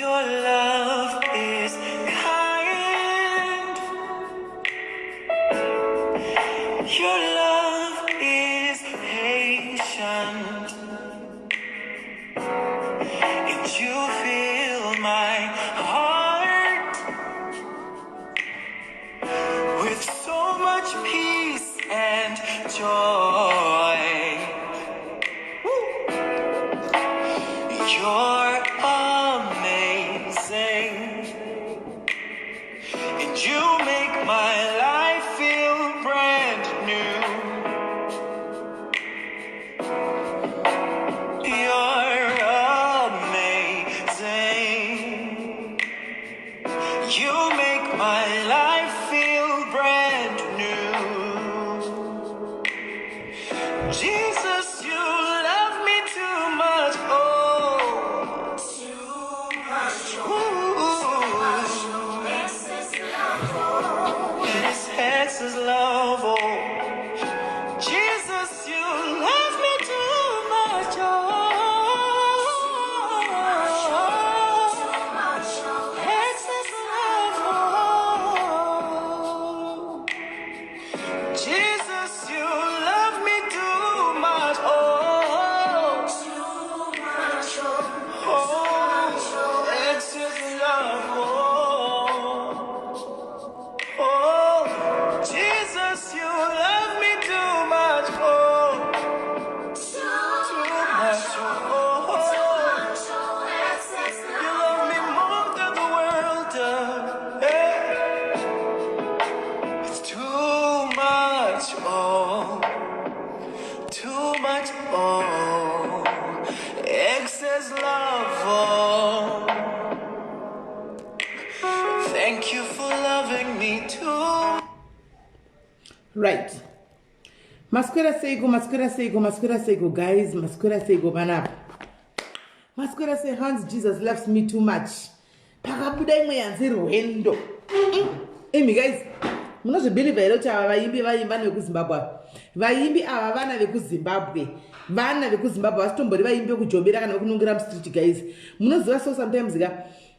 Your love is kind. Your love is patient. And you fill my heart with so much peace and joy. Woo. You're amazing. And you make my life feel brand new. You're amazing. You make my life feel brand new. Jesus, you love me too much. Oh, ooh. This is love. Oh, Jesus, you love me too much. Oh, excess love. Oh, Jesus, you love me too much. Oh, oh, excess love. Oh, oh, Jesus, you love me too much. Oh, too much. Oh, you love me more than the world does. Hey, it's too much. Oh, too much. Oh, excess love. Oh, thank you for loving me too. Right, maswera seiko, maswera seiko, maswera seiko guys, maswera seiko panapa, maswera sei? Hanzi "Jesus loves me too much". Pakabuda imwe yanzi "Rwendo". Imi guys, munozvibhilivha here kuti ava vaimbi vaimba vekuZimbabwe? Ava vaimbi ava vana vekuZimbabwe, vana vekuZimbabwe, vasitombori vaimbi vekujobera kana vekunongera mustreet. Guys, munoziva, so sometimes ka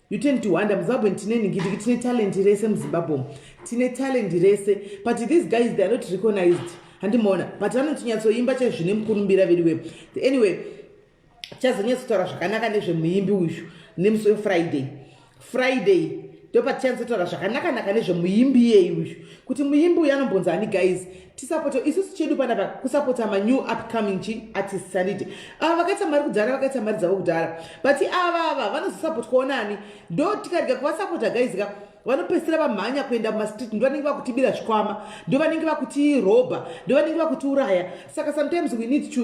you tend to wonder, muZimbabwe tine ningidiki, tine talent rese muZimbabwe umu, tine talent rese, but these guys, they are not recognized, handimaona? But vanotinyatsoimba chaizvo mukurumbira vediwe. Anyway, tichazonyatsotaura zvakanaka nezvemuimbi uyu nemusi weFriday. Friday ndopatichanatsotaura zvakanaka-naka nezvemuimbi iyei uyu, kuti muimbi uyu anombonzi ani. Guys, tisapota isusu chedu panapa kusapota manew upcoming chi artists, handiti? Ava vakaita mari kudhara, vakaita mari dzavo kudhara, but ava ava vanozosapotwawo nani? Ndo tikarega kuvasapota guys ka, vanopedzisira vamhanya kuenda mumastreet, ndo vanenge vakutibira zvikwama, ndo vanenge vakutirobha, ndo vanenge vakutiuraya. Saka sometimes we need to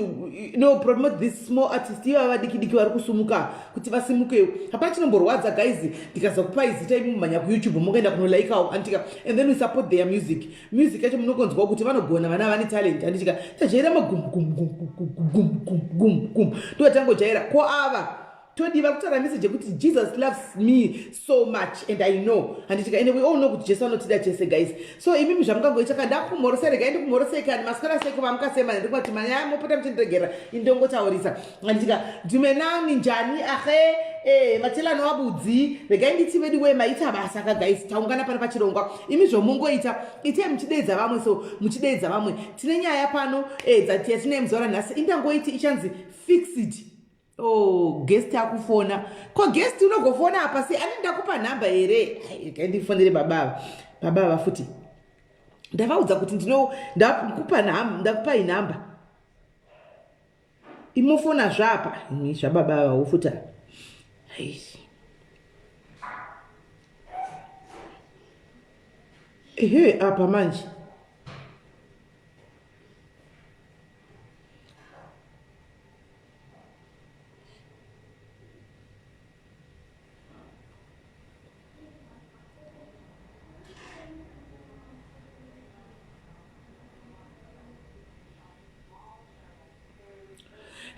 promote this small artist, ivava vadiki diki vari kusumuka, kuti vasimukewo. Hapana chinomborwadza guys, ndikazokupai zita, imi mumhanya kuYouTube, mungaenda kunolaikawo, handitika? And then we support their music. Music yacho munokonzwa kuti vanogona, vana vane talent, handitika? Tajaira magumgumgumgumgumgum, ndo tangojaira. Ko ava todi vari kutaura message yekuti "Jesus loves me so much and I know", handitika? And we all know kuti Jesu anotida chese guys. So imimi zvamukangoita ka, ndakumhorosai, regai ndikumhorosei kani. Maswera seko vamukasema? Ndikati manyaya mopota muchindiregera, indongotaurisa, handitika? Dumelang, njani? Ahe, matelano wabudzi. Regai nditi vedu we, maita basa ka guys, taungana pano pachirongwa. Imi zvomungoita, itei muchideedza vamwe, so muchideedza vamwe. Tine nyaya pano yatine muzuva ranhasi, indangoiti ichanzi "Fixed". Oh, guest akufona. Ko guest unogofona apa sei? Ani ndakupa nhamba here? Ai, ndifonere baba ava, baba ava futi. Ndavaudza kuti ndino ndakupa nhamba, ndakupai nhamba, imofona zvapa imi zvababa ava wofuta. Ai. Ehe, apa manje.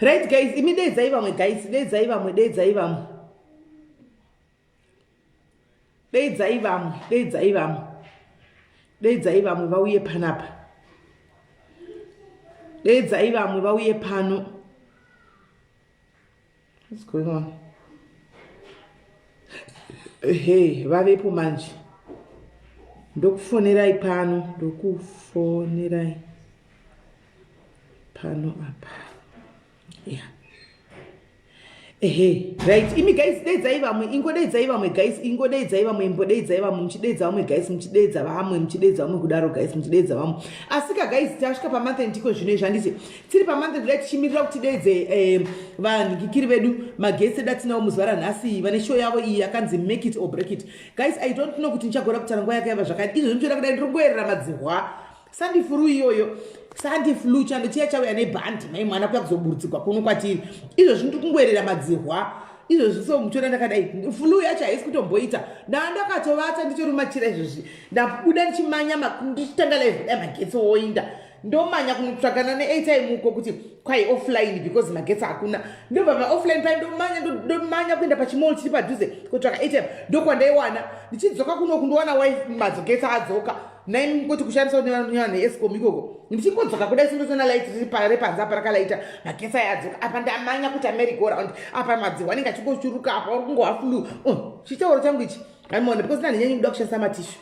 Right guys, imi deidzai vamwe guys, deidzai vamwe, deidzai vamwe, deidzai vamwe, deidzai vamwe, deidzai vamwe vauye panapa, deidzai vamwe vauye pano. What's going on? Ehe, vavepo manje. Ndokufonerai pano, ndokufonerai pano apa. Yeah. Ehe, right. Imi guys, deidzai vamwe, ingodeidzai vamwe guys, ingodeidzai vamwe, imbodeidzai vamwe, muchideidza vamwe guys, muchideidza vamwe, muchideidza vamwe kudaro guys, muchideidza vamwe. Asika guys, tasvika pamonth end iko zvino izvi handiti. Tiri pamonth end kudai tichimirira kuti tideidze vanhikikiri vedu magetsi edu atinawo muzuva ranhasi vane show yavo iyi yakanzi Make It or Break It. Guys, I don't know kuti ndichagona kutaura nguva yakaiva zvakadii. Izvozvi muchiona kudai ndiri kungoerera madzihwa. Sandi flu iyoyo, sandi flu chando chiya chauya nebhandi mai mwana kuya kuzoburutsigwa kuno kwatiri. Izvozvi ndiri kungoerera madzihwa. Izvozvi so muchiona ndakadai flu yacho haisi kutomboita. Ndandakatovata nditori mumachira izvozvi. Ndabuda ndichimanya ndichitanga live kudai magetsi oinda. Ndomanya kunotsvagana neairtime uko kuti kwai offline because magetsi hakuna. Ndobva pa offline pai ndomanya ndomanya kuenda pachimall chiri padhuze kutsvaka airtime ndokwandaiwana. Ndichidzoka kuno kundowana wifi magetsi adzoka. Nai mukoti kushandisa nevanhu veEskom ikoko. Ndichingodzoka kudai sindotona light riri repanze apa rakalaita magetsi aya adzoka. Apa ndamanya kuti merry go round. Apa madzihwa anenge achingochuruka apa uri kungohwa flu. Chitauro changu ichi. Haimona because ndanyanyi kuda kushandisa matishu.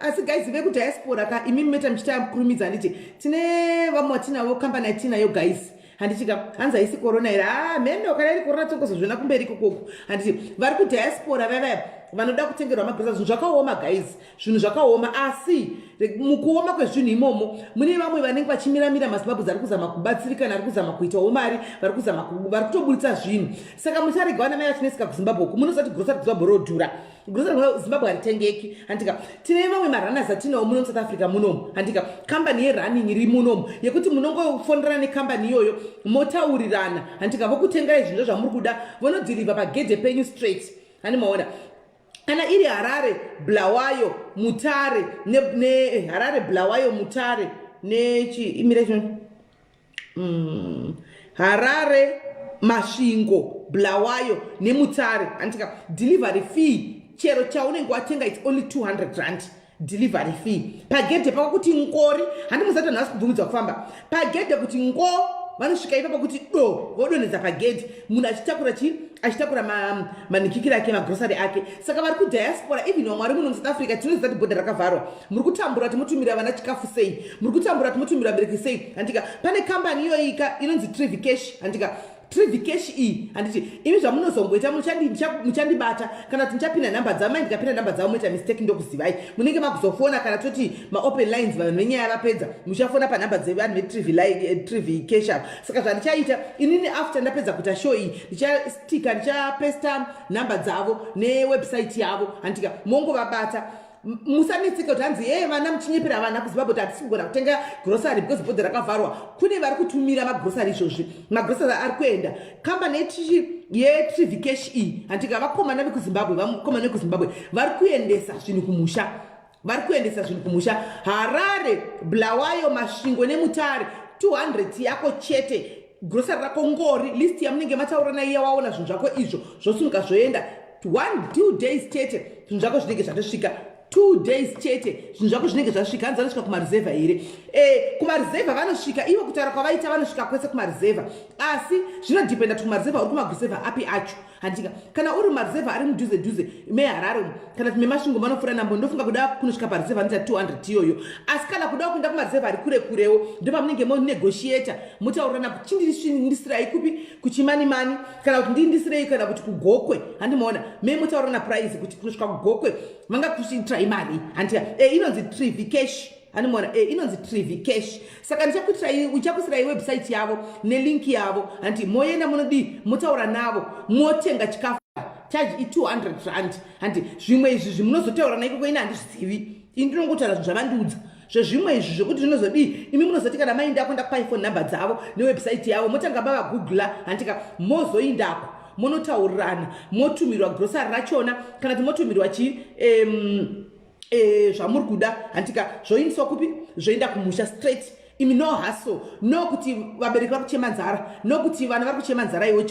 Asi guys vekudiaspora ka imi meta muchita kurumidza handiti tine vamwe vatinavo kambani yatinayo guys handiti ka hanzi haisi corona here? Ah, mheno kana iri corona tongozozviona kumberi ikokoko handiti vari kudiaspora vaya vanoda kutengerwa magroceries. Zvinhu zvakaoma guys, zvinhu zvakaoma. Asi mukuoma kwezvinhu imomo mune vamwe vanenge vachimiramira maZimbabwe ari kuzama kubatsirikana, ari kuzama kuitawo mari, vari kuzama vari kutoburitsa zvinhu. Saka mucharega vana mai vachineseka kuZimbabwe uku. Munoziva kuti grocery kuZimbabwe rodhura, grocery kuZimbabwe haritengeki handika. Tine vamwe marunners atinawo muno muSouth Africa munomu handika, kambani yerunning iri munomu yekuti munongofonderana nekambani iyoyo motaurirana handika, vokutengerai zvinhu zvamuri kuda, vonodhilivha pagedhe penyu straight hani maona. Kana iri Harare, Bulawayo, Mutare ne Harare, Bulawayo, Mutare nechi imire Harare, Masvingo, Bulawayo neMutare handika, delivery fee chero chaunenge watenga it's only 200 rand delivery fee pagedhe pako kuti ngori handi musati vanhu vasi kubvumidzwa kufamba pagedhe kuti ngo vanosvika ipapo kuti do vodonhedza pagedhe munhu achitakura chi achitakura manikikiri ake, magrosari ake. Saka vari kudiaspora, even vamwe vari muno muSouth Africa, tinoziva kuti bhodha rakavharwa, muri kutambura kuti mutumira vana chikafu sei, muri kutambura kuti mutumira vabereki sei handika. Pane kambani iyoyika inonzi Trivi Cash handika. Trivi Cash iyi handiti imi zvamunozongoita muchandibata kana kuti ndichapinda nhamba dzavo mai ndikapinda nhamba dzavo moita mistake ndokuzivai munenge makuzofona kana toti maopen lines vanhu venyaya vapedza muchafona panhamba dzevanhu veTrivi Cash ava. Saka zvandichaita inini after ndapedza kuita show iyi ndichastika ndichapesta nhamba dzavo newebsite yavo handika, mongovabata. Musanetseka kuti hanzi ye vana muchinyepera vana kuZimbabwe kuti hatisi kugona kutenga grocery because bhodha rakavharwa. Kune vari kutumira magrosari izvozvi, magrosari ari kuenda. Kambani yeTrivi Cash iyi handika, vakomana vekuZimbabwe, vakomana vekuZimbabwe vari kuendesa zvinhu kumusha, vari kuendesa zvinhu kumusha. Harare, Bulawayo, Masvingo neMutare, 200 yako chete, grosari rako ngori list yamunenge mataura naiye waona zvinhu zvako izvo zvosumuka zvoenda. 1, 2 days chete zvinhu zvako zvinenge zvatosvika. 2 days chete zvinhu zvako zvinenge zvasvika. Hanzi vanosvika kumareserva here? Kumareserva vanosvika ivo, kutaura kwavaita vanosvika kwese kumareserva, asi zvinodhipenda kuti kumareserva uri kumareserva api acho handika. Kana uri mareserva ari mudhuze dhuze meHarare umu kana kuti meMasvingo manofura nambo, ndofunga kuda kunosvika pareserva anoita 200 iyoyo. Asi kana kuda kuenda kumareserva ari kure kurewo ndopamunenge monegotiata motaurirana kuti chindindisirai kupi, kuChimanimani kana kuti ndindisirei kana kuti kuGokwe handimaona me motaurirana price kuti kunosvika kuGokwe vangakuitirai mari handika. Inonzi Trivi Cash handimaona, inonzi Trivi Cash. Saka ndichakuisirai website yavo nelink yavo handi, moenda munodii motaura navo motenga chikafu. Charge i200 rand handi. Zvimwe izvi zvimunozotaura naikoko ini handizvizivi, ini ndinongotaura zvinhu zvavandiudza. Zvezvimwe izvi zvekuti zvinozodii imi munozoti kana maindako ndakupai phone number dzavo newebsite yavo motanga mavagoogla handika, mozoindako monotaurirana motumirwa grosari rachona kana kuti motumirwa chi zvamuri kuda handika, zvoindiswa kupi, zvoenda kumusha straight. Imi no hassle, no kuti vabereki vari kuchema nzara, no kuti vana vari kuchema nzara iwe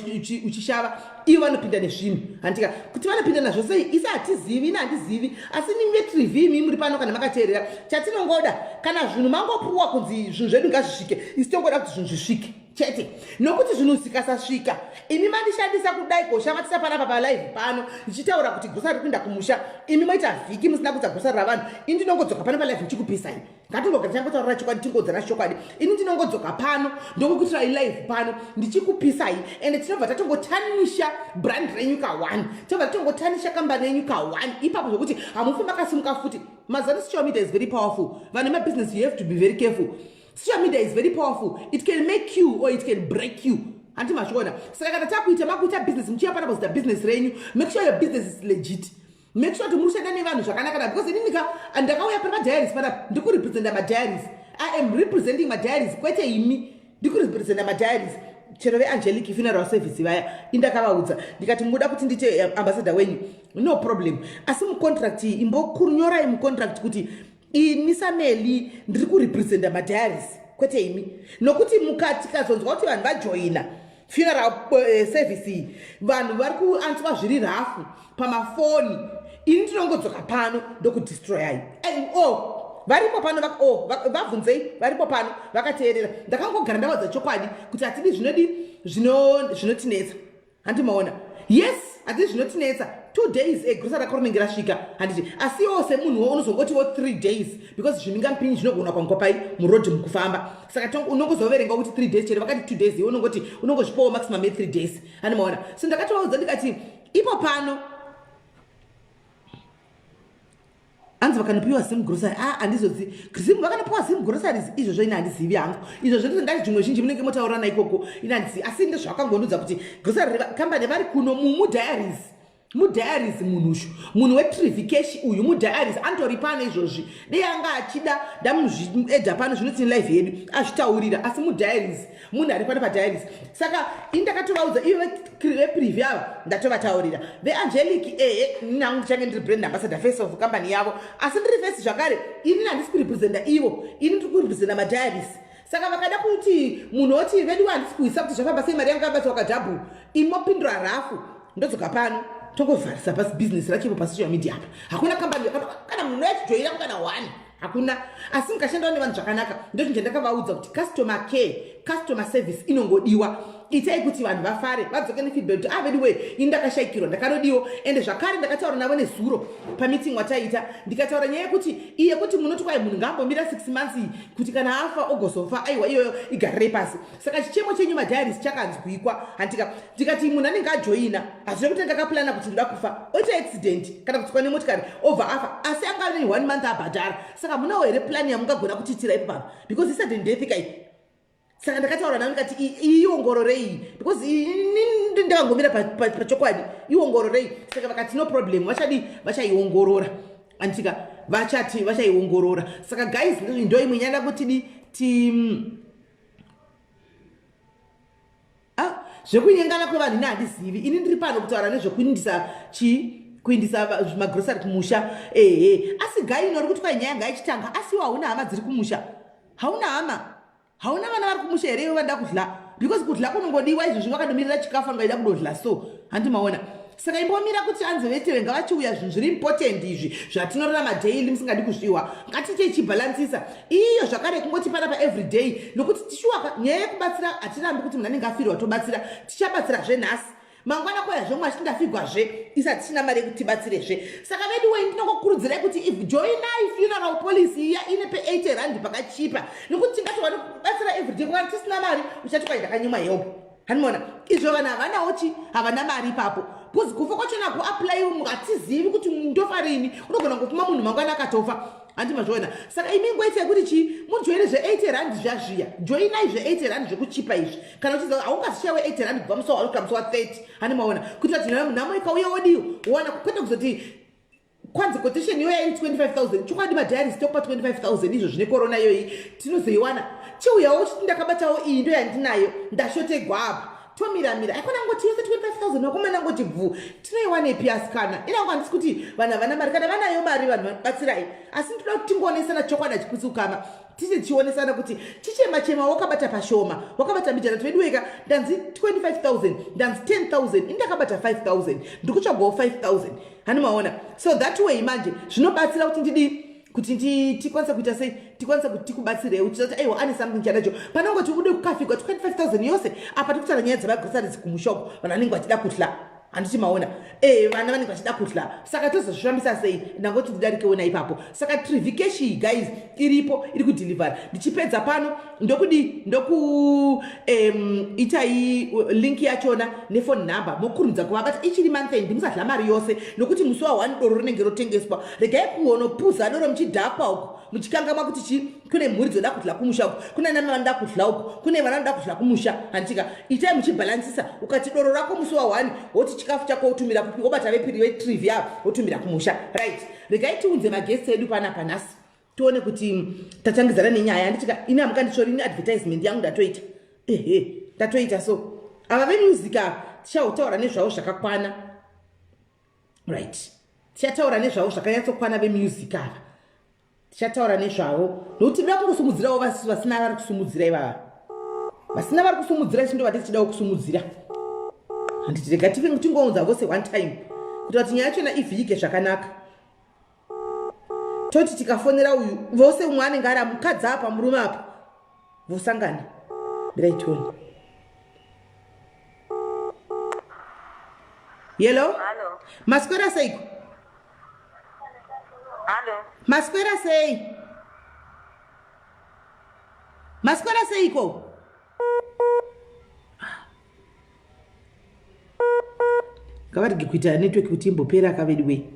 uchishava. Ivo vanopinda nezvinhu handika, kuti vanopinda nazvo sei isi hatizivi, ini handizivi. Asi nimi veTrivi imi muri pano kana makateerera, chatinongoda kana zvinhu mangopuwa kunzi zvinhu zvedu ngazvisvike, isi tongoda kuti zvinhu zvisvike. Chete nokuti zvinhu zvikasasvika, imi mandishandisa kudai koshamatisa panapa palive pano ndichitaura kuti grocery riri kuenda kumusha, imi moita vhiki musina kuita grocery ravanhu. Ini ndinongodzoka pano palive ndichikupisai. Ngatingogara tichangotaurira chokwadi, tingodzana chokwadi. Ini ndinongodzoka pano ndokukuitirai live pano ndichikupisai, ende tinobva tatongotanisha brand renyu ka1, tobva tatongotanisha kambani yenyu ka1 ipapo, zvokuti hamufi makasimuka futi. Mazano, social media is very powerful. Vane mabusiness, you have to be very careful. Social media is very powerful. It can make you or it can break you. Handiti mazviona? Saka kana takuita, makuita business, muchiya pana kuzita business renyu, make sure your business is legit. Make sure kuti muri kushanda nevanhu zvakanaka, because inini ka ndakauya pana madiaries panapa, ndikurepresenta madiaries. I am representing madiaries, kwete imi. Ndikurepresenta madiaries, chero veAngelic Funeral Service vaya. Indakavaudza ndikati, "Muda kuti ndiite ambassador wenyu, no problem, asi mucontract iyi imbokunyorai mucontract kuti ini sameli ndiri kurepresenta madiaries, kwete imi." Nokuti mukati kazonzwa kuti vanhu vajoina funeral service iyi, vanhu vari kuanswa zviri rafu pamafoni, ini ndinongodzoka pano ndokudestroyai. O varipo pano, o vabvunzei, varipo pano vakateerera. Ndakangogara ndavaudza chokwadi kuti hatidi zvinodi zvinotinetsa. Handimaona? Yes, hatidi zvinotinetsa. 2 days egrocery rako rinenge rasvika, handiti? Asi iwo semunhuwo unozongotiwo 3 days, because zvimingamupinyi zvinogona kwangwa pai murodhi mukufamba. Saka unongozoverenga kuti 3 days, chero vakati 2 days, iwe unongoti unongozvipawo maximum ye3 days. Handimaona? So ndakatovaudza ndikati ipo pano hanzi vakanopiwa Zim Grocery. A, handizodzi Zim vakanopiwa Zim Groceries. Izvozvo ine handizivi hangu. Izvozvo ndizvo ndati zvimwe zhinji munenge motaurana ikoko, ine handizivi, asi ndezvavakangondudza kuti grocery company vari kuno mudiaries, mudiaries. Munhushu, munhu wetrivicash uyu mudiaries, anotori pano izvozvi. Dei anga achida ndamuzviedha pano, zvinoti live yedu azvitaurira, asi mudiaries, munhu ari pano padiaries. Saka ini ndakatovaudza ivo vePrivi ava, ndatovataurira veAngelic. Ehe, nangu ndichange ndiri brand ambassador, face of company yavo, asi ndiri face zvakare. Ini handisi kurepresenta ivo, ini ndiri kurepresenta madiaries. Saka vakada kuti munhu oti, "Vedu handisi kuisa kuti zvafamba sei, mari yangu yabatwa kadouble," imopindura rafu, ndodzoka pano tongovharisa pasi bhizinesi racho ipo pasocial media apa. Hakuna kambani kana munhu yachijoina kana one, hakuna. Asi mukashandawo nevanhu zvakanaka, ndochinhu chandakavaudza kuti customer care, customer service inongodiwa. Itai kuti vanhu vafare, vadzoke nefeedback kuti, "Ah, vedu wee, ini ndakashayikirwa, ndakanodiwo." Ende zvakare ndakataura navo nezuro pameeting wataita, ndikataura nyaya yekuti iye kuti munoti kwai munhu ngaambomira 6 months iyi kuti kana afa ogozofa. Aiwa, iyoyo igarirei pasi. Saka chichemo chenyu madiaries chakanzwikwa, handika? Ndikati munhu anenge ajoina, hazvina kuti ndakaplana kuti ndoda kufa, oita accident kana kutsikwa nemotikari, obva afa, asi anga ane one month abhadhara. Saka munawo here plan yamungagona kutiitira ipo papa? Because isudden death kai. Saka ndakataura navo ndikati, "Iongororei, because ini ndakangomira pachokwadi, iongororei." Saka vakati no problem, vachadi vachaiongorora, andika? Vachati vachaiongorora. Saka guys, ndo imwe nyaya ndakutidi ti ah, zvekunyengana kwevanhu ini handizivi. Ini ndiri pano kutaura nezvekuindisa chii, kuindisa magrosari kumusha. Ehe, asi gai ino ri kuti kwai nyaya ngaichitanga, asi iwo hauna hama dziri kumusha, hauna hama, hauna vana vari kumusha here iwe vanoda kudla? Because kudla kunongodiwa izvozvi, vakadomirira chikafu, angaida kudodla. So handimaona? Saka imbomira kuti anzi veteve ngavachiuya. Zvinhu zviri important izvi zvatinorarama daily, musingadi kuzviwa, ngatiite ichibhalansisa iyo zvakare kungoti panapa everyday, nokuti tishuwaka nyaya yekubatsira. Hatirambi kuti munhu anenge afirwa tobatsira, tichabatsirazve nhasi, mangwana koyazve mwe achiti ndafigwazve, isati tichina mari yekuti tibatsirezve. Saka vedu wei, ndinongokurudzirai kuti if joinai funeral policy iya ine pe80 rand pakachipa, nekuti tingati vanobatsira everyday, kukana tisina mari uchati kwai ndakanyimwa help. Hanimona izvo? Vanhu havanawo chi, havana mari ipapo, because kufa kwachona kuapply, hatizivi kuti ndofa rini. Unogona kufuma munhu mangwana akatofa. Handi mazviona? Saka imi ngoitai kuti chi mujoine zve80 rand zvazviya, joinai zve80 rand zvekuchipa izvi. Kana uchiziva haungazishawe 80 rand kubva musi wa musi wa30, handi maona? Kuitira kuti nhamo ikauya wodiwo wana, kwete kuzoti kwanzi quotation iyoya iri 25 000. Chokwadi madiaries tokupa 25 000 izvo zvine korona iyoyi tinozoiwana. Chiuyawo chiti ndakabatawo iyi, ndo yandinayo, ndashotegwa apa, tomiramira. Aikona ngoti yose 25 000, vakomana ngoti bvu, tinoiwanepi? Asikana, inango handisi kuti vanhu havana mari. Kana vanayo mari vanhu batsirai, asi ndinoda kuti tingoonesana chokwadi hachiputsi ukama. Titi tichionesana kuti chichema chema, wakabata pashoma, wakabata mbijana. Tweduweka, ndanzi 25 000, ndanzi 10 000, indakabata 5 000, ndikutsvagawo 5 000. Hani maona? So that way manje zvinobatsira kuti ndidi kuti Kuti tikwanise kuita sei, tikwanise kuti tikubatsirei uchizati aiwa ane something chanacho panongoti ude kukafikwa 25000 yose apa. Tikutaura nyaya dzemagroceries kumusha uko, vanhu vanenge vachida kudya, handiti maona? Vana vanenge vachida kudya, saka tozozvifambisa sei? Ndangoti ndidarikewo naipapo. Saka Trivi Cash guys iripo, iri kudhilivhara. Ndichipedza pano ndokudi ndoku itai link yachona nephone number, mokurumidza kuvabata. Ichiri month end, musadla mari yose nokuti musi wa1 doro rinenge rotengeswa. Regai kuonopuza doro muchidhakwa uku, muchikangamwa kuti chi kune mhuri dzoda kudla kumusha uku, kune nana vanoda kudla uku, kune vana vanoda kudla kumusha, handitika? Itai muchibhalansisa. Ukati doro rako musi wa1, woti chikafu chako wotumira kupi? Wobata vepiri veTrivi avo, wotumira kumusha. Right, regai tiunze maguests edu panapa nhasi, tione kuti tatangidzana nenyaya, handitika? Ini hamukanditsvori, ini advertisement yangu ndatoita. Ehe, ndatoita. So ava vemusic ava tichautaura nezvavo zvakakwana. Right, tichataura nezvavo zvakanyatsokwana. Vemusic ava tichataura nezvavo nokuti tinoda kungosumudzirawo vasina vari kusumudzira. Ivava vasina vari kusumudzira, isu ndovati tichidawo kusumudzira, handiti? Rega tingounza vose one time kuti vati nyaya yachona ivhike zvakanaka. Toti tikafonera uyu vose, umwe anenge ari mukadzi apa, murume apa, vosangana. Mirai tione. Hello. Hello. Maswera seiko? Hello. Maswera sei? Maswera seiko? Ngavarege kuita network kuti imbopera kavedu wei.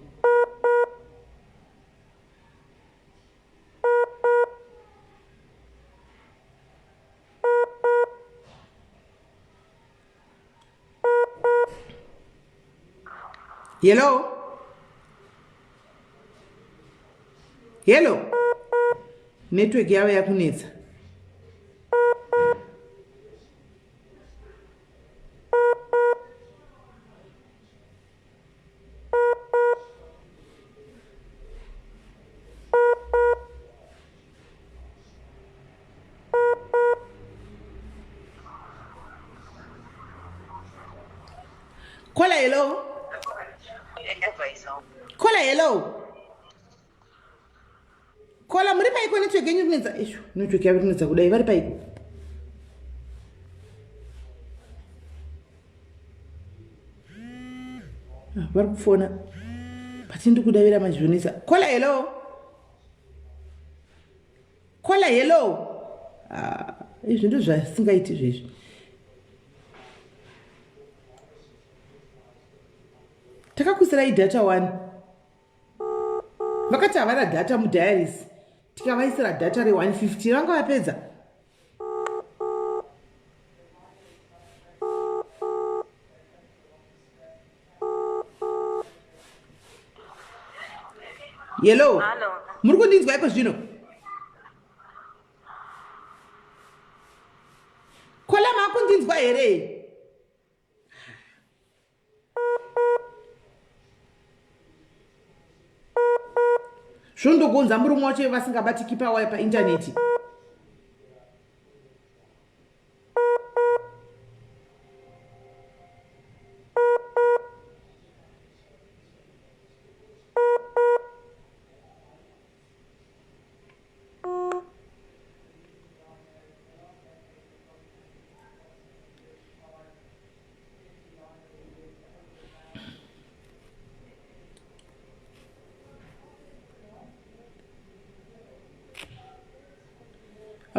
Hello, hello, network yavo yakunetsa. Caller, hello. Caller, hello. Caller, muri paiko? Network yenyu kunetsa. Ishu, network yavo kunetsa kudai. Vari paiko? Ah, vari kufona. Patindi kudavira mazvionesa. Caller, hello. Caller, hello. Ah, izvi ndo zvasingaiti zvezvi. Takakusirai data 1, vakati havana data mudiaries, tikavaisira data re150, vanga vapedza. Hello. Hello. Muri kundinzwa iko zvino? Caller, makundinzwa here? Zvondogonza murume wacho vasingabatiki pawaya paintaneti.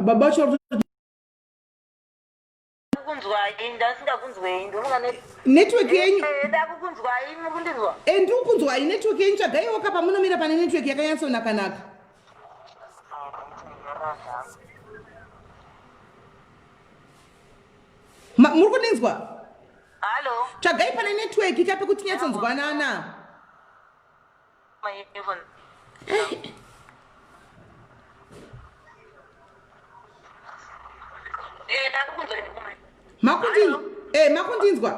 Baba vacho. Kukunzwai, ndasingakunzwei, ndofunga Network yenyu. Ndakukunzwai, mukundinzwa? E, ndiri kukunzwai. Network yenyu, tsvagaiwo ka pamunomira pane network yakanyatsonakanaka. Muri kundinzwa? Hello. Tsvagai pane network ikape kuti tinyatsonzwanana. My earphone. Ndakukunzwai. Makundinzwa?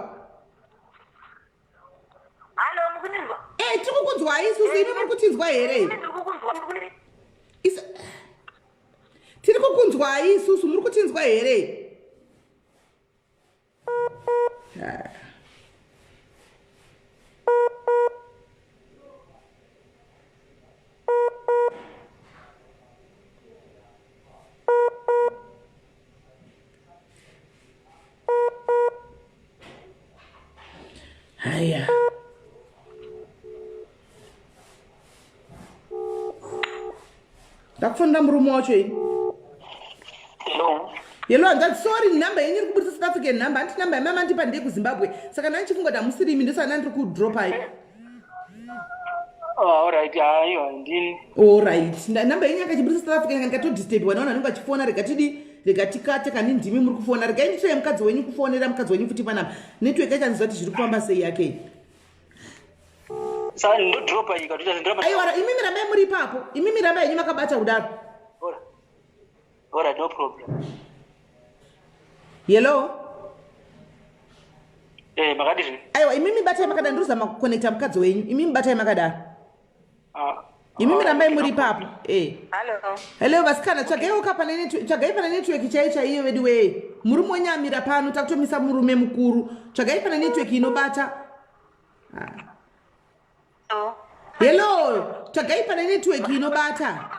Hello, mukundinzwa? E, tiri kukunzwai isusu. Imi muri kutinzwa here? Ndiri kukunzwa. Tiri kukunzwai isusu, muri kutinzwa here? Ah. Aya, ndakufonera murume wacho ini. Hello. Hello hanzvadzi, sorry, nhamba yenyu iri kubudisa South African number. Handiti namba yamama ndipa ndeyekuZimbabwe, saka ndandichifunga kuti hamusirimi, ndosaka ndandiri kudropai. Oh, alright, aiwa, ndini. Alright, namba yenyu yanga ichibudisa South African, ndikatodisturbiwa naona anenge achifona. Rega tidi, rega tikate kani, ndimi muri kufona. Regai nditoye mukadzi wenyu, kufonera mukadzi wenyu futi panapa. Network yacho handiziva kuti zviri kufamba sei yake. Saka ndodropa iyi katoita ndoramba. Aiwa, imimi rambai muri ipapo, imimi rambai yenyu makabata kudaro. Alright, no problem. Hello. Eh, makadini? Aiwa, imimi batai makadaro, ndirikuzama kuconnecta mukadzi wenyu. Imimi batai makadaro. Ah. Imimi rambai muri ipapo e. Hallo. Hello vasikana, tsvagaiwo ka pane tsvagai pane network chaiyo chaiyo. Vedu wee, murume wenyu amira pano, takutomisa murume mukuru. Tsvagai pane network inobata. Hello. Hello, tsvagai pane network inobata.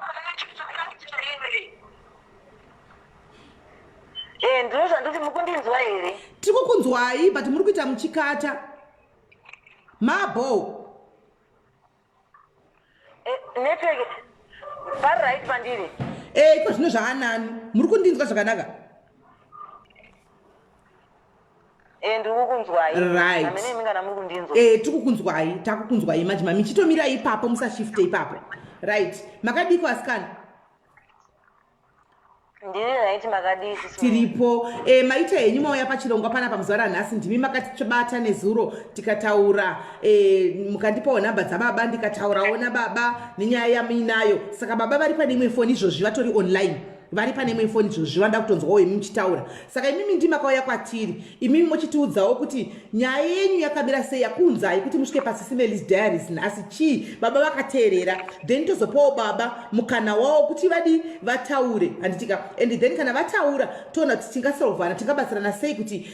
Eh, ndino zvanditi, mukundinzwa here? Tiri kukunzwai, but muri kuita muchikata mabo. Eh, network pari right pandiri. E, iko zvino zvaanani. Muri kundinzwa zvakanaka? Eh, ndiri kukunzwai. Right. Amene imi kana muri kundinzwa. E, tiri kukunzwai, takukunzwai manje. Mami, chitomirai ipapo, musashifte ipapo. Right, makadiko asikana? Ndiri right, makadii sisi? Tiripo. E, maita henyu mauya pachirongwa panapa muzuva ranhasi. Ndimi makatibata nezuro tikataura, e, mukandipawo nhamba dzababa, ndikataurawo nababa nenyaya yamuinayo. Saka baba vari pane imwe foni izvozvi, vatori online, vari pane imwe foni izvozvi, vanoda kutonzwawo imi muchitaura. Saka imimi ndimi makauya kwatiri, imimi mochitiudzawo kuti nyaya yenyu yakamira sei, yakuunzai kuti musvike paSisi Melly's Diaries nhasi chii. Baba vakateerera, then tozopawo baba mukana wavo kuti vadi vataure, handitika? And then kana vataura, toona kuti tingasolvana, tingabatsirana sei kuti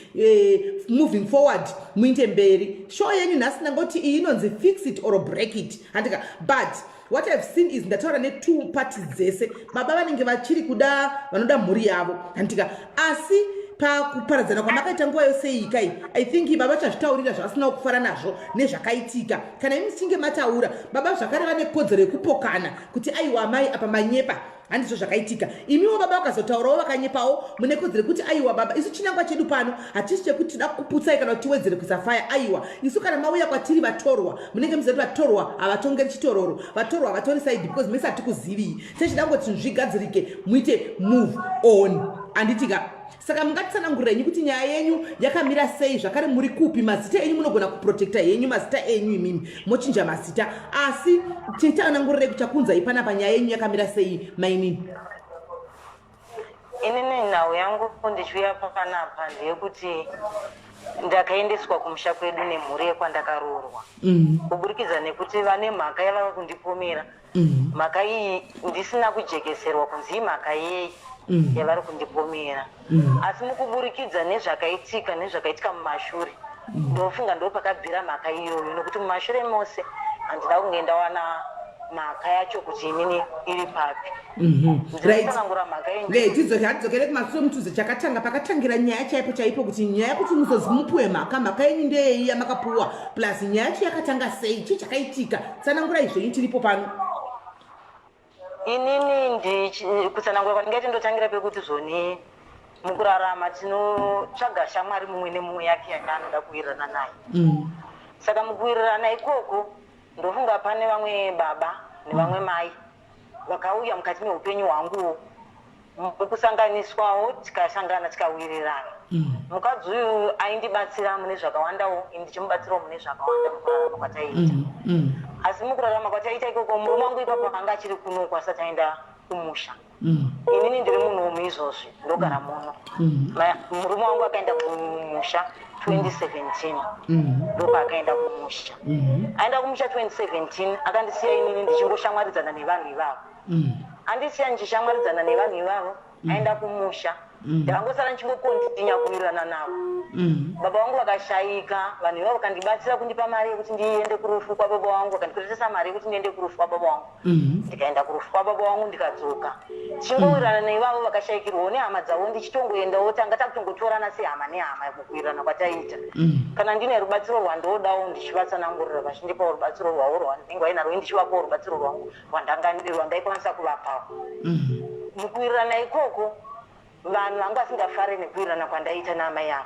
moving forward muinde mberi. Show yenyu nhasi ndangoti iyi inonzi Fix It or Break It, handika? But what I've seen is ndataura netwo parties dzese. Baba vanenge vachiri kuda, vanoda mhuri yavo, handitika? Asi pakuparadzana kwamakaita nguva yose iyi kai, I think baba chazvitaurira zvavasina kufara nazvo nezvakaitika. Kana imi muchinge mataura, baba zvakare vane kodzero yekupokana kuti aiwa amai, apa manyepa, handizvo zvakaitika. Imiwo baba vakazotaurawo vakanyepawo, mune kodzero yekuti aiwa baba. Isu chinangwa chedu pano hatisi chekuti tida kuputsai kana kuti tiwedzere kuisa faya. Aiwa, isu kana mauya kwatiri vatorwa, munenge muziva kuti vatorwa havatongeri chitororo, vatorwa havatori side, because mese hatikuzivii. Techida kungoti zvinhu zvigadzirike, muite move on, handitika? Saka mungatitsanangurirei kuti nyaya yenyu yakamira sei? Zvakare muri kupi? Mazita enyu munogona kuprotecta henyu mazita enyu, imimi mochinja mazita, asi titsanangurirei kuti chakunzai panapa, nyaya yenyu yakamira sei, mainini? Inini nhau yangu ndichiuya panapa ndeyekuti ndakaendeswa kumusha kwedu nemhuri yekwandakaroorwa kuburikidza nekuti vane mhaka yavava kundipomera. Mhaka iyi ndisina kujekeserwa kunzi imhaka yei yavari kundipomera, asi mukuburikidza nezvakaitika mumashure, ndofunga ndo pakabvira mhaka iyoyo, nokuti mumashure mose handina kunge ndawana mhaka yacho kuti inini iri papi. Ndinotsanangura mhaka iyi. Tidzoke, hatidzokere kumashure, mutuze chakatanga, pakatangira nyaya chaipo chaipo, kuti nyaya kuti muzozi mupuwe mhaka, mhaka yenyu ndeyei yamakapuwa, plus nyaya yacho yakatanga sei, chii chakaitika? Tsanangurai zvenyu, tiripo pano. Inini kutsanangura kwandingaiti, ndotangira pekuti zvoni mukurarama tinotsvaga shamwari, mumwe nemumwe yake yaanoda kuwirirana naye. Saka mukuwirirana ikoko, ndofunga pane vamwe baba nevamwe mai vakauya mukati meupenyu hwanguwo, mukusanganiswawo tikasangana, tikawirirana. Mukadzi uyu aindibatsira mune zvakawandawo, ini ndichimubatsirawo mune zvakawanda mukurarama kwataiita. Asi mukurarama kwataiita ikoko, murume wangu ipapo anga achiri kunoku, asati aenda kumusha. Inini ndiri munomu izvozvi, ndogara muno. Murume wangu akaenda kumusha 2017, ndopaakaenda kumusha. Aenda kumusha 2017, akandisiya inini ndichingoshamwaridzana nevanhu ivavo. Andisiya ndichishamwaridzana nevanhu ivavo, aenda kumusha. Ndakangosara ndichingokontinya kuwirirana navo. Baba vangu vakashaika, vanhu ivavo vakandibatsira kundipa mari yekuti ndiende kurufu kwababa vangu, vakandikweretesa mari yekuti ndiende kurufu kwababa vangu. Ndikaenda kurufu kwababa vangu, ndikadzoka tichingowirirana neivavo vakashaikirwawo nehama dzavo, ndichitongoendawo. Tanga takutongotorana sehama nehama mukuwirirana kwataiita. Kana ndine rubatsiro rwandodawo, ndichivatsanangurira, vachindipawo rubatsiro rwavo rwandinenge vainarwo, ndichivapawo rubatsiro rwangu rwandaikwanisa kuvapawo. Mukuwirirana ikoko, vanhu vanga vasingafari nekuwirirana kwandaiita naamai avo,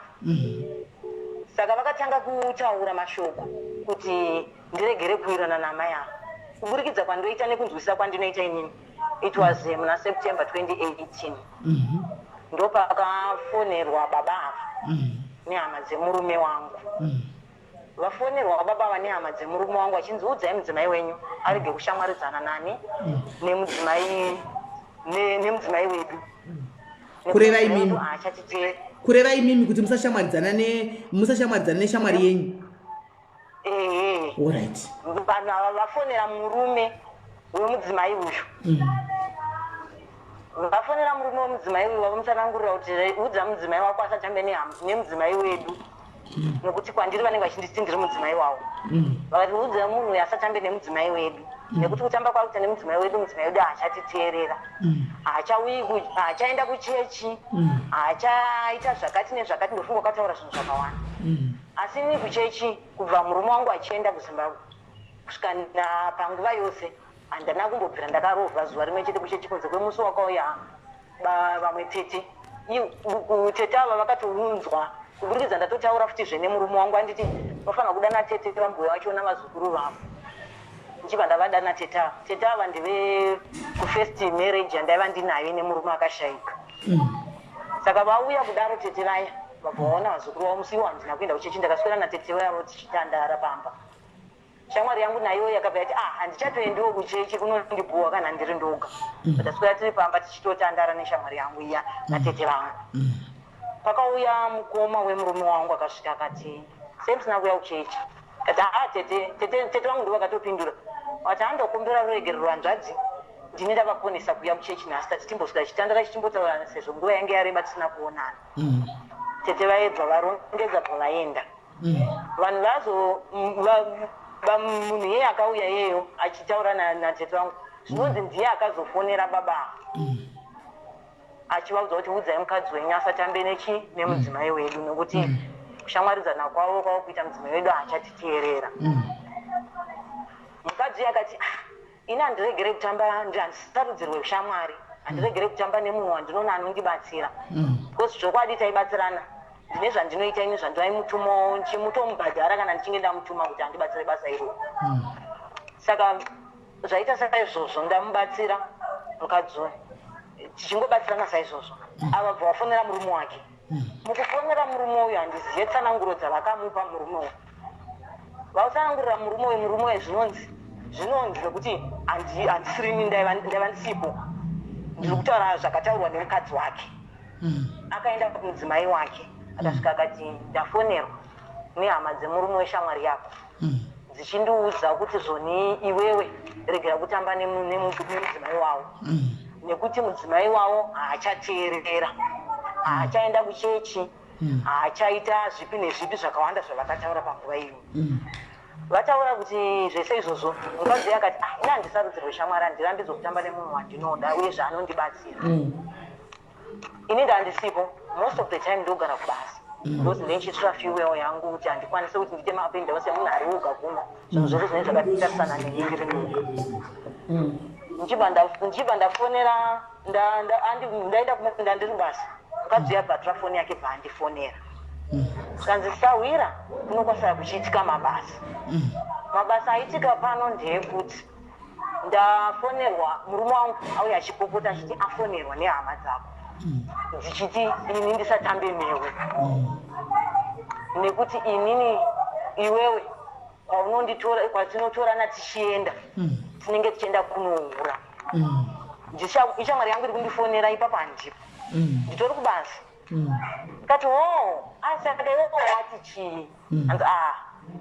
saka vakatanga kutaura mashoko kuti ndiregere kuwirirana naamai avo kuburikidza kwandoita nekunzwisisa kwandinoita inini. It was muna September 2018 ndopakafonerwa baba ava nehama dzemurume wangu. Vafonerwa baba ava nehama dzemurume wangu, vachinzi, "Udzai mudzimai wenyu arege kushamwaridzana nani nemudzimai wedu." Kureva imimi. Haachatiteeri. Kureva imimi, kuti musashamwaridzana neshamwari yenyu. Ehe. Alright. Vanhu ava vafonera murume wemudzimai uyu. Vafonera murume wemudzimai uyu, vamutsanangurira kuti udza mudzimai wako asatambe nemudzimai wedu, nekuti kwandiri vanenge vachinditi ndiri mudzimai wavo. Vakati, "Udza munhu uyu asatambe nemudzimai wedu, nekuti kutamba kwari kuita nemudzimai wedu, mudzimai wedu haachatiteerera, haachauyi, haachaenda kuchechi, haachaita zvakati nezvakati." Ndofunga wakataura zvinhu zvakawanda. Asi ini kuchechi, kubva murume wangu achienda kuZimbabwe kusvika panguva yose, handina kumbobvira ndakarovha zuva rimwe chete kuchechi, kunze kwemusi wakauya vamwe tete. Tete ava vakatounzwa kuburikidza ndatotaura futizve nemurume wangu, anditi vanofanira kudana tete vambuya vachiona vazukuru vavo. Ndichibva ndavadana tete ava. Tete ava ndeve kufirst marriage yandaiva ndinayo nemurume akashayika. Saka vauya kudaro tete vaya, vabva vaona vazukuru vavo. Musi iwo handina kuenda kuchechi, ndakaswera natete vayavo tichitandara pamba. Shamwari yangu nayo yakabva yati, "Ah, handichatoendiwo kuchechi, kunondibhuwa kana ndiri ndoga." Taswera tiri pamba tichitotandara neshamwari yangu iya natete vangu. Pakauya mukoma wemurume wangu, akasvika akati, "Sei musina kuuya kuchechi?" Kati, "Haa tete." Tete vangu ndo vakatopindura, vati, "Handokumbira ruregerero hanzvadzi, ndini ndavakonesa kuuya kuchechi nhasi. Tati timbosvika tichitandara, tichimbotaurana, sezvo nguva yange yareba tisina kuonana." Tete vaibva varongedza, bva vaenda. Vanhu vazo munhu iyeye akauya iyeyo achitaura natete vangu, zvinonzi ndiye akazofonera baba ava achivaudza kuti, "Udzai mukadzi wenyu asatambe nechi nemudzimai wedu, nekuti kushamwaridzana kwavo kwava kuita mudzimai wedu haachatiteerera." Mukadzi uyu akati, "Ah, ini handiregere kutamba, handisarudzirwe ushamwari, handiregere kutamba nemunhu wandinoona anondibatsira," because zvokwadi taibatsirana. Ndine zvandinoita ini zvandaimutumawo, ndichimutomubhadhara kana ndichinge ndamutuma kuti andibatsire basa iroro. Saka zvaita saizvozvo, ndamubatsira mukadzi uyu, tichingobatsirana saizvozvo. Ava bva vafonera murume wake. Mukufonera murume uyu, handizive tsananguro dzavakamupa murume uyu. Vautsanangurira murume uyu, murume uyu zvinonzi nekuti handisirini ndaiva ndisipo, ndiri kutaura zvakataurwa nemukadzi wake. Akaenda kumudzimai wake, akasvika akati, "Ndafonerwa nehama dzemurume weshamwari yako dzichindiudza kuti zvoni iwewe regera kutamba nemudzimai wavo, nekuti mudzimai wavo haachateerera, haachaenda kuchechi, haachaita zvipi nezvipi." Zvakawanda zvavakataura panguva iyoyo. Vataura kuti zvese izvozvo, mukadzi akati, "Ah, ini handisarudzirwe shamwari, handirambidzwe kutamba nemunhu wandinoda uye zvaanondibatsira." Ini ndandisipo most of the time, ndogara kubasa because ndinchiitira fuel yangu kuti handikwanisi kuti ndiite maup and down semunhu ari woga kuno. Zvinhu zvose zvinenge zvakatarisana neni, ndiri ndoga. Ndichibva ndafonera, ndaenda kumunda, ndiri kubasa, mukadzi uya bva tora foni yake, bva andifonera, zvikanzi, "Sahwira, kuno kwasara kuchiitika mabasa. Mabasa aitika pano ndeyekuti ndafonerwa, murume wangu auya achipopota achiti afonerwa nehama dzako dzichiti ini ndisatambe newe, nekuti inini iwewe kwaunonditora, kwatinotorana tichienda, tinenge tichienda kunohura. Ishamwari yangu iri kundifonera ipapo, handipo, nditori kubasa." Kati, "O, saka iwewe wati chii?" Anzi, "A,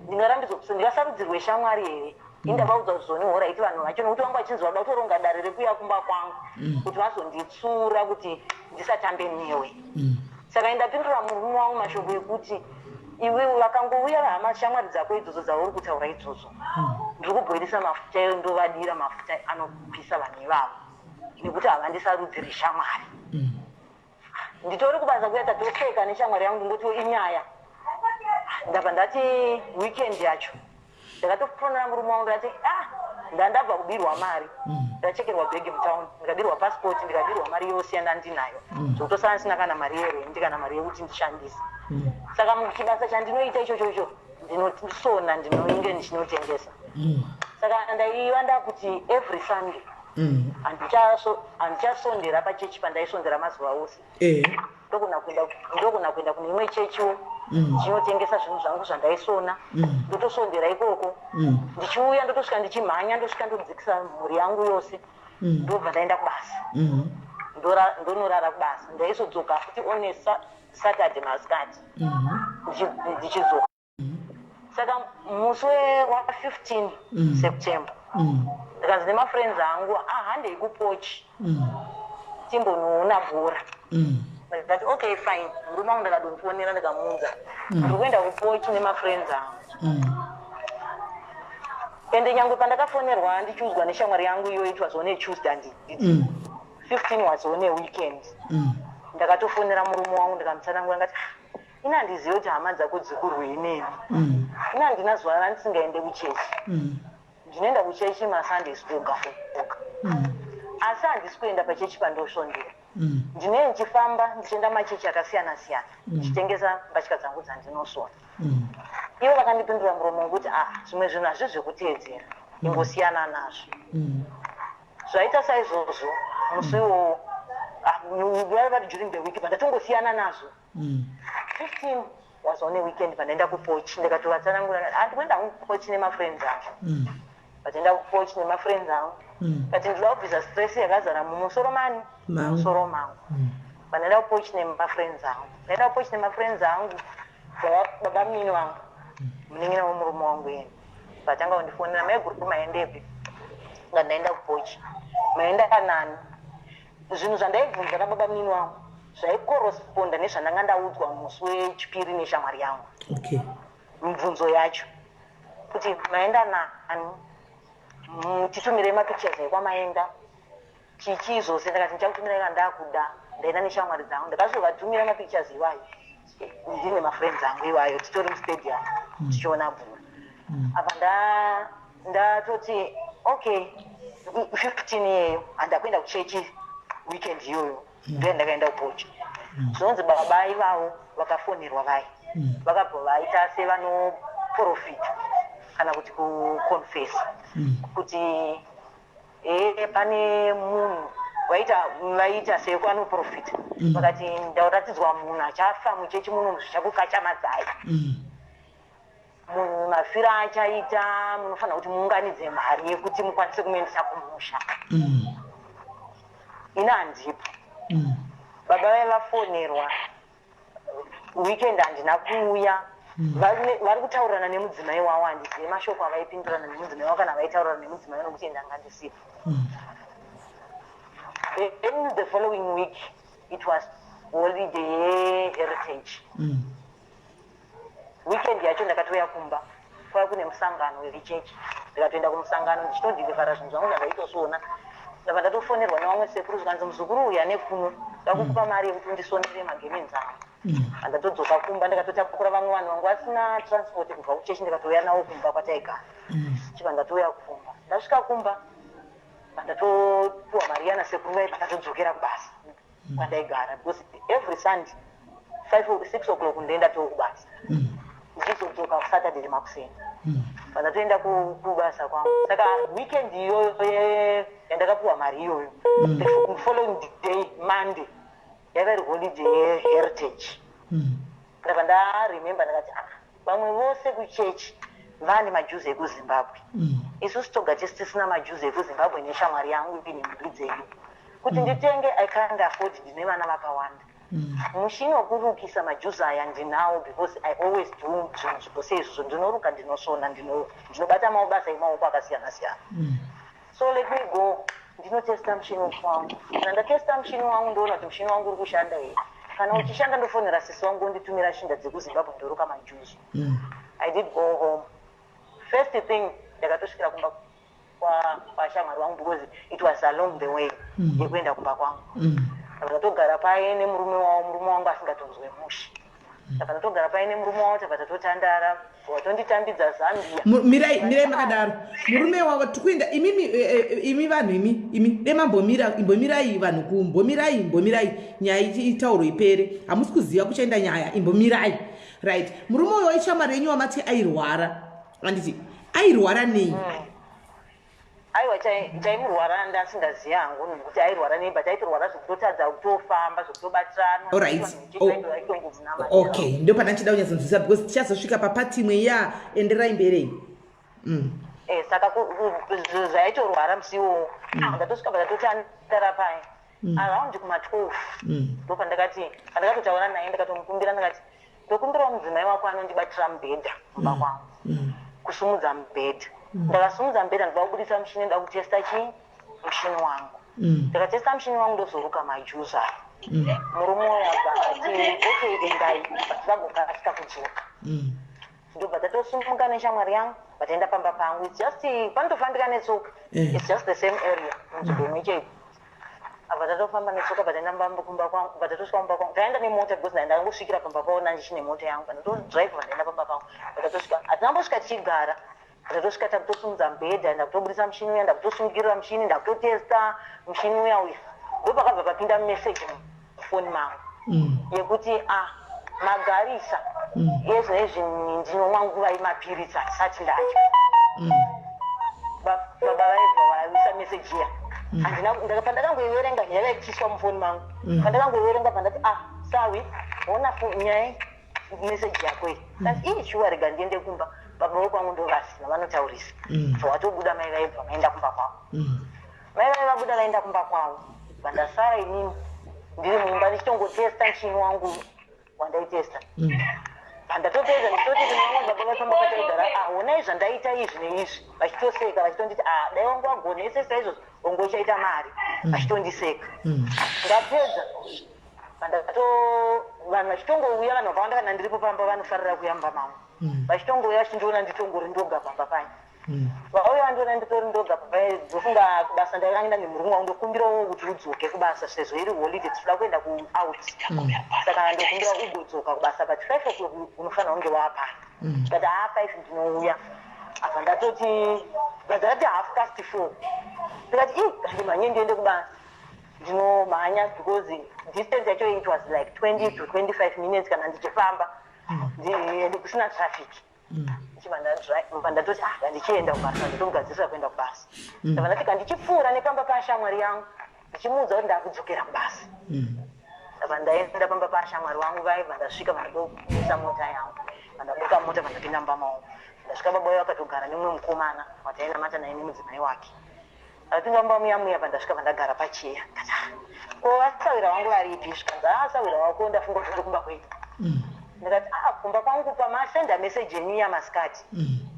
ndingarambidzwa, ndingasarudzirwe shamwari here?" Indavaudza zvoni, alright, vanhu vacho, nokuti vanga vachinzi vada kutoronga dare rekuuya kumba kwangu kuti vazonditsura kuti ndisatambe newe. Saka indapindura murume wangu mashoko ekuti, "Iwewe, vakangouya hama, shamwari dzako idzodzo dzauri kutaura idzodzo, ndiri kubhoirisa mafuta eyo, ndovadira mafuta anopisa vanhu ivavo, nekuti havandisarudziri shamwari." Nditori kubasa kuya, tatoseka neshamwari yangu, ndingotiwo inyaya. Ndabva ndati weekend yacho ndakatofonera murume wangu, ndati, "Ah, ndandabva kubirwa mari, ndachekerwa bhegi mutauni, ndikabirwa pasipoti, ndikabirwa mari yose yandandinayo, zvokutosara ndisina kana mari yerendi kana mari yekuti ndishandise. Saka muchibasa chandinoita ichochocho, ndinosona, ndinoinge ndichinotengesa. Saka ndaiva ndakuti every Sunday handichasondera pachechi pandaisondera mazuva ose. Ndogona kuenda kune imwe chechiwo, ndichinotengesa zvinhu zvangu zvandaisona, ndotosondera ikoko. Ndichiuya, ndotosvika ndichimhanya, ndosvika ndodzikisa mhuri yangu yose, ndobva ndaenda kubasa. Ndonorara kubasa. Ndaizodzoka futi on a Saturday masikati, ndichidzoka. Saka musi wa15 September ndikanzi nemafriends angu, 'Ah, handei kupochi, timbonoona bhora.' Ndikati, 'Okay, fine.' Murume wangu ndakadonfonera, ndikamuudza, "Ndiri kuenda kupochi nemafriends angu." Ende nyangwe pandakafonerwa ndichiudzwa neshamwari yangu iyoyo, it was on a Tuesday, handiti? 15 was on a weekend. Ndakatofonera murume wangu, ndikamutsanangura, ngati, "Ah, ini handizivi kuti hama dzako dzikurwei neni. Ini handina zuva randisingaende kuchechi. Ndinoenda kuchechi maSundays oga oga, asi handisi kuenda pachechi pandosvondera. Ndinee ndichifamba, ndichienda machechi akasiyana siyana, ndichitengesa mbatya dzangu dzandinosona." Ivo vakandipindura muromo wekuti, "Ah, zvimwe zvinhu hazvi zvekuteedzera, ingosiyana nazvo." Zvaita saizvozvo musi iwowo, ah, vaiva vari during the week, pandatongosiyana nazvo. 15 was on a weekend pandaenda kupochi. Ndikatovatsanangura, "Handikuenda hangu kupochi nemafriends angu." Vatienda kupochi nemafriends angu, kati ndinoda kubvisa stress yakazara mumusoro mani. Mangu. Musoro mangu. Pandaenda kupochi nemafriends angu, ndaenda kupochi nemafriends angu, baba munini wangu, munin'ina wemurume wangu yena, vatanga kundifonera, "Maiguru, maendepi?" Nga, "Ndaenda kupochi." "Maenda nani?" Zvinhu zvandaibvunza nababa munini wangu zvaikorosponda nezvandanga ndaudzwa musi wechipiri neshamwari yangu. Mibvunzo yacho kuti, "Maenda nani? Titumirei mapictures ekwamaenda, chichii zvose." Ndakati, "Ndichakutumirai kana ndakuda. Ndaenda neshamwari dzangu." Ndakazovatumira mapictures iwayo ndine mafriends angu iwayo, titori mustadium tichiona bhora. Apa ndatoti okay, 15 iyeyo handakuenda kuchechi. Weekend iyoyo ndo yandakaenda kupochi. Zvinonzi baba ivavo vakafonerwa vai, vakabva vaita sevanoprofita kana kuti kuconfessa kuti ee, pane munhu vaita sekanoprofita, vakati, "Ndauratidzwa munhu achafa muchechi muno, zvichakukachamadzai. Munhu mafiro achaita, munofanira kuti muunganidze mari yekuti mukwanise kumuendesa kumusha." Ini handipo. Baba vaivafonerwa weekend, handina kuuya. Vari kutaurirana nemudzimai wavo. Handizive mashoko avaipindurana nemudzimai wavo kana vaitaurirana nemudzimai, nokuti ndanga ndisipo. Then the following week it was holiday yeHeritage. Weekend yacho ndakatouya kumba, kwava kune musangano wechechi. Ndikatoenda kumusangano ndichitodhilivhara zvinhu zvangu zvandaitosona. Ndabva ndatofonerwa nevamwe sekuru, zvikanzi, "Muzukuru, uya nekuno, ndakukupa mari yekuti undisonere magemenzi angu." Andatodzoka kumba, ndikatotakura vamwe vanhu vangu vasina transport kubva kuchechi, ndikatouya navo kumba kwataigara. Chibva ndatouya kumba. Ndasvika kumba, ndatopiwa mari yana sekuru vai. Ndatodzokera kubasa kwandaigara, because every Sunday 5, 6 o'clock ndoenda too kubasa, ndichizodzoka Saturday makuseni. Pandatoenda kubasa kwangu, saka weekend iyoyo yandakapiwa mari iyoyo, the following day, Monday, yaiva iri holiday yeHeritage. Ndabva ndaremember, ndakati, "Ah, vamwe vose kuchechi vane majuzi ekuZimbabwe, isusu toga tisi tisina majuzi ekuZimbabwe neshamwari yangu ine mhuri dzedu. Kuti nditenge, I can't afford, ndine vana vakawanda." Mushini wekurukisa majuzi aya ndinawo because I always do zvinhu zvose izvozvo. Ndinoruka, ndinosona, ndinobata mabasa emaoko akasiyana siyana. So let me go ndinotesta mushini wangu. Kana ndatesta mushini wangu, ndoona kuti mushini wangu uri kushanda here. Kana uchishanda, ndofonera sisi wangu onditumira shinda dzekuZimbabwe, ndoruka majuzu. I did go home. First thing, ndakatosvikira kumba kwashamwari wangu because it was along the way yekuenda kumba kwangu. Saka ndatogara paye nemurume wavo, murume wangu asingatonzwe mushe. Saka ndatogara paye nemurume wavo, tabva tatotandara, watonditambidza zambia. Mirai, mirai makadaro. Murume wavo tikuenda imimi, imi vanhu, imi demambomira, imbomirai vanhu, kumbomirai, imbomirai nyaya itauro ipere. Hamusi kuziva kuchaenda nyaya, imbomirai. Right, murume uyo waishamwari yenyu wamati airwara, handiti? Airwara nei? Aiwa, chaimurwara ndasingazivi hangu nekuti airwara nei, but aitorwara zvekutotadza kutofamba, zvekutobatirana. Alright. Oh. Okay, ndo pana ndichida kunyatsonzwisa because tichazosvika papati imwe ya enderai mberi. Saka zvaitorwara musi iwowo, ndatosvika patatotandara paye around kuma12. Ndo pandakati, pandakatotaura naye, ndakatomukumbira, ndakati ndokumbirawo mudzimai wako anondibatira mubhedha mumba kwangu, kusumudza mubhedha. Ndakasumudza mubhedha, ndobva kubudisa mushini, nda kutesta chii, mushini wangu. Ndikatesta mushini wangu, ndozoruka majuzi aya. Murume uyo abva ati, "Okay, endai," but vagokasika kudzoka. Ndobva tatosumuka neshamwari yangu, vataenda pamba pangu. It's just panotofambika netsoka. It's just the same area, munzvimbo imwe chete. Abva tatofamba netsoka, bva taenda kumba kwangu, bva tatosvika kumba kwangu. Taenda nemota because ndangosvikira pamba pavo nandichine mota yangu. Ndatodrive, ndaenda pamba pangu, bva tatosvika. Hatinambosvika tichigara, tatosvika takutosumudza mubhedha, ndakutobudisa mushini uya, ndakutosungirira mushini, ndakutotesta mushini uya uya. Ndopakabva papinda meseji mufoni mangu yekuti, "A, magarisa ezvinezvi, ndinomwa nguva yemapiritsi, handisati ndadya." Baba vaibva vaisa meseji iya. Handina pandakangoiverenga, yaiva ichiswa mufoni mangu. Pandakangoiverenga, pandati, "Ah, sawi, ona nyaya, meseji yako iyi." Kati, "Ii, shuwa, rega ndiende kumba, baba vekwangu ndovasina vanotaurisa." Bva watobuda, mai vaibva vaenda kumba kwavo. Mai vai vabuda vaenda kumba kwavo, vandasara inini ndiri mumba ndichitongotesta mushini wangu wandaitesta. Pandatopedza, ndichitoti kune vamwe baba vafamba pataigara, "Ah, honai zvandaita izvi neizvi." Vachitoseka, vachitonditi, "Ah, dai wangu wagonesesa izvozvo, wangu uchaita mari." Vachitondiseka. Ndapedza, pandato vanhu vachitongouya, vanhu vakawanda, kana ndiripo pamba vanofarira kuyamba mangu. Vachitongouya vachindiona nditongori ndoga pamba panya. Vauya vandiona nditori ndoga pamba. Ndofunga kubasa ndairangira nemurume wangu, ndokumbirawo kuti udzoke kubasa sezvo iri holiday, tinoda kuenda kuout, saka ndokumbira ugodzoka kubasa, but 5 o'clock unofanira kunge wapano. But haa, 5 ndinouya. Apa ndatoti ndakati 4:30, ndikati, "Ii, ngandimhanye ndiende kubasa." Ndinomhanya because distance yacho, it was like 20 to 25 minutes kana ndichifamba ende kusina traffic. Ndichibva ndadrive, ndatoti, "Ah, ngandichienda kubasa." Ndatogadzirira kuenda kubasa. Ndabva ndati kandichipfuura nepamba pashamwari yangu, ndichimuudza kuti ndakudzokera kubasa. Ndabva ndaenda pamba pashamwari wangu vaibva. Ndasvika, vandatomisa mota yangu, vandabuka mota, vandapinda mumba mavo. Ndasvika, baba vayo vakatogara nemumwe mukomana watainamata naye nemudzimai wake. Ndapinda mumba muya muya, pandasvika pandagara pacheya. Ndati, "Ah, ko vasawira vangu varipi?" Zvikanzi, "Ah, sawira wako ndafunga kuti uri kumba kwenyu." Ndikati, "Ah, kumba kwangu pamasenda meseji enyu yamasikati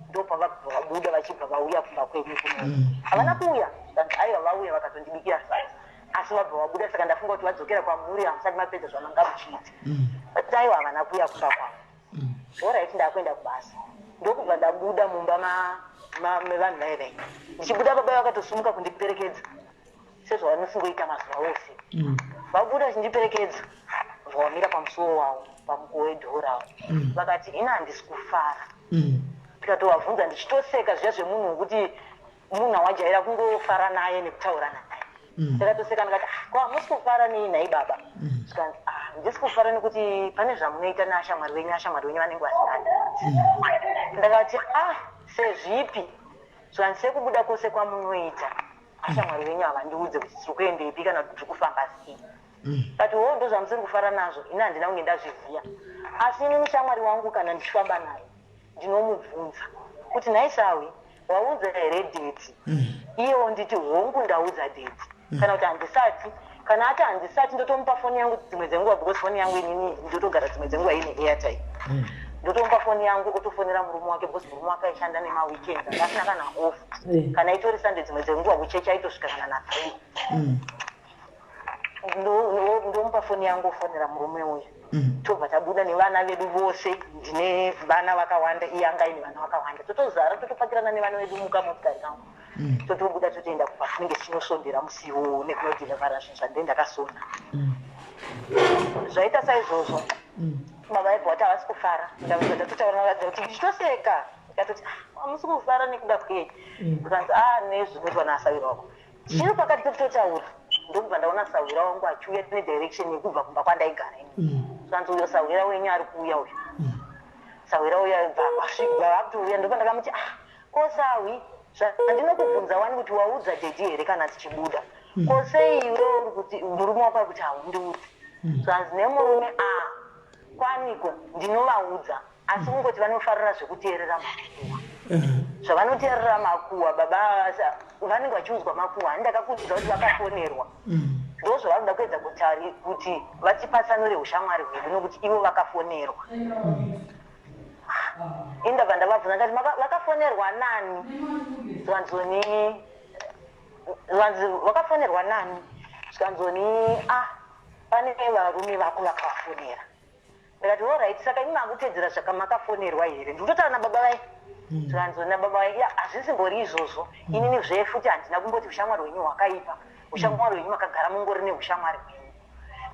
ndopavabva vabuda vachibva vauya kumba kwenyu kuno. Havana kuuya?" Zvikanzi, "Aiwa, vauya vakatondibikira sadza, asi vabva vabuda, saka ndafunga kuti vadzokera kwamuri, hamusati mapedza zvamanga muchiita." But aiwa, havana kuuya kumba kwavo. Alright, ndakuenda kubasa. Ndokubva ndabuda mumba mevanhu vaivai. Ndichibuda, baba vakatosumuka kundiperekedza sezvavanosingoita mazuva ose. Vabuda vachindiperekedza, vawamira pamusuwo wavo, pamukuwo wedhoo ravo. Vakati, "Ina handisi kufara." Ndikatovabvunza ndichitoseka zviya zvemunhu wekuti munhu awajaira kungofara naye nekutaura naye. Ndakatoseka ndikati, "Ah, ko hamusi kufara nei nhai baba?" Zvikanzi, "Ah, handisi kufara nekuti pane zvamunoita naashamwari venyu, ashamwari venyu vanenge vasingadi." Ndakati, "Ah, sezvipi?" Zvikanzi, "Sekubuda kwose kwamunoita, ashamwari venyu havandiudze kuti tiri kuendepi kana kuti tiri kufamba sei." But wo ndo zvamusiri kufara nazvo? Ini handina kunge ndazviziva, asi inini shamwari wangu kana ndichifamba naye ndinomubvunza kuti, 'Nhai sawi, waudza here daddy?' Iyewo nditi, 'Hongu, ndaudza daddy,' kana kuti, 'Handisati.' Kana ati handisati, ndotomupa foni yangu dzimwe dzenguva, because foni yangu inini ndotogara dzimwe dzenguva ine airtime. Ndotomupa foni yangu, otofonera murume wake, because murume wake aishanda nemaweekends, anga asina kana off. Kana itori Sunday, dzimwe dzenguva kuchechi aitosvika kana na3. Ndomupa foni yangu, ofonera murume uyu. Tobva tabuda nevana vedu vose. Ndine vana vakawanda, iye anga aine vana vakawanda. Totozara, totopakirana nevana vedu mukamotikari kangu. Totobuda, totoenda kumba. Tinenge tichinosondera musiwo nekunodhilivhara zvinhu zvandee ndakasona. Zvaita saizvozvo, baba vaibva vati havasi kufara. Ndatotaura kuti ndichitoseka, ndikatoti, "Ah, hamusi kufara nekuda kwei?" Ndikanzi, "A, nezvinoitwa nasawira wako." Chiri pakati pekutotaura, ndokubva ndaona sawira wangu achiuya nedirection yekubva kumba kwandaigara ini. Zvanzi, "Uyo sawira wenyu ari kuuya uyo." Sawira uya bva vakutouya. Ndopa ndakamuti, "Ah, ko sawi, zvandinokubvunza wani kuti waudza daddy here kana tichibuda? Ko sei iwe uri kuti murume wako ari kuti haundiudzi?" Zvanzi nemurume, "A, kwaniko, ndinovaudza, asi kungoti vanofarira zvekuteerera makuhwa." Zvavanoteerera makuhwa, baba vanenge vachiudzwa makuhwa. Hani ndakakuudza kuti vakafonerwa. Ndo zvavanoda kuedza kuti vatipatsanure ushamwari hwedu, nokuti ivo vakafonerwa. Indabva ndavabvunza ndati, "Vakafonerwa nani?" Zvanzoni, zvanzi, "Vakafonerwa nani?" Zvikanzoni, "Ah, pane varume vako vakavafonera." Ndikati, "Alright, saka imi makutedzera zvakamakafonerwa here?" Ndikutotaura nababa vai. Zvikanzoni nababa vai, "Ya, hazvisimbori izvozvo. Inini zvefuti handina kumboti ushamwari hwenyu hwakaipa. Ushamwari hwenyu makagara mungori neushamwari hwenyu,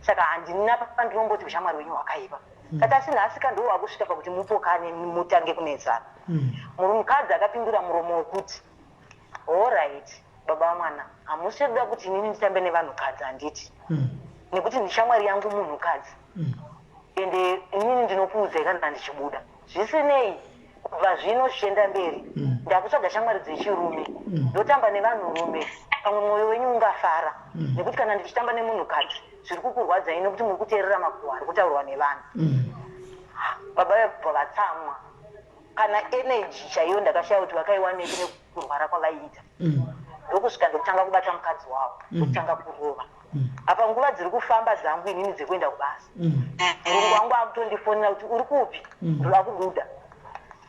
saka handina pandinomboti ushamwari hwenyu hwakaipa." Kati, "Asi nhasi ka ndo wakusvika pakuti mupokane, mutange kunetsana." Mukadzi akapindura muromo wekuti, "Alright, baba vamwana, hamusi kuda kuti inini nditambe nevanhukadzi, handiti? Nekuti ndishamwari yangu munhukadzi, ende inini ndinokuudzai kana ndichibuda. Zvisinei, kubva zvino zvichienda mberi, ndakutsvaga shamwari dzechirume, ndotamba nevanhurume. Pamwe mwoyo wenyu ungafara, nekuti kana ndichitamba nemunhukadzi zviri kukurwadzai, nekuti muri kuteerera makuhwa ari kutaurwa nevanhu." Baba vebva vatsamwa. Kana energy chaiyo ndakashaya kuti vakaiwanepi nekurwara kwavaiita. Ndokusvika ndokutanga kubata mukadzi wavo, ndokutanga kurova. Apa nguva dziri kufamba dzangu inini dzekuenda kubasa. Murungu wangu akutondifonera kuti, "Uri kupi? Ndoda kubuda."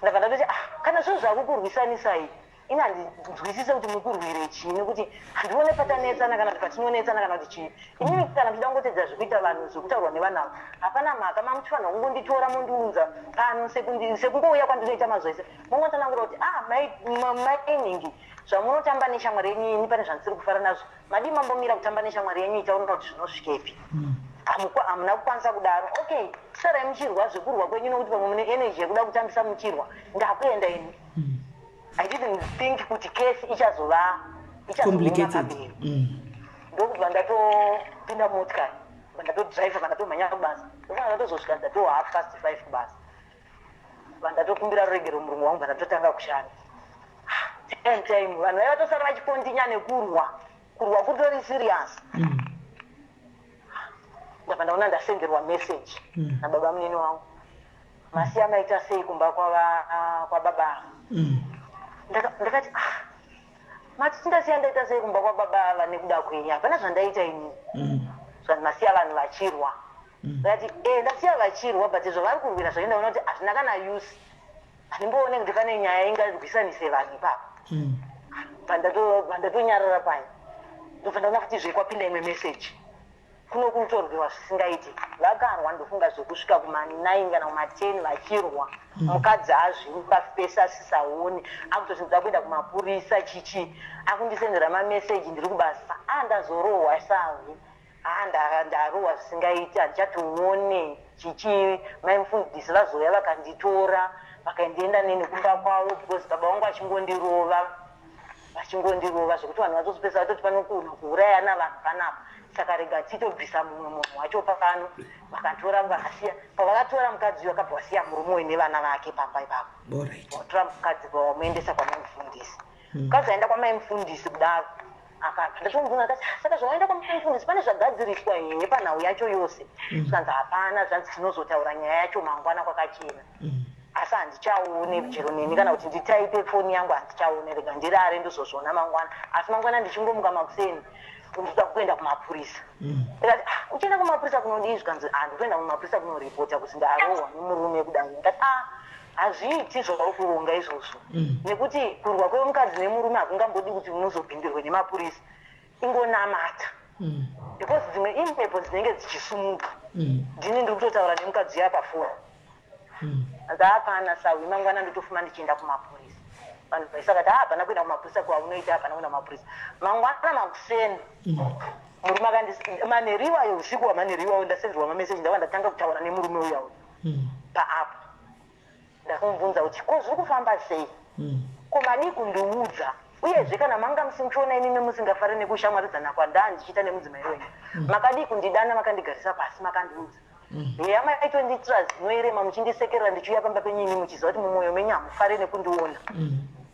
Ndabva ndatoti, "Ah, kana zvinhu zvakukurwisanisai, ini handinzwisise kuti mukurwire chii, nekuti handione patanetsana kana kuti patinonetsana kana kuti chii. Inini kana ndichida kungotedzera zvekuita vanhu, zvekutaurwa nevanhu ava, hapana mhaka. Mamuchifanira kungonditora mondiunza pano sekungouya kwandinoita mazuva ese, mongotsanangura kuti, ah, mainingi, zvamunotamba neshamwari yenyu, ini pane zvandisiri kufara nazvo. Madii mambomira kutamba neshamwari yenyu, itaurira kuti zvinosvikepi?" Hamuna kukwanisa kudaro. Okay, sarai muchirwa zvekurwa kwenyu, nokuti pamwe mune energy yekuda kutambisa muchirwa. Ndakuenda ini. I didn't think kuti case ichazova ichazooma Complicated. pamberi. Ndokubva ndatopinda mumotikari, bva ndatodhiraivha, bva ndatomhanya kubasa. Ndofana ndatozosvika ndato 5:30 kubasa. Bva ndatokumbira ruregero murungu wangu, bva ndatotanga kushanda. Time time vanhu vaiva tosara vachikontinya nekurwa, kurwa kutori serious. Ndabva ndaona ndasenderwa message nababa munini wangu, "Masiya maita sei kumba kwababa ava?" Ndakati, "Ah, mati ndasiya ndaita sei kumba kwababa ava nekuda kwenyu? Hapana zvandaita inini." Zvanzi, "Masiya vanhu vachirwa." Ndakati, "E, ndasiya vachirwa, but zvavari kurwira zvacho ndaona kuti hazvina kana use. Handimboone kuti pane nyaya ingarwisanise vanhu ipapo." Bva ndatonyarara paya. Ndobva ndaona kuti zvekwapinda imwe message. Kuno kutorwiwa zvisingaiti. Vakarwa, ndofunga zvekusvika kuma9 kana kuma10 vachirwa. Mukadzi azvimba pese, asisaoni, akutoti, "Ndoda kuenda kumapurisa." Chichi akundisendera mameseji ndiri kubasa, "A, ndazorohwa savi. A, ndarohwa zvisingaiti, handichatoone chichi. Mai mufundisi vazouya vakanditora, vakandienda neni kumba kwavo, because baba vangu vachingondirova, vachingondirova zvekuti vanhu vatozopesa vatoti panokuna kuurayana vanhu panapa, saka rega titobvisa mumwe munhu wacho pano." Vakatora, vakasiya. Pavakatora mukadzi uyu, akabva wasiya murume uyu nevana vake pamba ipapo. Vatora mukadzi, vamuendesa kwamai mufundisi. Mukadzi aenda kwamai mufundisi kudaro, akabva ndatomubvunza ndakati, "Ah, saka zvawaenda kwamai mufundisi pane zvagadziriswa here panhau yacho yose?" Zvikanzi, "Hapana." Zvanzi, "Tinozotaura nyaya yacho mangwana kwakachena, asi handichaone chero neni kana kuti nditaipe foni yangu, handichaone. Rega ndirare, ndozozviona mangwana." Asi mangwana ndichingomuka makuseni, Ndoda kuenda kumapurisa. Ndikati, "Ah, uchienda kumapurisa kunodii?" Zvikanzi, "Ah, ndikuenda kumapurisa kunoripota kuti ndarohwa nemurume." Kudai ndikati, "Ah, hazviiti zvauri kuronga izvozvo, nekuti kurwa kwemukadzi nemurume hakungambodi kuti unozopindirwe nemapurisa. Ingonamata, because dzimwe imhepo dzinenge dzichisumuka." Ndini ndiri kutotaura nemukadzi uya pafoni. Hapana sawi, mangwana ndotofuma ndichienda kumapurisa. Vanhu vaisakati, "Ah, hapana kuenda kumapurisa kwaunoita, hapana kuenda kumapurisa." Mangwana makuseni murume akandi manheru iwayo, usiku hwamanheru iwayo, ndasenderwa mameseji. Ndava ndatanga kutaura nemurume uya uyu paapp. Ndakamubvunza kuti, "Ko zviri kufamba sei? Ko madii kundiudza? Uyezve kana manga musindiona imimi musingafari nekushamwaridzana kwandaa ndichiita nemudzimai wenyu, makadii kundidana, makandigarisa pasi, makandiudza? Heya, maitondiitira zinoerema muchindisekerera ndichiuya pamba penyu, imi muchiziva kuti mumwoyo menyu hamufari nekundiona.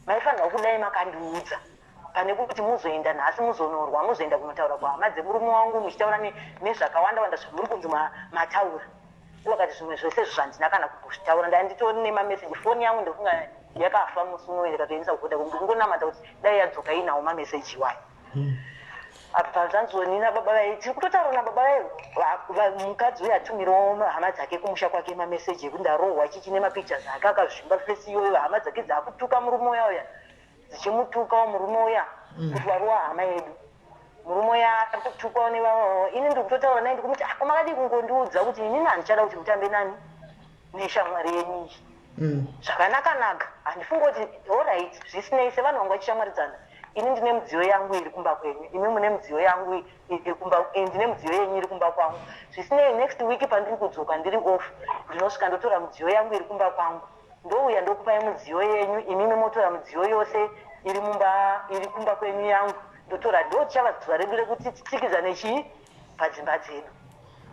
Maifanirwa kudai makandiudza pane kuti muzoenda nhasi muzonorwa, muzoenda kunotaura kuhama dzemurume wangu muchitaura nezvakawanda wanda zvamuri kunzi mataura." Vakati, "Zvimwe zvese zvandina kana kumbozvitaura. Ndanditori nemameseji. Foni yangu ndofunga yakafa musi unoyo, ndikatoendesa kuVodacom. Ndikungonamata kuti dai yadzoka inawo mameseji iwayo." Apa zvanzoni nababa vai, tiri kutotaura nababa vai. Mukadzi uyu atumirawo hama dzake kumusha kwake mameseji ekuti ndarohwa, chichi, nemapictures ake akazvimba face iyoyo. Hama dzake dzakutuka murume uya uya, dzichimutukawo murume uya kuti warowa hama yedu. Murume uya ari kutukwawo nevavo. Ini ndiri kutotaura naye, ndikumuti, "Ako makadii kungondiudza kuti inini handichada kuti mutambe nani, neshamwari yenyu iyi zvakanaka-naka? Handifungi kuti alright, zvisinei, sevanhu vanga vachishamwaridzana, ini ndine midziyo yangu iri kumba kwenyu, imi mune midziyo yangu iri kumba, ndine midziyo yenyu iri kumba kwangu. Zvisinei, next week pandiri kudzoka ndiri off, ndinosvika ndotora midziyo yangu iri kumba kwangu, ndouya ndokupai midziyo yenyu, imimi motora midziyo yose iri mumba, iri kumba kwenyu, yangu ndotora. Ndo tichava zuva redu rekuti titsikidzane chii padzimba dzedu."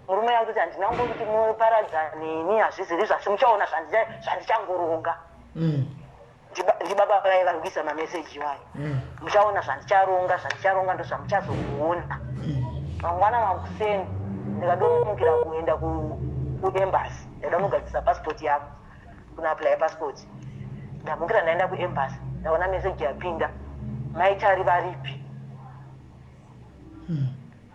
Murume yakutoti, "Handina kuti muparadzane ini, hazviziri zvasi, muchaona zvandichangoronga." Ndibaba vai vari kuisa mameseji iwayo. "Muchaona zvandicharonga, zvandicharonga ndo zvamuchazoona." Mangwana makuseni ndikadomukira kuenda kuembassy. Ndaida kunogadzisa pasipoti yangu, kunoapplya pasipoti. Ndamukira ndaenda kuembassy, ndaona meseji yapinda, "Maitari varipi?"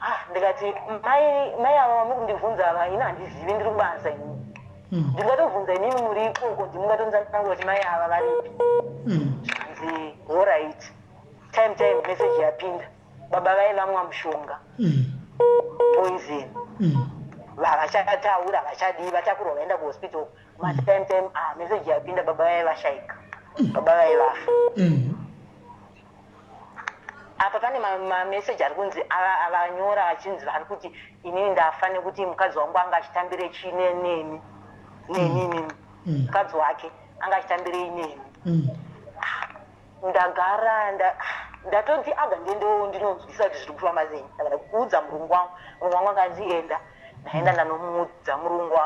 Ah, ndikati, "Mai, mai ava vamuri kundibvunza ava, ini handizivi, ndiri kubasa ini. Ndingatobvunza inini muri ikoko, ndimungatonzanangura kuti mai ava varipi?" Zvanzi, "Alright." Time time message yapinda, baba vai vamwa mushonga, poison. Vavachataura vachadii, vatakurwa vaenda kuhospital. Matime time, ah, message yapinda, baba vai vashaika, baba vai vafa. Apa pane mameseji ari kunzi avanyora achinzi vari kuti inini ndafa nekuti mukadzi wangu anga achitambire chii neni, neni mukadzi wake anga achitambirei neni. Ndagara ndatoti aga ndiendewo ndinonzwisa kuti zviri kufamba sei. Ndakada kuudza murungu wangu. Murungu wangu akanzi, "Enda." Ndaenda, ndanomuudza murungu.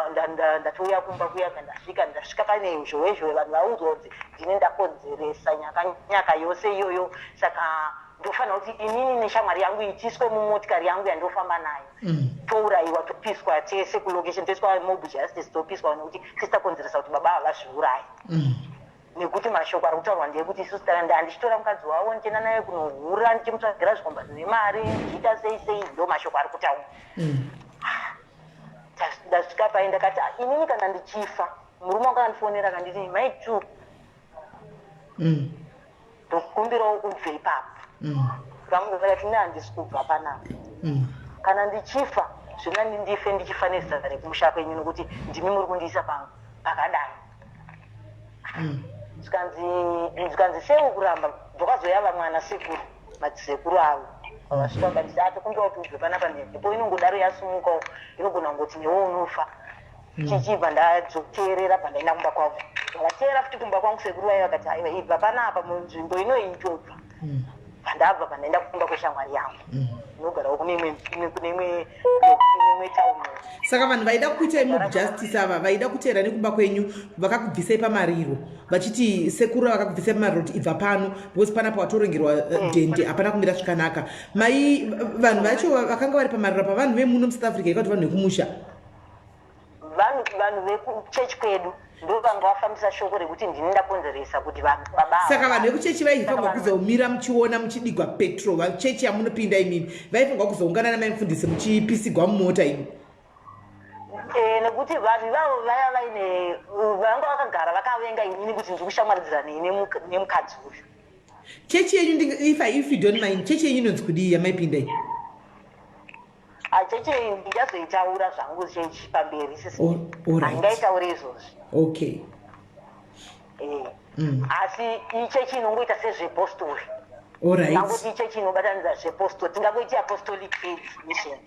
Ndatouya kumba kuya, ndasvika, ndasvika pane zhowe zhowe. Vanhu vaudzwa kuti ndini ndakonzeresa nyaka nyaka yose iyoyo, saka ndofanira kuti inini neshamwari yangu itiswe mumotikari yangu yandofamba nayo, tourayiwa, topiswa tese kulocation, toiswa mob justice, topiswa, nekuti tisi takonzeresa kuti baba ava vazviurayi, nekuti mashoko ari kutaurwa ndeyekuti isusu handichitora mukadzi wavo, ndichienda naye kunohura, ndichimutsvagira zvikomba zvine mari, ndichiita sei sei. Ndo mashoko ari kutaurwa. Ndasvika pai, ndakati, "Ah, inini kana ndichifa." Murume wangu akandifonera akanditi, "Mai two, ndokumbirawo ubve ipapo." Ndakati, "Ne, handisi kubva panapa. Kana ndichifa, zvinani ndife ndichifa nezita rekumusha kwenyu, nokuti ndimi muri kundiisa pakadai." Zvikanzi, "Sei kuramba?" Ndokazouya vamwana sekuru, madzisekuru avo vakasvika vakanditi, "Atokumbira kuti ubve panapa, mhepo inongodaro yasumukawo, inogona kungoti newe unofa." Chichibva ndadzoteerera, bva ndaenda kumba kwavo. Vakateera futi kumba kwangu sekuru vaiva vakati, "Aiwa, ibva panapa, munzvimbo inoyi itobva." Bva ndabva, bva ndaenda kumba kweshamwari yangu inogarawo kune imwe tauni. Saka vanhu vaida kuitai mob justice ava, vaida kuteera nekumba kwenyu, vakakubvisai pamariro vachiti sekuru vakakubvisai pamariro kuti ibva pano because panapa watorongerwa dhende, hapana kumira zvakanaka. Mai, vanhu vacho vakanga vari pamariro apa, vanhu vemuno muSouth Africa, ikati vanhu vekumusha? Vanhu vekuchechi kwedu. Ndo vanga vafambisa shoko rekuti ndini ndakonzeresa kuti baba ava. Saka vanhu vekuchechi vaifanirwa Saka vanhu- kuzomira muchiona muchidigwa petrol. Vachechi yamunopinda imimi vaifanirwa kuzoungana namai mufundisi muchipisigwa mumota imi. Nekuti vanhu ivavo vaya vaine vanga vakagara vakavenga inini kuti ndiri kushamwaridzana nemukadzi uyu. Chechi yenyu, if you don't mind, chechi yenyu inonzi kudii yamaipinda iyi? Achechi ndichazoitaura zvangu chechi pamberi, sisi. All right. Handingaitauri izvozvi. Okay. Asi ichechi inongoita sezvepostori. All right. Tingangoti ichechi inobatanidza zvepostori, tingangoiti Apostolic Faith Mission.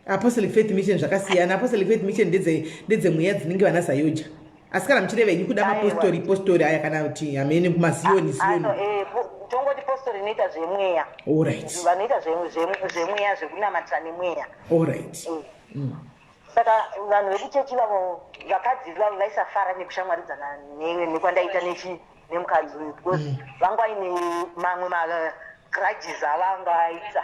Apostolic Faith Mission zvakasiyana. Apostolic Faith Mission ndedzemweya dzinenge vana ZAOGA, asi kana muchireva henyu kuda Aiwa. mapostori postori aya, kana kuti hamene kumasiyoni siyoni. Ano, tongoti postori inoita zvemweya. All right. Vanoita zvemweya, zvekunamatira nemweya. All right. Saka vanhu vekuchechi vavo, vakadzi vavo vaisafara nekushamwaridzana nekwandaita nemukadzi uyu, because vanga vaine mamwe magrudges avanga vaita.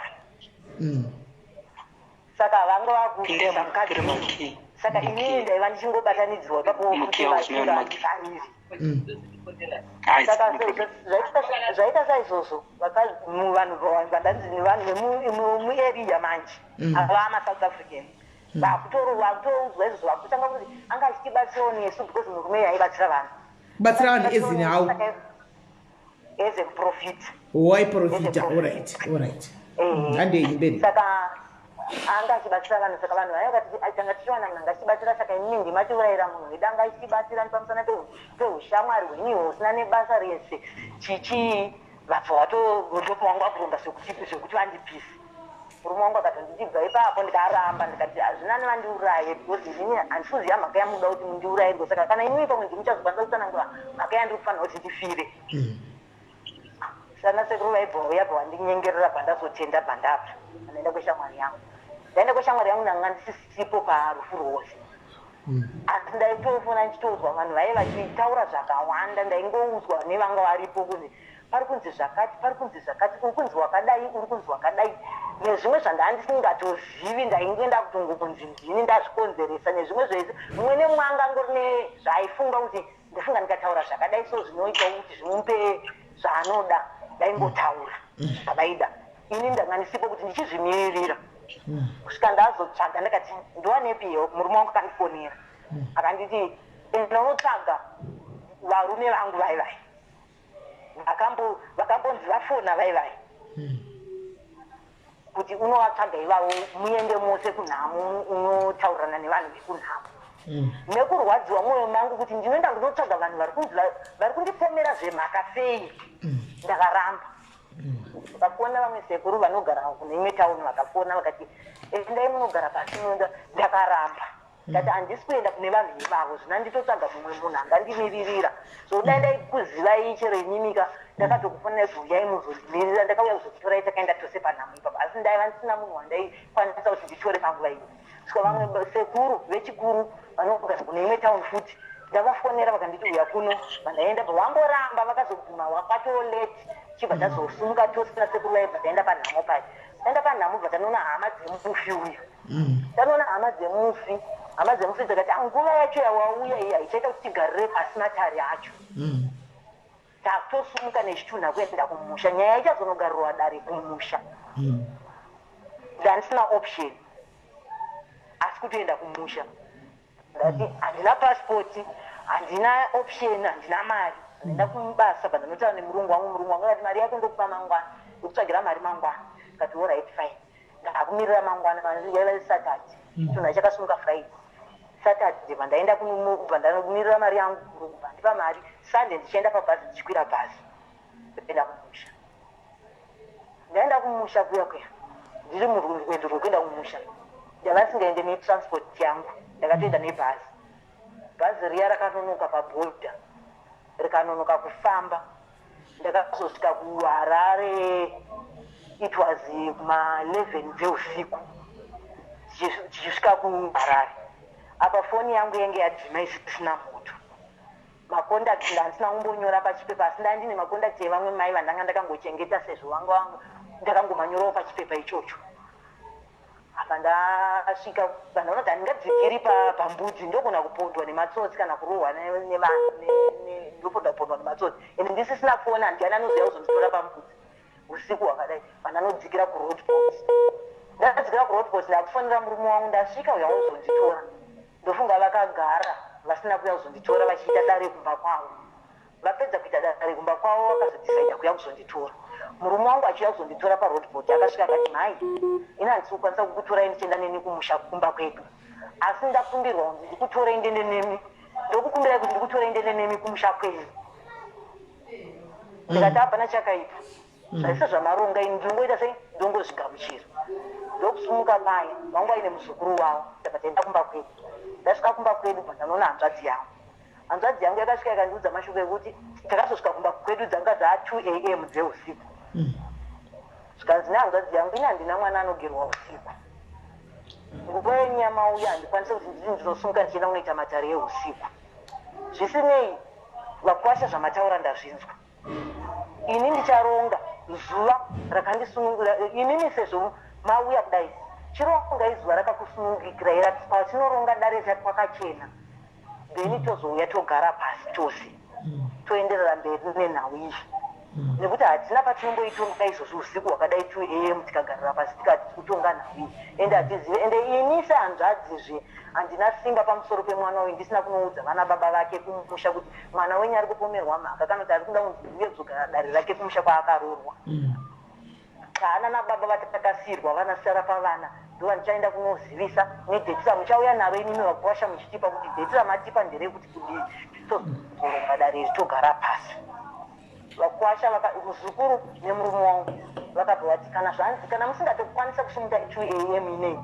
Saka vanga vakuisa mukadzi uyu. Saka inini ndaiva ndichingobatanidzirwa ipapo kuti Mukiya usina maki. vasingandifariri. Saka zvaita saizvozvo, vanhu vandanzi nevanhu vemuarea manje, ava maSouth African, vakutoudzwa izvozvo, vakutanga kuti anga achitibatsirawo nesu, because murume aibatsira vanhu. Kubatsira vanhu ezini how? As a prophet. Waiprofita? All right. Handei mberi. Saka anga achibatsira vanhu. Saka vanhu vaya vakati, "Tanga tichiwana munhu anga achibatsira, saka inini ndimatiurayira munhu wedu anga achitibatsira pamusana peushamwari hwenyuhwo husina nebasa rese." Chichii, vabva vatondopa wangu akuronga zvekuti vandipise. Murume wangu akatonditi, "Bva ipapo." Ndikaramba, ndikati, "Hazvina nevandiuraye, because inini handisi kuziva mhaka yamunoda kuti mundiurayirwe. Saka kana inini pamwe ndimuchazokwanisa kutsanangura mhaka yandiri kufanira kuti ndifire." Sana sekuru vaibva vauya, bva vandinyengerera, bva ndazotenda, bva ndabva ndaenda kweshamwari yangu. Ndaenda kweshamwari yangu, ndanga ndisisipo parufu rwose, asi ndaitofona ndichitoudzwa vanhu vaive vachitaura zvakawanda. Ndaingoudzwa nevanga varipo kunzi pari kunzi zvakati, pari kunzi zvakati, uri kunzi wakadai, uri kunzi wakadai, nezvimwe zvandaa ndisingatozivi. Ndaingoenda kutongokunzi ndini ndazvikonzeresa nezvimwe zvese. Mumwe nemumwe angangori nezvaaifunga kuti ndofunga ndikataura zvakadai, so zvinoitawo kuti zvimupe zvaanoda. Ndaingotaura zvavaida. Ini ndanga ndisipo kuti ndichizvimiririra kusvika ndazotsvaga. Ndakati, "Ndiwanepiyo?" Murume wangu akandifonera, akanditi, "Enda unotsvaga varume vangu vai vai vakambonzi vafona vai vai, kuti unovatsvaga ivavo, muende mose kunhamo, unotaurirana nevanhu vekunhamo." Nekurwadziwa mwoyo mangu kuti ndinoenda kunotsvaga vanhu vari kunzi vari kundipomera zvemhaka sei, ndakaramba. Vakafona vamwe sekuru vanogara kune imwe tauni, vakafona vakati, "Endai munogara pasi munoenda." Ndakaramba, ndati, "Handisi kuenda kune vanhu ivavo. Zvina nditotsvaga mumwe munhu angandimiririra. So dai ndaikuzivai chero imimika, ndakatokufonai kuti uyai muzondimirira, ndakauya kuzokutorai, takaenda tose panhamo ipapo. Asi ndaiva ndisina munhu wandaikwanisa kuti nditore panguva iyo." Svika vamwe sekuru vechikuru vanogara kune imwe tauni futi, ndavafonera, vakanditi, "Uya kuno." Vandaenda, vamboramba, vakazoguma wakatoleti. Chibva tazosumuka tose nasekuru vaibva, taenda panhamo pai. Taenda panhamo, bva tanoona hama dzemufi uyu. Tanoona hama dzemufi, hama dzemufi dzakati, "Ah, nguva yacho yawauya iyi haichaita kuti tigarire pasi matare acho. Takutosumuka nechitunha kuenda kumusha. Nyaya ichazonogarirwa dare kumusha." Ndandisina option asi kutoenda kumusha. Ndati handina pasipoti, handina option, handina mari. Ndaenda kubasa, bva ndanotaura nemurungu wangu. Murungu wangu akati, "Mari yako ndokupa mangwana, ndokutsvagira mari mangwana." Ndikati, "Alright, fine." Ndakumirira mangwana. Yaiva Saturday, chitunha chakasumuka Friday. Saturday bva ndaenda, bva ndamirira mari yangu. Murungu bva ndipa mari. Sunday ndichienda pabhazi, ndichikwira bhazi kuenda kumusha. Ndaenda kumusha kuya kuya, ndiri murwendo rwekuenda kumusha, ndava ndisingaende netransport yangu, ndakatoenda nebhazi. Bhazi riya rakanonoka pabhodha, rikanonoka kufamba. Ndakazosvika kuHarare, it was kuma11 dzeusiku tichisvika kuHarare. Apa foni yangu yange yadzima, isisina moto. Macontacts ndandisina kumbonyora pachipepa, asi ndaa ndine macontacts evamwe mai vandanga ndakangochengeta, sezvo vanga vangu ndakangomanyorawo pachipepa ichocho. Apa ndasvika, vanhu vanoti handingadzikiri pambudzi, ndogona kupondwa nematsotsi kana kurohwa nevanhu, ndopondwa pondwa nematsotsi, ende ndisisina foni. Handiani anoziva kuzonditora pambudzi usiku hwakadai? Vanhu anodzikira kuRoadport. Ndadzikira kuRoadport, ndakufonera murume wangu, ndasvika, uya uzonditora. Ndofunga vakagara vasina kuuya kuzonditora, vachiita dare kumba kwavo. Vapedza kuita dare kumba kwavo, vakazodhisaida kuuya kuzonditora. Murume wangu achiuya kuzonditora paRoadport, akasvika akati, "Mhai, ini handisi kukwanisa kukutorai ndichienda neni kumusha kumba kwedu, asi ndakumbirwa kunzi ndikutorei ndiende nemi. Ndokukumbirai kuti ndikutorei ndiende nemi kumusha kwenyu." Ndikati, "Hapana chakaipa, zvaisa zvamaronga, ini ndinongoita sei, ndongozvigamuchira." Ndokusumuka paya, vangu vaine muzukuru wavo, ndabva taenda kumba kwedu. Ndasvika kumba kwedu, bva ndanoona hanzvadzi yangu. Hanzvadzi yangu yakasvika ikandiudza mashoko ekuti takazosvika kumba kwedu dzanga dza 2 a.m. dzeusiku. Zvikanzi nehanzvadzi yangu, "Ini handina mwana anogerwa usiku. Nguva yenyama uya handikwanisi kuti nditi ndinosumuka ndichienda kunoita matare eusiku. Zvisinei, vakwasha, zvamataura ndazvinzwa. Ini ndicharonga zuva rakandisunungura inini. Sezvo mauya kudai, chirongai zuva rakakusunungikirai patinoronga dare kwakachena, then tozouya togara pasi tose, toenderera mberi nenhau iyi, nekuti hatina patinomboitonga izvozvo usiku hwakadai, 2 a.m., tikagarira pasi tikati kutonga nhau iyi, ende hatizive. Ende ini sehanzvadzizve handina simba pamusoro pemwana uyu ndisina kunoudza vana baba vake kumusha kuti mwana wenyu ari kupomerwa mhaka, kana kuti ari kuda kunzi ndiuye kuzogara dare rake kumusha kwaakaroorwa. Taana nababa vatakasiyirwa vanasara pavana, ndo vandichaenda kunozivisa nedate ramuchauya naro imimi vakuwasha, muchitipa kuti date ramatipa nderekuti kudii, tozoronga dare iri, togara pasi." Vakwasha, muzukuru nemurume wangu vakabva vati, "Kana zvanzi kana musingatokwanisa kusumuka 2 a.m. inei,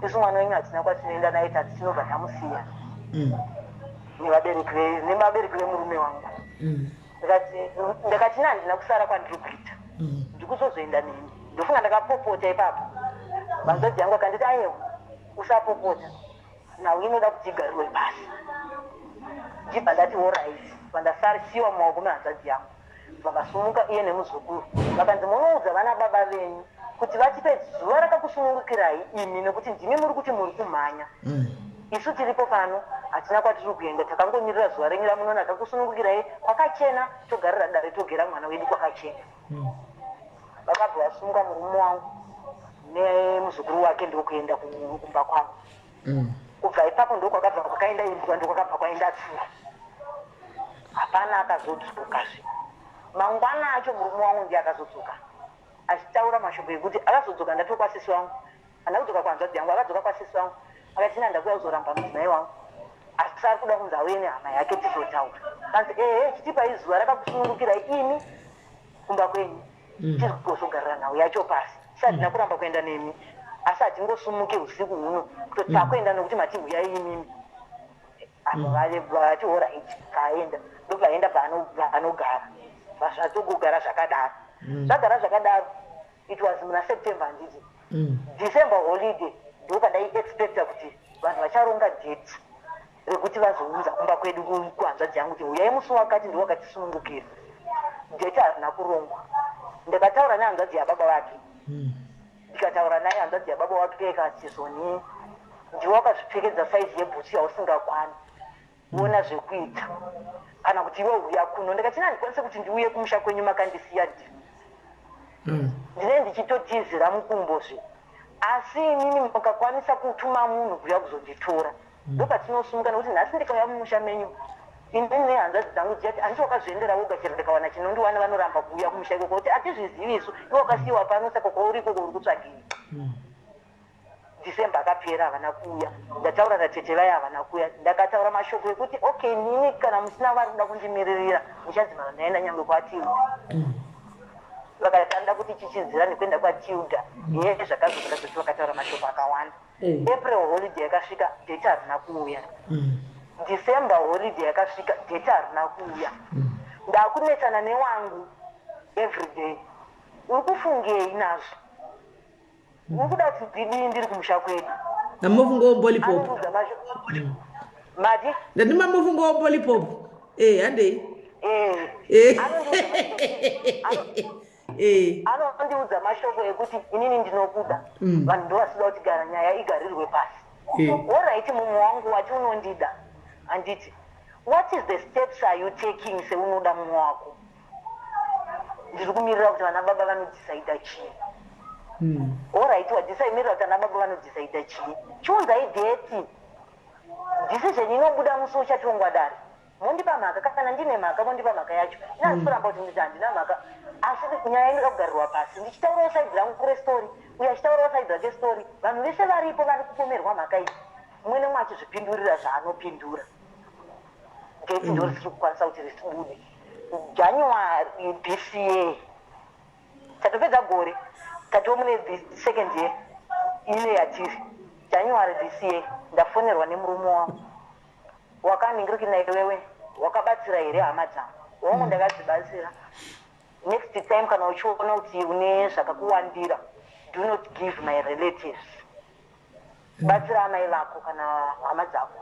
isu mwana wenyu hatina kwatinoenda naye, tati tinobva tamusiya nevabereki vemurume wangu." Ndakati, "Handina kusara kwandiri kuita, ndikuzozoenda nemi." Ndofunga ndakapopota ipapo. Vanzvadzi yangu akanditi, "Aiwa, usapopota, nhau inoda kuti igarirwe pasi." Ndibva ndati, "Alright." Vandasasiwa mumaoko mehanzvadzi yangu. Vakasumuka iye nemuzukuru, vakanzi, "Munoudza vana baba venyu kuti vatipe zuva rakakusunungukirai imi, nekuti ndimi muri kuti muri kumhanya. Isu tiripo pano, hatina kwatiri kuenda, takangomirira zuva renyu ramunoona rakakusunungukirai kwakachena, togarira dare, togera mwana wedu kwakachena." Vakabva vasunga murume wangu nemuzukuru wake, ndokuenda kumba kwavo. Kubva ipapo ndokwakabva kwakaenda imbwa, ndokwakabva kwaenda tsuro. Hapana akazodzokazve. Mangwana acho murume wangu ndiye akazodzoka achitaura mashoko ekuti akazodzoka ndatokwa sisi wangu. Handina kudzoka kuhanzvadzi yangu, akadzoka kwasisi wangu, akati, "Ina ndakuya kuzoramba mudzimai wangu, asi ari kuda kunzi auye nehama yake tizotaura." Kanzi, "Ehe, chitipai zuva rakakusunungukirai imi kumba kwenyu, tigozogarira nhau yacho pasi. Hatina kuramba kuenda nemi, asi hatingosumuke usiku huno kutoti takuenda nekuti mati huyai imimi." Apa vati, "Alright." Kaenda, ndobvaenda paanogara. Zvatogogara zvakadaro, zvagara zvakadaro. It was muna September, handiti? December holiday ndopandaiexpecta kuti vanhu vacharonga date rekuti vazounza kumba kwedu kuhanzvadzi yangu kuti huyai musi wakati, ndiwo wakatisunungukira. Date harina kurongwa. Ndakataura nehanzvadzi yababa vake, ndikataura naye, hanzvadzi yababa wake ikati, "Zoni, ndiwe wakazvipfekedza saizi yebhutsu yausingakwani, ona zvekuita, kana kuti iwe uya kuno." Ndikati, "Handikwanise kuti ndiuye kumusha kwenyu, makandisiya ndini, ndinee ndichitotizira mukumbozve. Asi inini mukakwanisa kutuma munhu kuuya kuzonditora, ndopatinosumuka, nekuti nhasi ndikauya mumusha menyu, inini nehanzvadzi dzangu dzichati handiti wakazviendera woga. Chero ndikawana chinondiwana, vanoramba kuuya kumusha ikoko kuti hatizvizivi isu, iwe wakasiyiwa pano, saka kwauri ikoko uri kutsvagei?" December akapera, havana kuuya. Ndataura natete vaya, havana kuuya. Ndakataura mashoko ekuti, "Okay, nini kana musina vari kuda kundimiririra, ndichadzimara ndaenda nyangwe kwaTilda." Vakati anoda kuti chichidzira nekuenda kwaTilda. Ye, zvakazozvakazoti vakataura mashoko akawanda. April holiday yakasvika, date harina kuuya. December holiday yakasvika, date harina kuuya. Ndakunetsana newangu everyday, "Uri kufungei nazvo? Uri kuda kuti ndidii? Ndiri kumusha kwedu." Namofungawo mbolipop. Anondiudza mashoko mati Ndati mamofungawo mbolipop, handei. Eh. Eh. Anondiudza mashoko ekuti inini ndinokuda. Vanhu ndovasida kuti gara nyaya igarirwe pasi. Alright, mumwe wangu wati unondida, handiti? What is the steps are you taking seunoda mumwe wako? Ndiri kumirira kuti vana baba vanodhisaidha chii. Alright, wadhisaimirira kuti vana baba vanodhisaidha chii, chiunzai date. Decision inobuda musi uchatongwa dare. Mondipa mhaka, kana ndine mhaka mondipa mhaka yacho. Ina handisi kuramba kuti nditi handina mhaka, asi nyaya inoda kugarirwa pasi, ndichitaurawo side rangu restory, uyo achitaurawo side rake story, vanhu vese varipo vari kupomerwa mhaka iyi, mumwe nemumwe achizvipindurira zvaanopindura. Date ndo risiri kukwanisa kuti risibude. January this year tatopedza gore, tatoo mune the second year ine yatiri. January this year ndafonerwa nemurume wangu wakaningirikina: "Iwewe wakabatsira here hama dzangu?" "Wangu, ndakadzibatsira." "Next time kana uchiona kuti une zvakakuwandira, do not give my relatives. Batsira amai vako kana hama dzako."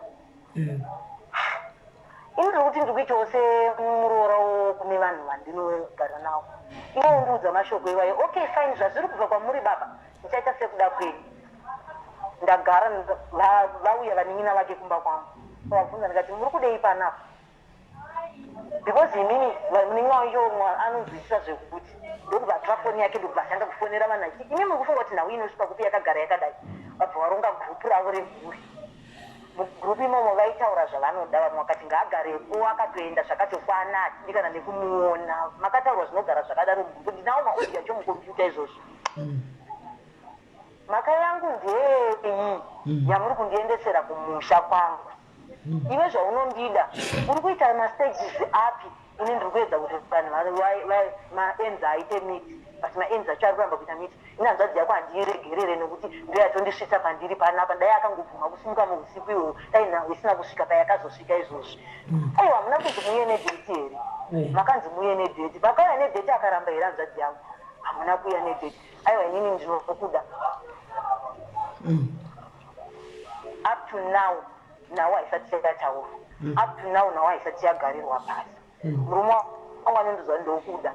Ini ndiri kuti ndiri kuitawo semuroora kune vanhu vandinogara navo. Iwe undiudza mashoko iwayo. Okay, fine, zvazviri kubva kwamuri baba, ndichaita sekuda kwenyu. Ndagara, vauya vanin'ina vake kumba kwangu, vabvunza, ndikati, "Muri kudei panapa?" Because imini munin'ina wacho anonzwisisa zvekuti ndokubva atora foni yake, ndokubva atanga kufonera vanhu achiti, "Imi muri kufunga kuti nhau inosvika kupi yakagara yakadai?" Vabva varonga gurupu ravo remhuri. Mugurupu imomo vaitaura zvavanoda. Vamwe vakati ngaagareko, akatoenda zvakatokwana, hatidi kana nekumuona. Makataurwa zvinogara zvakadaro mugurupu. Ndinawo maaudio acho mukombiyuta izvozvo. Mhaka yangu ndeyei yamuri kundiendesera kumusha kwangu? Iwe zvaunondida, uri kuita mastages api? Ini ndiri kuedza kuti vanhu maends aite meet, but maends acho ari kuramba kuita meet. Ini hanzvadzi yako handiiregerere nekuti ndo yatondisvitsa pandiri panapa. Dai akangobvuma kusimuka muusiku iwoyo, dai nhau isina kusvika payakazosvika izvozvi. Aiwa, hamuna kunzi muye nedate here? Makanzi muye nedate. Vakauya nedate, akaramba here hanzvadzi yangu? Hamuna kuuya nedate. Aiwa, inini ndinokuda. Up to now nhau haisati yataurwa. Up to now nhau haisati yagarirwa pasi. Murume wangu anondizwa ndokuda,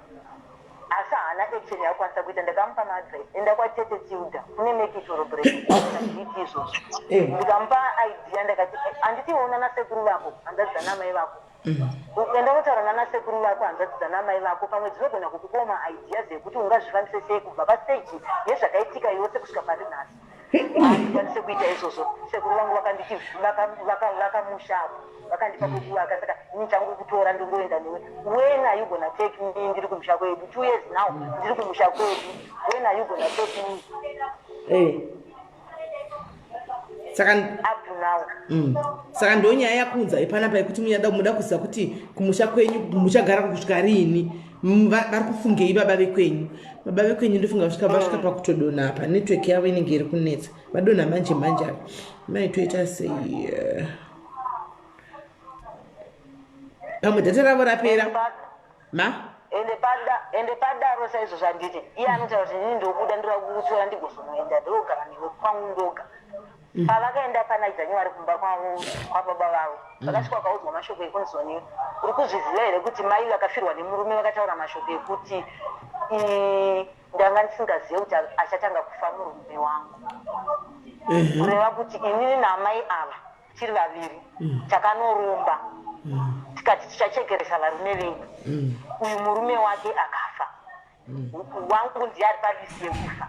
asi haana action yakukwanisa kuita. Ndakamupa maadvice, enda kwatete Tilda kune make it or break it izvozvo. Ndikamupa idea, ndakati, "Handiti ona nasekuru vako, hanzvadzi dzanamai vako, enda unotaura nanasekuru vako, hanzvadzi dzanamai vako, pamwe dzinogona kukupawo maideas ekuti ungazvifambise sei kubva pastage yezvakaitika yose kusvika pari nhasi." Handikwanise kuita izvozvo. Sekuru vangu vakanditi vakamusha apo, vakandipa kwekuvaka, saka ini changu kutora ndongoenda newe. When are you gonna take me? Ndiri kumusha kwedu 2 years now, ndiri kumusha kwedu. When are you gonna take me? Saka Up to now. Saka ndo nyaya yakunza ipanapa yekuti muda kuziva kuti kumusha kwenyu muchagara kusvika riini. Vari kufungei baba vekwenyu? Baba vekwenyu ndofunga vasvika pakutodonha apa. Network yavo inenge iri kunetsa. Vadonha manje manje apa. Maitoita sei? Pamwe data ravo rapera ma. Ende padaro saizvozvo, handiti iye anotaura kuti inini ndokuda, ndoda kukutora ndigozonoenda ndogara newe kwangu ndoga. Pavakaenda pana January kumba kwavo kwababa vavo, vakasvika vakaudzwa mashoko ekunzoni, "Uri kuzviziva here kuti mai vakafirwa nemurume vakataura mashoko ekuti, 'Ndanga ndisingazive kuti achatanga kufa murume wangu'? Kureva kuti inini namai ava tiri vaviri takanoromba, tikati tichachekeresa varume vedu. Uyu murume wake akafa, wangu ndiye ari palist yekufa.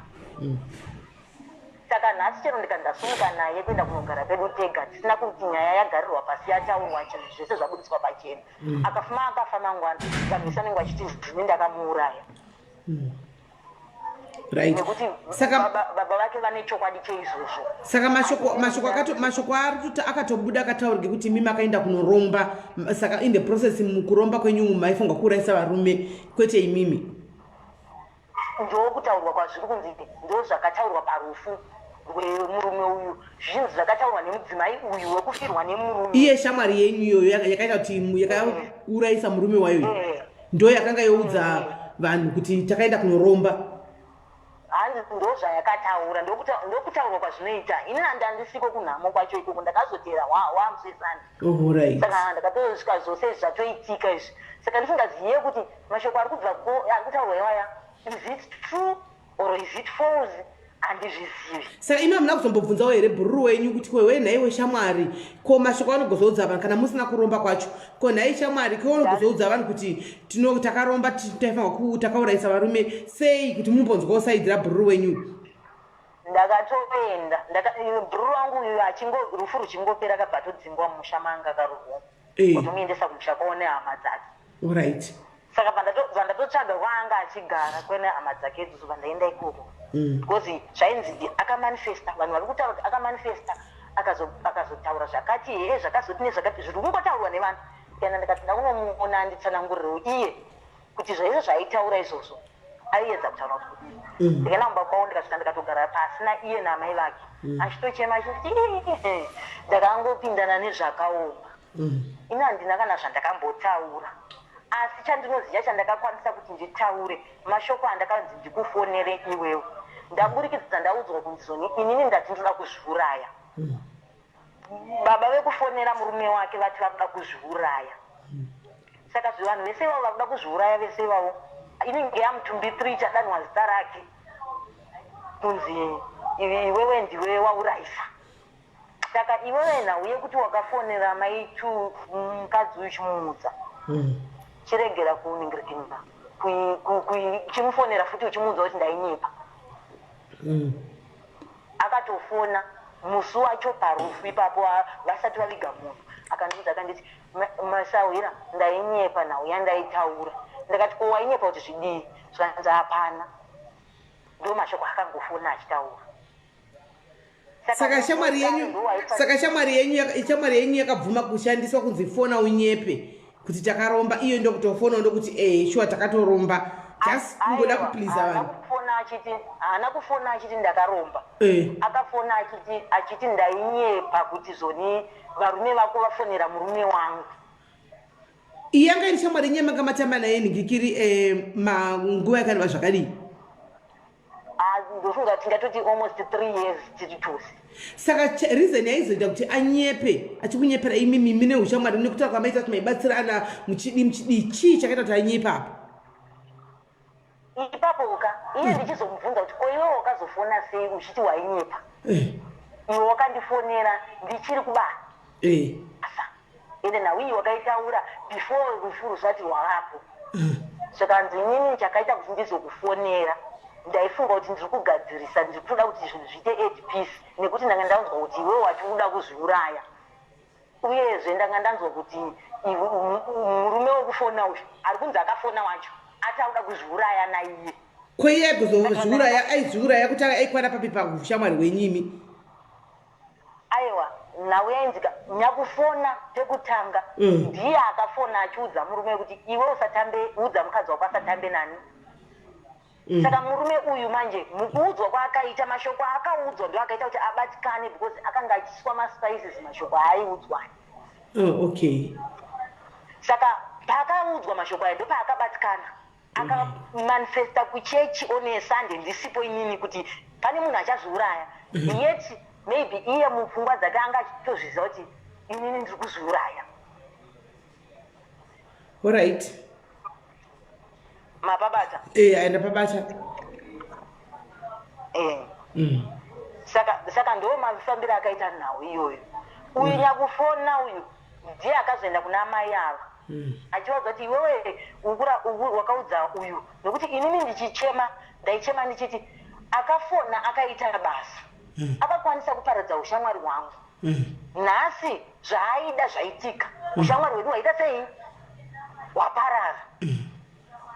Saka nhasi chero ndikati ndasumuka naye kuenda kunogara pedu tega, tisina kuti nyaya yagarirwa pasi, yataurwa, chinhu zvese zvabudiswa pachena, akafuma akafa mangwana, vanhu vese vanenge vachiti ndini ndakamuuraya." Nekuti Saka baba vake vane chokwadi cheizvozvo. Saka mashoko ari kuti akatobuda akataura ngekuti imi makaenda kunoromba. Saka in the process mukuromba kwenyu maifunga kuurayisa varume, kwete imimi. Ndokutaurwa kwazviri kunzi ndo zvakataurwa parufu rwemurume uyu, zvinhu zvakataurwa nemudzimai uyu wekufirwa nemurume. Iye shamwari yenyu iyoyo yakaita kuti yakaurayisa murume wayo iyi, ndo yakanga youdza vanhu kuti takaenda kunoromba. Hanzi ndo zvayakataura, ndokutaurwa kwazvinoita. Ini handisiko kunhamo kwacho ikoko, ndakazotera wamusesani. Saka ndakatosvika zvose izvi zvatoitika izvi, saka ndisingazive kuti mashoko ari kubva ari kutaurwa iwaya. Is it true or is it false? Handizvizivi. Saka imi hamuna kuzombobvunzawo here bhururu wenyu kuti ko nhaiwe shamwari, ko mashoko anogozoudza vanhu kana musina kuromba kwacho, ko nhai shamwari, ko unogozoudza vanhu kuti tino takaromba, taifanirwa takaurayisa varume sei, kuti mumbonzwawo side rabhururu wenyu? Ndakatoenda, bhururu wangu uyu achingo rufu ruchingopera, akabva atodzingwa mumusha manga akarohwa. Watomuendesa kumusha kwavo nehama dzake. Saka vandatotsvaga kwaanga achigara kwene hama dzake idzodzo, vandaenda ikoko, because zvainzi akamanifesta. Vanhu vari kutaura kuti akamanifesta, akazotaura zvakati here, zvakazoti nezvakati, zviri kungotaurwa nevanhu. Kana ndikati ndakunomuona anditsanangurirewo iye kuti zvaizvo zvaaitaura izvozvo aiedza kutaura kuti kudii. Ndikaenda kumba kwavo, ndikasvika, ndikatogara pasi naiye naamai vake, achitochema achiti, "Ndakangopindana nezvakaoma. Ini handina kana zvandakambotaura, asi chandinoziva chandakakwanisa kuti nditaure mashoko andakanzi ndikufonere iwewe. Ndaburikidza ndaudzwa kunzi zoni inini ndati ndoda kuzviuraya. Baba vekufonera murume wake vati vakuda kuzviuraya. Saka zvivanhu vese ivavo vakuda kuzviuraya vese ivavo, inenge yamutumbi 3 chadanwa zita rake kunzi iwewe ndiwe waurayisa. Saka iwewe nhau yekuti wakafonera maitu mukadzi uyu uchimuudza, chiregera kuningirikina chimufonera futi uchimuudza kuti ndainyepa." Akatofona musi wacho parufu ipapo, vasati vaviga munhu, akandiudza akanditi, "Masahwira, ndainyepa nhau yandaitaura." Ndakati, "Ko wainyepa kuti zvidii?" Zvanzi, "Hapana." Ndo mashoko akangofona achitaura. Saka shamwari yenyu, saka shamwari yenyu yakabvuma kushandiswa kunzi fona unyepe kuti takaromba, iyo ndokutofona ndokuti, "Eh, shuwa takatoromba," just kungoda kupleasa vanhu? Kufona achiti, haana kufona achiti ndakaromba. Akafona achiti ndainyepa kuti zoni varume vako vafonera murume wangu. Iyi yanga iri shamwari yenyu yamanga matamba naye nhingikiri manguva yakareba zvakadii? Ah, ndofunga tingatoti almost 3 years tiri tose. Saka reason yaizoita kuti anyepe achikunyepera imimi mine ushamwari, nekutaura kwamaita kuti maibatsirana muchidii muchidii, chii chakaita kuti anyepe apa? Ipapo ka iye ndichizomubvunza kuti, "Ko iwe wakazofona sei uchiti wainyepa? Iwe wakandifonera ndichiri kubasa, ende nhau iyi wakaitaura before rufu rusati rwavapo." Zvakanzi, "Inini chakaita kuti ndizokufonera, ndaifunga kuti ndiri kugadzirisa, ndiri kutoda kuti zvinhu zviite at peace, nekuti ndanga ndanzwa kuti iwe wati uda kuzviuraya. Uyezve ndanga ndanzwa kuti murume wekufona uyu ari kunzi akafona wacho ati auda kuzviuraya naiye." Kweiye aigozozviuraya, aizviuraya kuti aikwana papi paushamwari hwenyimi? Aiwa, nhau yainzika nyakufona pekutanga ndiye akafona achiudza murume kuti, "Iwe usatambe, udza mukadzi wako asatambe nani." Saka murume uyu manje mukuudzwa kwaakaita, mashoko aakaudzwa ndo akaita kuti abatikane, because akanga achiswa maspices mashoko aaiudzwa. Oh, okay. Saka paakaudzwa mashoko aya ndopaakabatikana, akamanifesta kuchechi on a Sunday ndisipo inini kuti pane munhu achazviuraya. Yet maybe iye mupfungwa dzake anga achitozviziva kuti inini ndiri kuzviuraya. Alright. Mapabata? Aenda pabata. Saka ndo mafambiro akaita nhau iyoyo. Uyu nyakufona uyu ndiye akazoenda kuna amai ava achivaudza kuti, "Iwewe wakaudza uyu," nekuti inini ndichichema ndaichema ndichiti akafona akaita basa, akakwanisa kuparadza ushamwari hwangu. Nhasi zvaaida zvaitika, ushamwari hwedu hwaita sei, hwaparara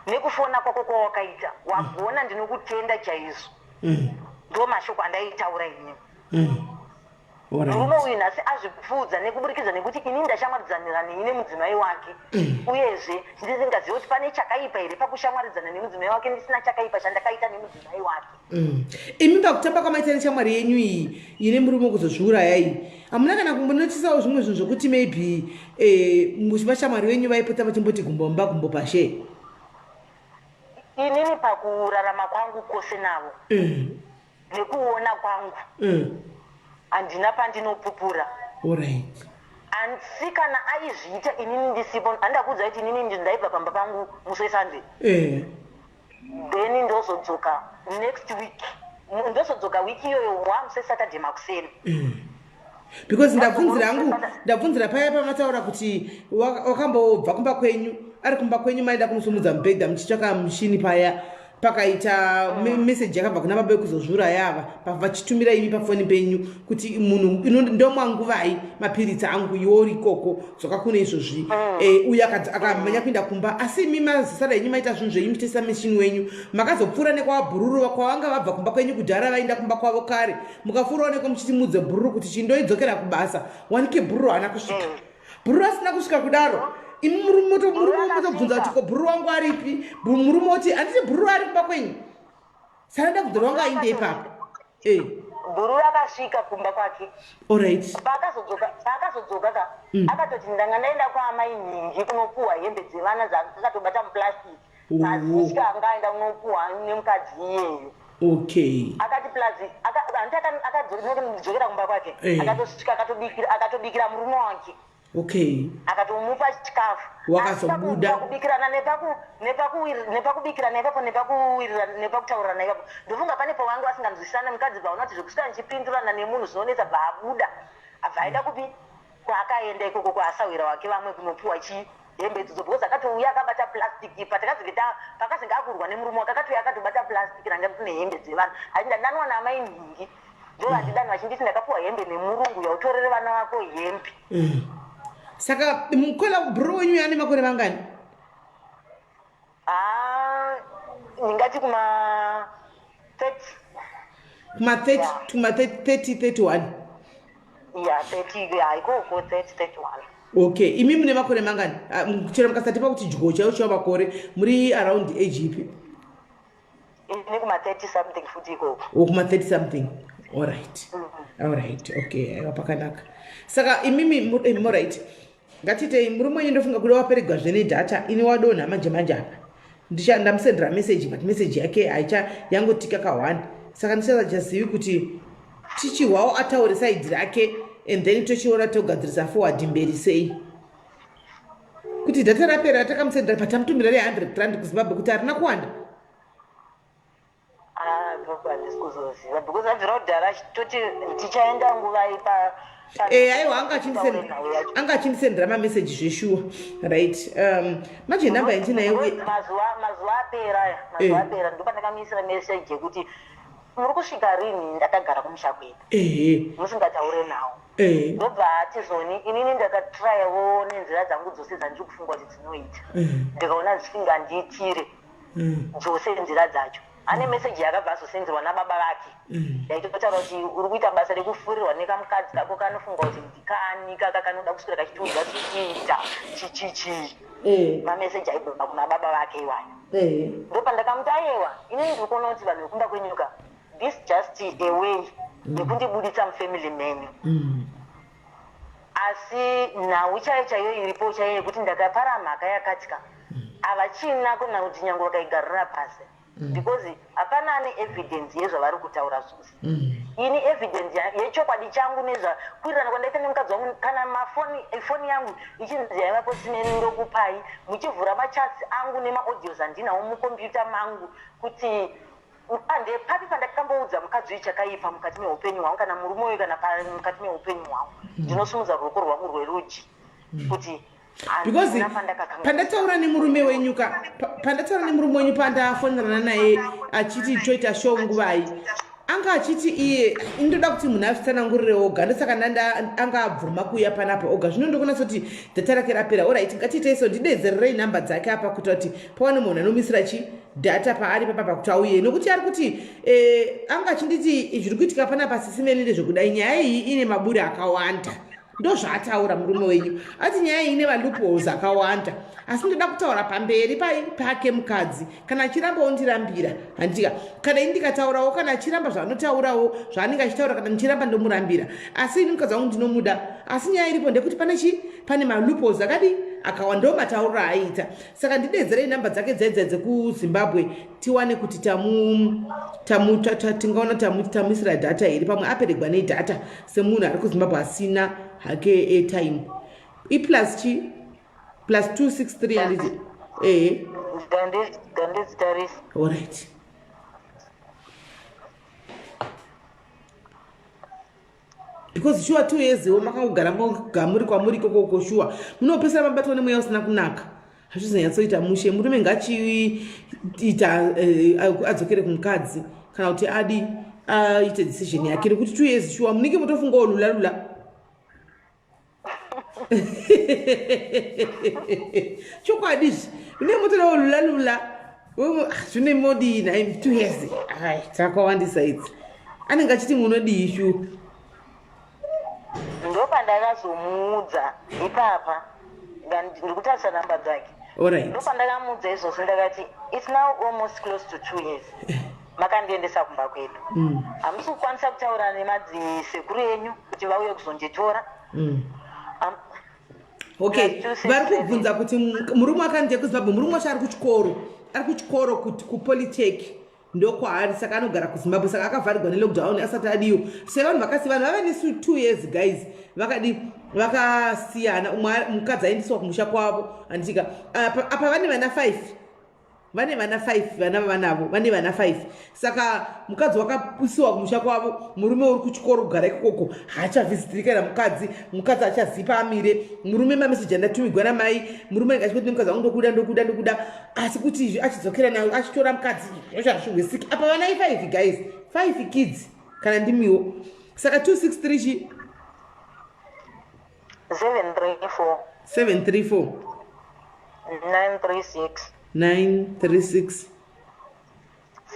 nekufona kwako kwawakaita. Wagona, ndinokutenda chaizvo. Ndo mashoko andaitaura inini. Murume uyu nhasi azvipfuudza nekuburikidza nekuti ini ndashamwaridzanira nei nemudzimai wake. Uyezve ndisingazivi kuti pane chakaipa here pakushamwaridzana nemudzimai wake, ndisina chakaipa chandakaita nemudzimai wake. Imi pakutamba kwamaita neshamwari yenyu iyi ine murume kuzozviuraya iyi, hamuna kana kumbonotisawo zvimwe zvinhu zvokuti maybe vashamwari venyu vaipota vachimboti gumbo mumba, gumbo pashe? Inini pakurarama kwangu kwose navo nekuona kwangu, handina pandinopupura. Asi kana aizviita inini ndisipo, handakuudza kuti inini ndaibva pamba pangu musi weSunday. Then ndozodzoka next week, ndozodzoka wiki iyoyo wamuse Saturday makuseni. Because ndabvunzira hangu, ndabvunzira paya pamataura kuti wakambobva kumba kwenyu, ari kumba kwenyu maida kunosumudza mubhedha muchitsvaka mushini paya, pakaita meseji yakabva kuna baba vekuzozviuraya ava, vachitumira imi pafoni penyu kuti munhu ndomwa nguvai mapiritsi angu, iwe uri ikoko, dzoka kune izvozvi. Uyo akamhanya kuenda kumba, asi imi mazisara henyu maita zvinhu zvenyu muchitesa mishini wenyu, makazopfuura nekwavabhururu kwavanga vabva kumba kwenyu kudhara, vaenda kumba kwavo kare, mukapfuurawo neko muchiti mudze bhururu kuti chindoidzokera kubasa, wanike bhururu haana kusvika. Bhururu asina kusvika kudaro, imi murume motobvunza kuti ko bhururu wangu aripi? Murume oti handiti bhururu ari kumba kwenyu, saka nda kudzora wangu ainde ipapo. Bhururu akasvika kumba kwake. Paakazodzoka ka, akatoti ndanga ndaenda kwaamai nyingi kunopuhwa hembe dzevana dzakatobata muplastic. Azitya anga aenda kunopuhwa nemukadzi iyeyo. Akati plus handiti akadzokera kumba kwake, akatosvika akatobikira murume wake. Akatomupa chikafu. Wakazobuda. Asi pakubikirana nepakubikirana ipapo, nepakuwirirana, nepakutaurirana ipapo, ndofunga pane pawange vasinganzwisisana. Mukadzi bvaona kuti zvekusvika ndichipindurana nemunhu zvinonetsa, bva abuda, abva aenda kupi kwaakaenda ikoko kwaasawira wake vamwe kunopiwa chii, hembe idzodzo, because akatouya akabata plastic. Patakazenge pakazenge akurwa nemurume wake, akatouya akatobata plastic ranga rine hembe dzevanhu, ati ndadanwa naamai nhingi, ndo vandidani vachinditi ndakapiwa hembe nemurungu, yautorere vana vako hembe. Saka mukola bhururu wenyu ane makore mangani? Ah, ndingati kuma 30. Kuma 30, kuma 30, 31? Ya, 30 ya, ikoko 30, 31. Okay, imi mune makore mangani? Ah, chero mukasatipa kuti dyo chaiwo chaiwo makore, muri around age ipi? Ini kuma 30 something futi ikoko. O, kuma 30 something, alright, okay. Aiwa, pakanaka. Saka imimi alright, ngatitei murume wenyu ndofunga kuda waperegwa zvenedhata, ini wadonha manje manje apa. Ndamusendera message, but message yake haicha yangotika ka1, saka ndichazachazivi kuti tichihwawo ataure side rake and then tochiona togadzirisa forward mberi sei, kuti dhata rapera takamusendera patamutumira re100 rand kuZimbabwe kuti harina kuwanda. Ah, baba, handisi kuzoziva because abvira kudhara toti tichaenda nguvai pa Aiwa, anga achindisendera mameseji zveshuwa. Right, manje namba yandinayo Mazuva apera aya, mazuva apera ndopandakamisira meseji yekuti muri kusvika rini, ndakagara kumusha kwedu musingataure nawo. Ndobva atizoni inini ndakatrayawo nenzira dzangu dzose dzandiri kufunga kuti dzinoita, ndikaona zvisingandiitire dzose nzira dzacho. Ane meseji yakabva azosenderwa nababa vake yaitotaura kuti uri kuita basa rekufurirwa nekamukadzi kako kanofunga kuti ndikani kaka kanoda kuswera kachitiudza zvekuita chichichii. Mameseji aibva kuna baba vake iwayo. Ndopandakamuti ayewa, inini ndiri kuona kuti vanhu vekumba kwenyuka, this just a way yekundibuditsa mufamily menyu, asi nhau chaiyo chaiyo iripo chaiyo yekuti ndakapara mhaka yakatya havachina kuna kuti nyange vakaigarira pasi, because hapana ane evidence yezvavari kutaura zvose. Ini evidence yechokwadi changu nezvakuwirirana kwandaita nemukadzi wangu, kana mafoni, foni yangu ichinzi yaivapo simeni, ndokupai muchivhura machats angu nemaaudios andinawo mukombiyuta mangu kuti ndepapi pandakamboudza mukadzi uyu chakaipa mukati meupenyu hwangu, kana murume uyu, kana mukati meupenyu hwangu. Ndinosimudza ruoko rwangu rwerudyi kuti because handina pandakakanganisa. Pandataura nemurume wenyu ka, pandataura nemurume wenyu, pandafonerana naye achiti toita show nguvai, anga achiti iye indoda kuti munhu azvitsanangurire oga, ndosaka ndanda anga abvuma kuuya panapa oga. Zvino ndokuona soti data rake rapera. Alright, ngatiitei so, ndidedzererei nhamba dzake apa kuita kuti pawane munhu anomisira chi data paari papapa kuti auye, nokuti ari kuti anga achinditi zviri kuitika panapa sisimeni ndezvekudai, nyaya iyi ine maburi akawanda. Ndozvaataura murume wenyu, ati nyaya iyi ine maloopholes akawanda, asi ndoda kutaura pamberi pake mukadzi. Kana achiramba ondirambira, handika kana ini ndikataurawo, kana achiramba zvaanotaurawo zvaanenge achitaura, kana ndichiramba ndomurambira, asi ini mukadzi wangu ndinomuda. Asi nyaya iripo ndekuti pane chi pane maloopholes akadi akawanda, ndo matauriro aaita. Saka ndidedzerei namba dzake dzaidza dzekuZimbabwe, tiwane kuti tamu tamu tingaona tamuisira data here, pamwe aperegwa nedata semunhu ari kuZimbabwe asina hake airtime. Iplus chi, plus 263, handiti? Ehe. Ndandidzitarisa. Alright. Because shuwa 2 years iwo makangogara moga muri kwamuri ikokoko, shuwa munopesera mabatwa nemweya usina kunaka. Hazvizonyatsoita mushe. Murume ngachiita adzokere kumukadzi, kana kuti adi aite decision yake, nekuti 2 years shuwa munenge mutofungawo lula lula. Chokwadi izvi, mune mutodawo lula lula. Zvine modii nai 2 years? Ai, dzakawandisa idzi. Anenge achiti munodii shuwa? Ndopandakazomuudza ipapa. Ndiri kutarisa namba dzake. Ndopandakamuudza izvozvo, ndakati, "It's now almost close to 2 years makandiendesa kumba kwedu. Hamusi kukwanisa kutaura nemadzisekuru enyu kuti vauye kuzonditora." Okay. Plus 267. Vari kubvunza kuti murume wakandiye kuZimbabwe, murume wacho ari kuchikoro, ari kuchikoro kuti kuPolytech ndokwaari, saka anogara kuZimbabwe, saka akavharirwa nelockdown asati adiwo. Sevanhu vakasi vanhu vava nesu 2 years, guys, vakadi vakasiyana. Umwe mukadzi aendeswa kumusha kwavo, handitika? Apa vane vana 5, vane vana 5, vana vavanavo vane vana 5. Saka mukadzi wakaisiwa kumusha kwavo, murume uri kuchikoro, kugara ikokoko, haachavhizitiri kana mukadzi. Mukadzi achazipa amire murume. Mameseji andatumigwa namai, murume anenge achikuti nemukadzi wangu, ndokuda, ndokuda, ndokuda, asi kuti izvi achidzokera nayo achitora mukadzi zvacho hazvihwisiki. Apa vana i5, guys, 5 kids. Kana ndimiwo. Saka 263 chi? 734. 734. 936. 936.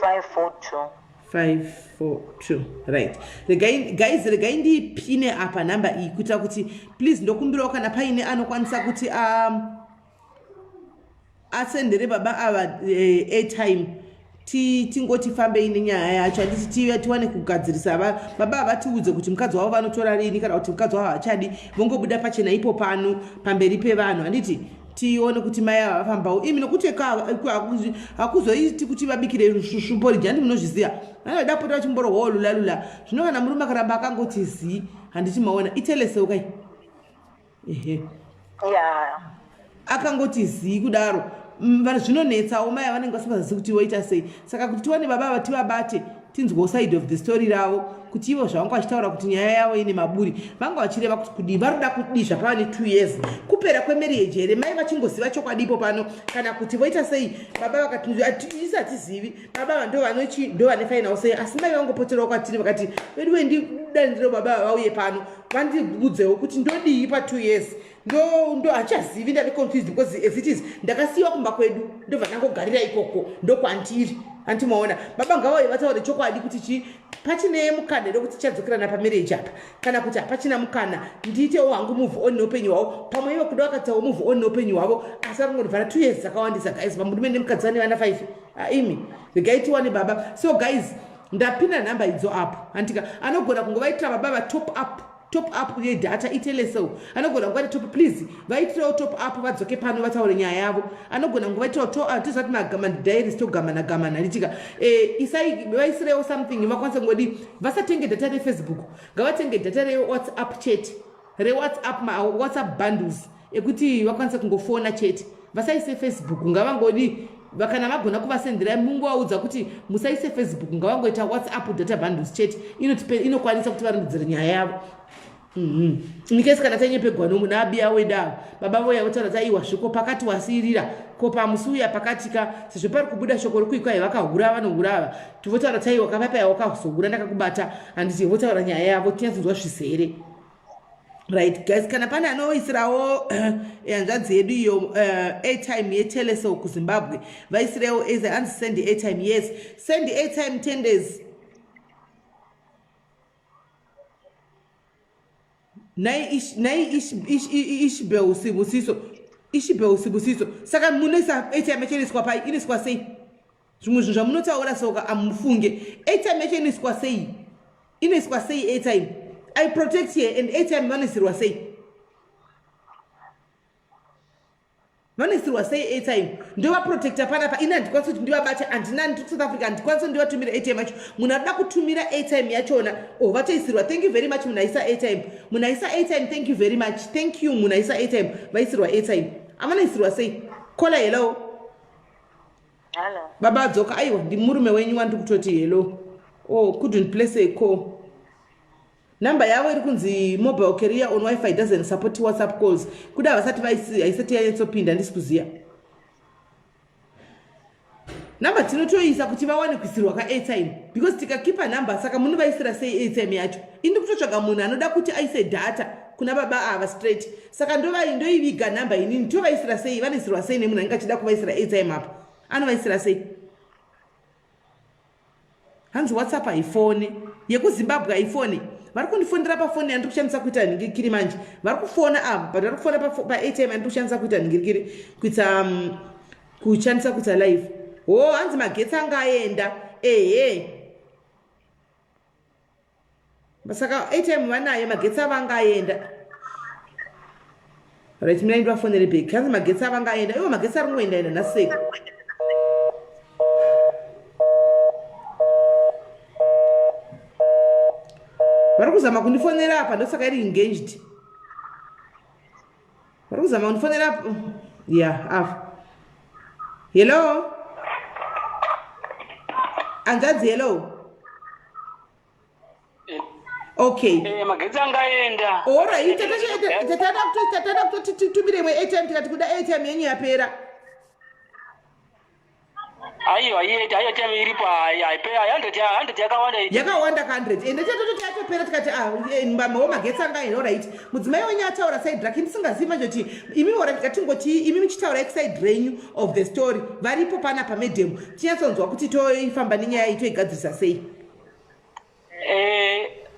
542. 542, right. Regai guys, regai ndipine apa nhamba iyi kuitira kuti please ndokumbirawo kana paine anokwanisa kuti asendere baba ava airtime, tingoti fambei nenyaya yacho, handiti? Tive tiwane kugadzirisa. Baba ava tiudze kuti mukadzi wavo vanotora rini, kana kuti mukadzi wavo havachadi, vongobuda pachena ipo pano pamberi pevanhu, handiti? Tione kuti mai ava vafambawo imi, nokuti hakuzoiti kuti vabikire svusvu poriji, handi munozviziva? Vanoda pota vachimborohwawo lula lula. Zvino kana murume akaramba akangoti zii, handiti maona iteleseu kai? Ehe. Akangoti zii kudaro, zvinonetsawo mai avanenge vasingazivi kuti voita sei. Saka kuti tiwane baba ava, tivabate, tinzwewo side of the story ravo, kuti ivo zvavanga vachitaura kuti nyaya yavo ine maburi, vanga vachireva kuti kudii? Vari kuda kudii zvapava ne2 years kupera kwemarriage here, mai vachingoziva chokwadi ipo pano, kana kuti voita sei? Baba vakati isi hatizivi. Baba ava ndo vanochi ndo vane final sei, asi mai vangopoterawo kwatiri vakati, "Veduwe, ndidaniriro baba ava vauye pano vandiudzewo kuti ndodii pa2 years. Ndo hachazivi, ndave confused because as it is ndakasiyiwa kumba kwedu, ndobva ndangogarira ikoko, ndokwandiri." Andimaona baba ngavauye vataure chokwadi kuti chi pachine mukana here kuti tichadzokerana pamarriage apa, kana kuti hapachina mukana, ndiitewo hangu move on neupenyu hwavo. Pamwe ivo kuda vakatiwo move on neupenyu hwavo, asi vari kungonovhara. 2 years dzakawandisa guys, pamurume nemukadzi vane vana 5. Aimi, regai tiwane baba. So guys, ndapinda nhamba idzo apo, handika? Anogona kungovaitira baba va top up, top up yedata itelesel. Anogona kungovaita top, please vaitirewo top up, vadzoke pano vataure nyaya yavo. Anogona kungovaitirawo, tizati madiaries togamana gamana, handitika? Isai vaisirewo something vakwanise kungodi. Vasatenge data reFacebook, ngavatenge data reWhatsApp chete, reWhatsApp, WhatsApp bundles ekuti vakwanise kungofona chete. Vasaise Facebook, ngavangodi kana vagona kuvasendera, mungovaudza kuti musaise Facebook, ngavangoita WhatsApp data bundles chete. Inokwanisa kuti varondedzere nyaya yavo. In case kana tanyepegwa nabiya wedu ava, baba voya votaura kuti aiwa, zviko pakati wasiyirira ko pamusi uya pakati ka, sezvo pari kubuda shoko rokuikwa vakahura, vanohura ava, tivotaura kuti aiwa, kavapaya wakazohura, ndakakubata, handiti? Votaura nyaya yavo, tinyatsonzwa zvizere. Right guys, kana pane anoisirawo hanzvadzi yedu iyo airtime yeTelecel kuZimbabwe, vaisirewo. As anzi send airtime, yes, send airtime 10 days. Nai Ishbel Sibusiso, Ishbel Sibusiso, saka munoisa airtime yacho inoiswa pai? Inoiswa sei? Zvimwe zvinhu zvamunotaura soka amufunge. Airtime yacho inoiswa sei? Inoiswa sei airtime? I protect here and airtime vanoisirwa sei? Vanoisirwa sei airtime? Ndovaprotecta panapa. Ini handikwanisi kuti ndivabate, handina, ndiri kuSouth Africa, handikwanisi kuti ndivatumire airtime yacho. Munhu anoda kutumira airtime yachona o oh, vatoisirwa. Thank you very much munhu aisa airtime, munhu aisa airtime, thank you very much, thank you munhu aisa airtime. Vaisirwa airtime, avanoisirwa sei? Caller, hello. Hello. Baba adzoka. Aiwa, ndimurume wenyu wandiri kutoti hello. Oh, couldn't place a call. Number yavo iri kunzi mobile carrier on wifi doesn't support WhatsApp calls. Kuda havasati vaisi, haisati yanyatsopinda, handisi kuziva. Number tinotoisa kuti vawane kuisirwa ka-airtime because tikakipa number, saka munovaisira sei airtime yacho? Ini kutotsvaga munhu anoda kuti aise data kuna baba ava straight, saka ndoiviga number inini. Tovaisira sei? Vanoisirwa sei nemunhu anenge achida kuvaisira airtime apa? Anovaisira sei? Hanzi WhatsApp haifone yekuZimbabwe, haifone. Vari kundifonera pafoni yandiri kushandisa kuita nhingirikiri manje. Vari kufona ava, but vari kufona paairtime yandiri kushandisa kuita nhingirikiri, kuita kushandisa kuita live. Ho, hanzi magetsi anga aenda. Ehe, saka airtime vanayo, magetsi ava anga aenda. Right, mina ndivafonere back. Hanzi magetsi ava anga aenda. Iwo magetsi ari kungoenda enda nhaseko. Vari kuzama kundifonera apa, ndosaka iri engaged. Vari kuzama kundifonera apa ya apa. Hello, hanzvadzi, hello. Okay. Magetsi angaenda. Alright, tatada kutoti titumire imwe airtime, tikati kuda airtime yenyu yapera. Aiwa, airtime iripo, haipera. 100 yakawanda. Yakawanda ka 100, ende tatototi yatopera, tikati ah, magetsi anga aenda. Alright, mudzimai wenyu ataura side rake, ndisingazivi manje kuti imi, ora tikatingoti imi muchitaura side renyu of the story. Varipo panapa madam, tinyatsonzwa kuti toifamba nenyaya iyi, toigadzirisa sei?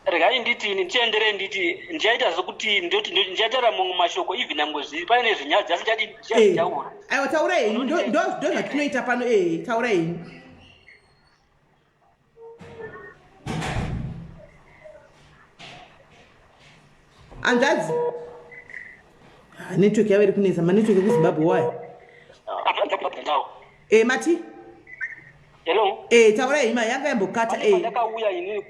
Regai nditi ndichienderei, nditi ndichaita sekuti ndoti ndichataura mumwe mashoko, even nangwe zviri paine zvinyadzi, asi ndichati ndichazvitaura. Aiwa, taura henyu, ndo zvatinoita pano. Taura henyu. Hanzvadzi, ah, network yavo iri kunetsa, manetwork ekuZimbabwe waya. Mati? Hello. Taura henyu, yanga yambokata. Pane pandakauya inini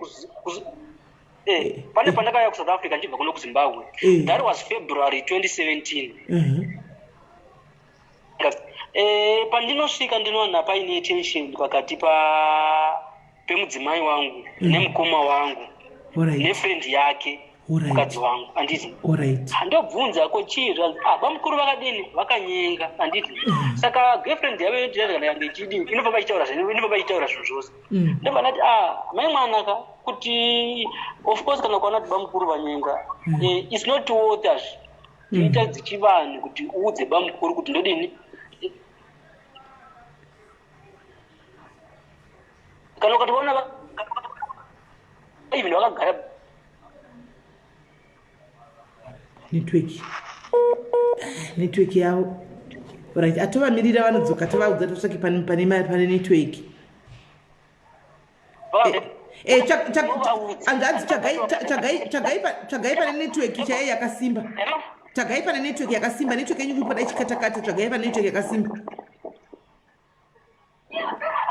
pane pandakauya kuSouth Africa ndichibva kuno kuZimbabwe. That was February 2017. Pandinosvika ndinowana paine tension pakati pa pemudzimai wangu nemukoma wangu nefriend yake, mukadzi wangu, handiti? Handobvunza ko chii? Ah, bamukuru vakadini? Vakanyenga, handiti? Saka girlfriend yavo inotirati kana yange ichidini, inofamba ichitaura inofamba ichitaura zvinhu zvose. Ndobva ndati, ah, mai mwana ka, kuti of course kana ukaona kuti bamukuru vanyenga, it's not worth azvi ita dzichivanhu kuti uudze bamukuru kuti ndodini. Kana ukationa even vakagara. Network yavo. Right, atovamirira, vanodzoka, tovaudza totsvake pane network. Hanzvadzi, tsvagai pane network chaiyo yakasimba. Tsvagai pane network yakasimba. Network yenyu kuipada ichikatakata. Tsvagai pane network yakasimba.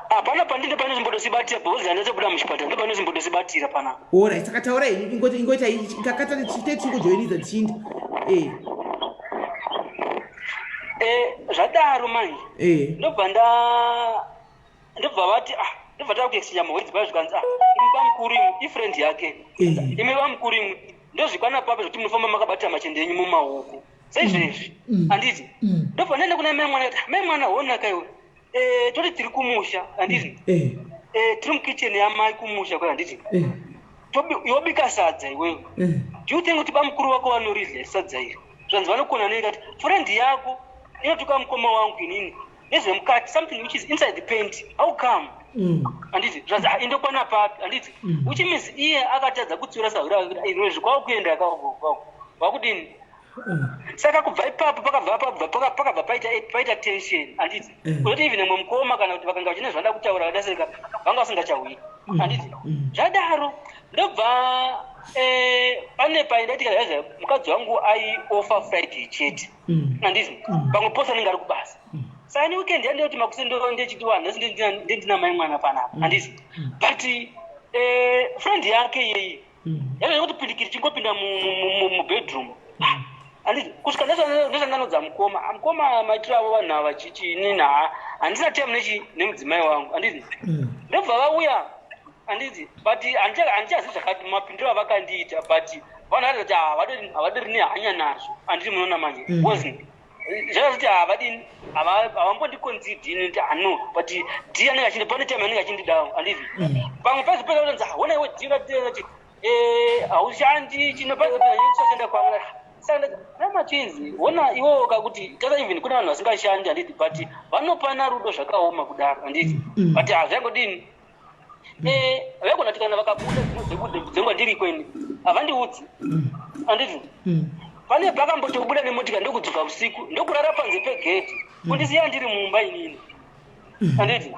Hapana pandinde pane zimbodosibatira because handatobuda muchipatara, ndo pane zimbodosibatira panapa. Alright, saka taura henyu, ingoita kakata tichite tichingojoinidza tichiinda. Zvadaro manje, ndobva ndobva vati, ah, ndobva tava kuexchange mawords paya, zvikanzi, ah, imi bamukuru imwe, ifriend yake, imi bamukuru imwe, ndozvikwana papi zvekuti munofamba makabata machende enyu mumaoko saizvezvi, handiti? Ndobva ndaenda kuna mai mwana, kati, mai mwana, honaka iwe, toti tiri kumusha, handiti? Tiri mukicheni yamai kumusha kwe, handiti? Yobika sadza iwewe. Do you think kuti bamukuru vako vanoridya sadza iri? Zvanzi vanokona nei? Kati friend yako inotuka mukoma wangu inini nezvemukati, something which is inside the paint, how come? Handiti? Zvanzi, ah, indokwana papi, handiti? Which means iye akatadza kutsiura sahwira wake. Kwakuenda wakudini? Saka kubva ipapo pakabva paita tension, handiti? Kuzoti even mwe mukoma kana kuti vakanga vachine zvavada kutaura, vadaseka, vanga vasingachawiri, handiti? Zvadaro ndobva pane paindaitika zvaizva, mukadzi wangu aiofa Friday chete, handiti? Pamwe pose anenge ari kubasa. Saka ni weekend yandiyoti makuseni ndechiti wa nhasi ndendina mai mwana panapa, handiti? But friend yake iyeyi yakaita kuti pindikiri chingopinda mubedroom, handiti? Kusvika ndozvandanodza mukoma. Ah, mukoma, maitiro avo vanhu ava chichi, inini Handisina time nechi nemudzimai wangu, handiti? Ndobva vauya, handiti? But handichazivi zvakati mapindiro avakandiita, but vanoratidza kuti havadori nehanya nazvo, handiti? Munoona manje, because zvakazoti havadini, havambondiconsideri kuti ano, but d anenge achindi, pane time anenge achindidawo, handiti? Pamwe paizopera kutonzi, "Hona iwe, d kuti haushandi chino," paizopera kwangu. Saka namachinzi, hona iwowo kakuti tata, even kune vanhu vasingashandi, handiti? But vanopana rudo zvakaoma kudaro, handiti? But hazvangodini, vaigona kuti kana vakabuda dzimwe dzenguva ndiriko ini, havandiudzi, handiti? Pane pakambotobuda nemotika, ndokudzoka usiku, ndokurara panze pegedhi, kundisiya ndiri mumba inini, handiti?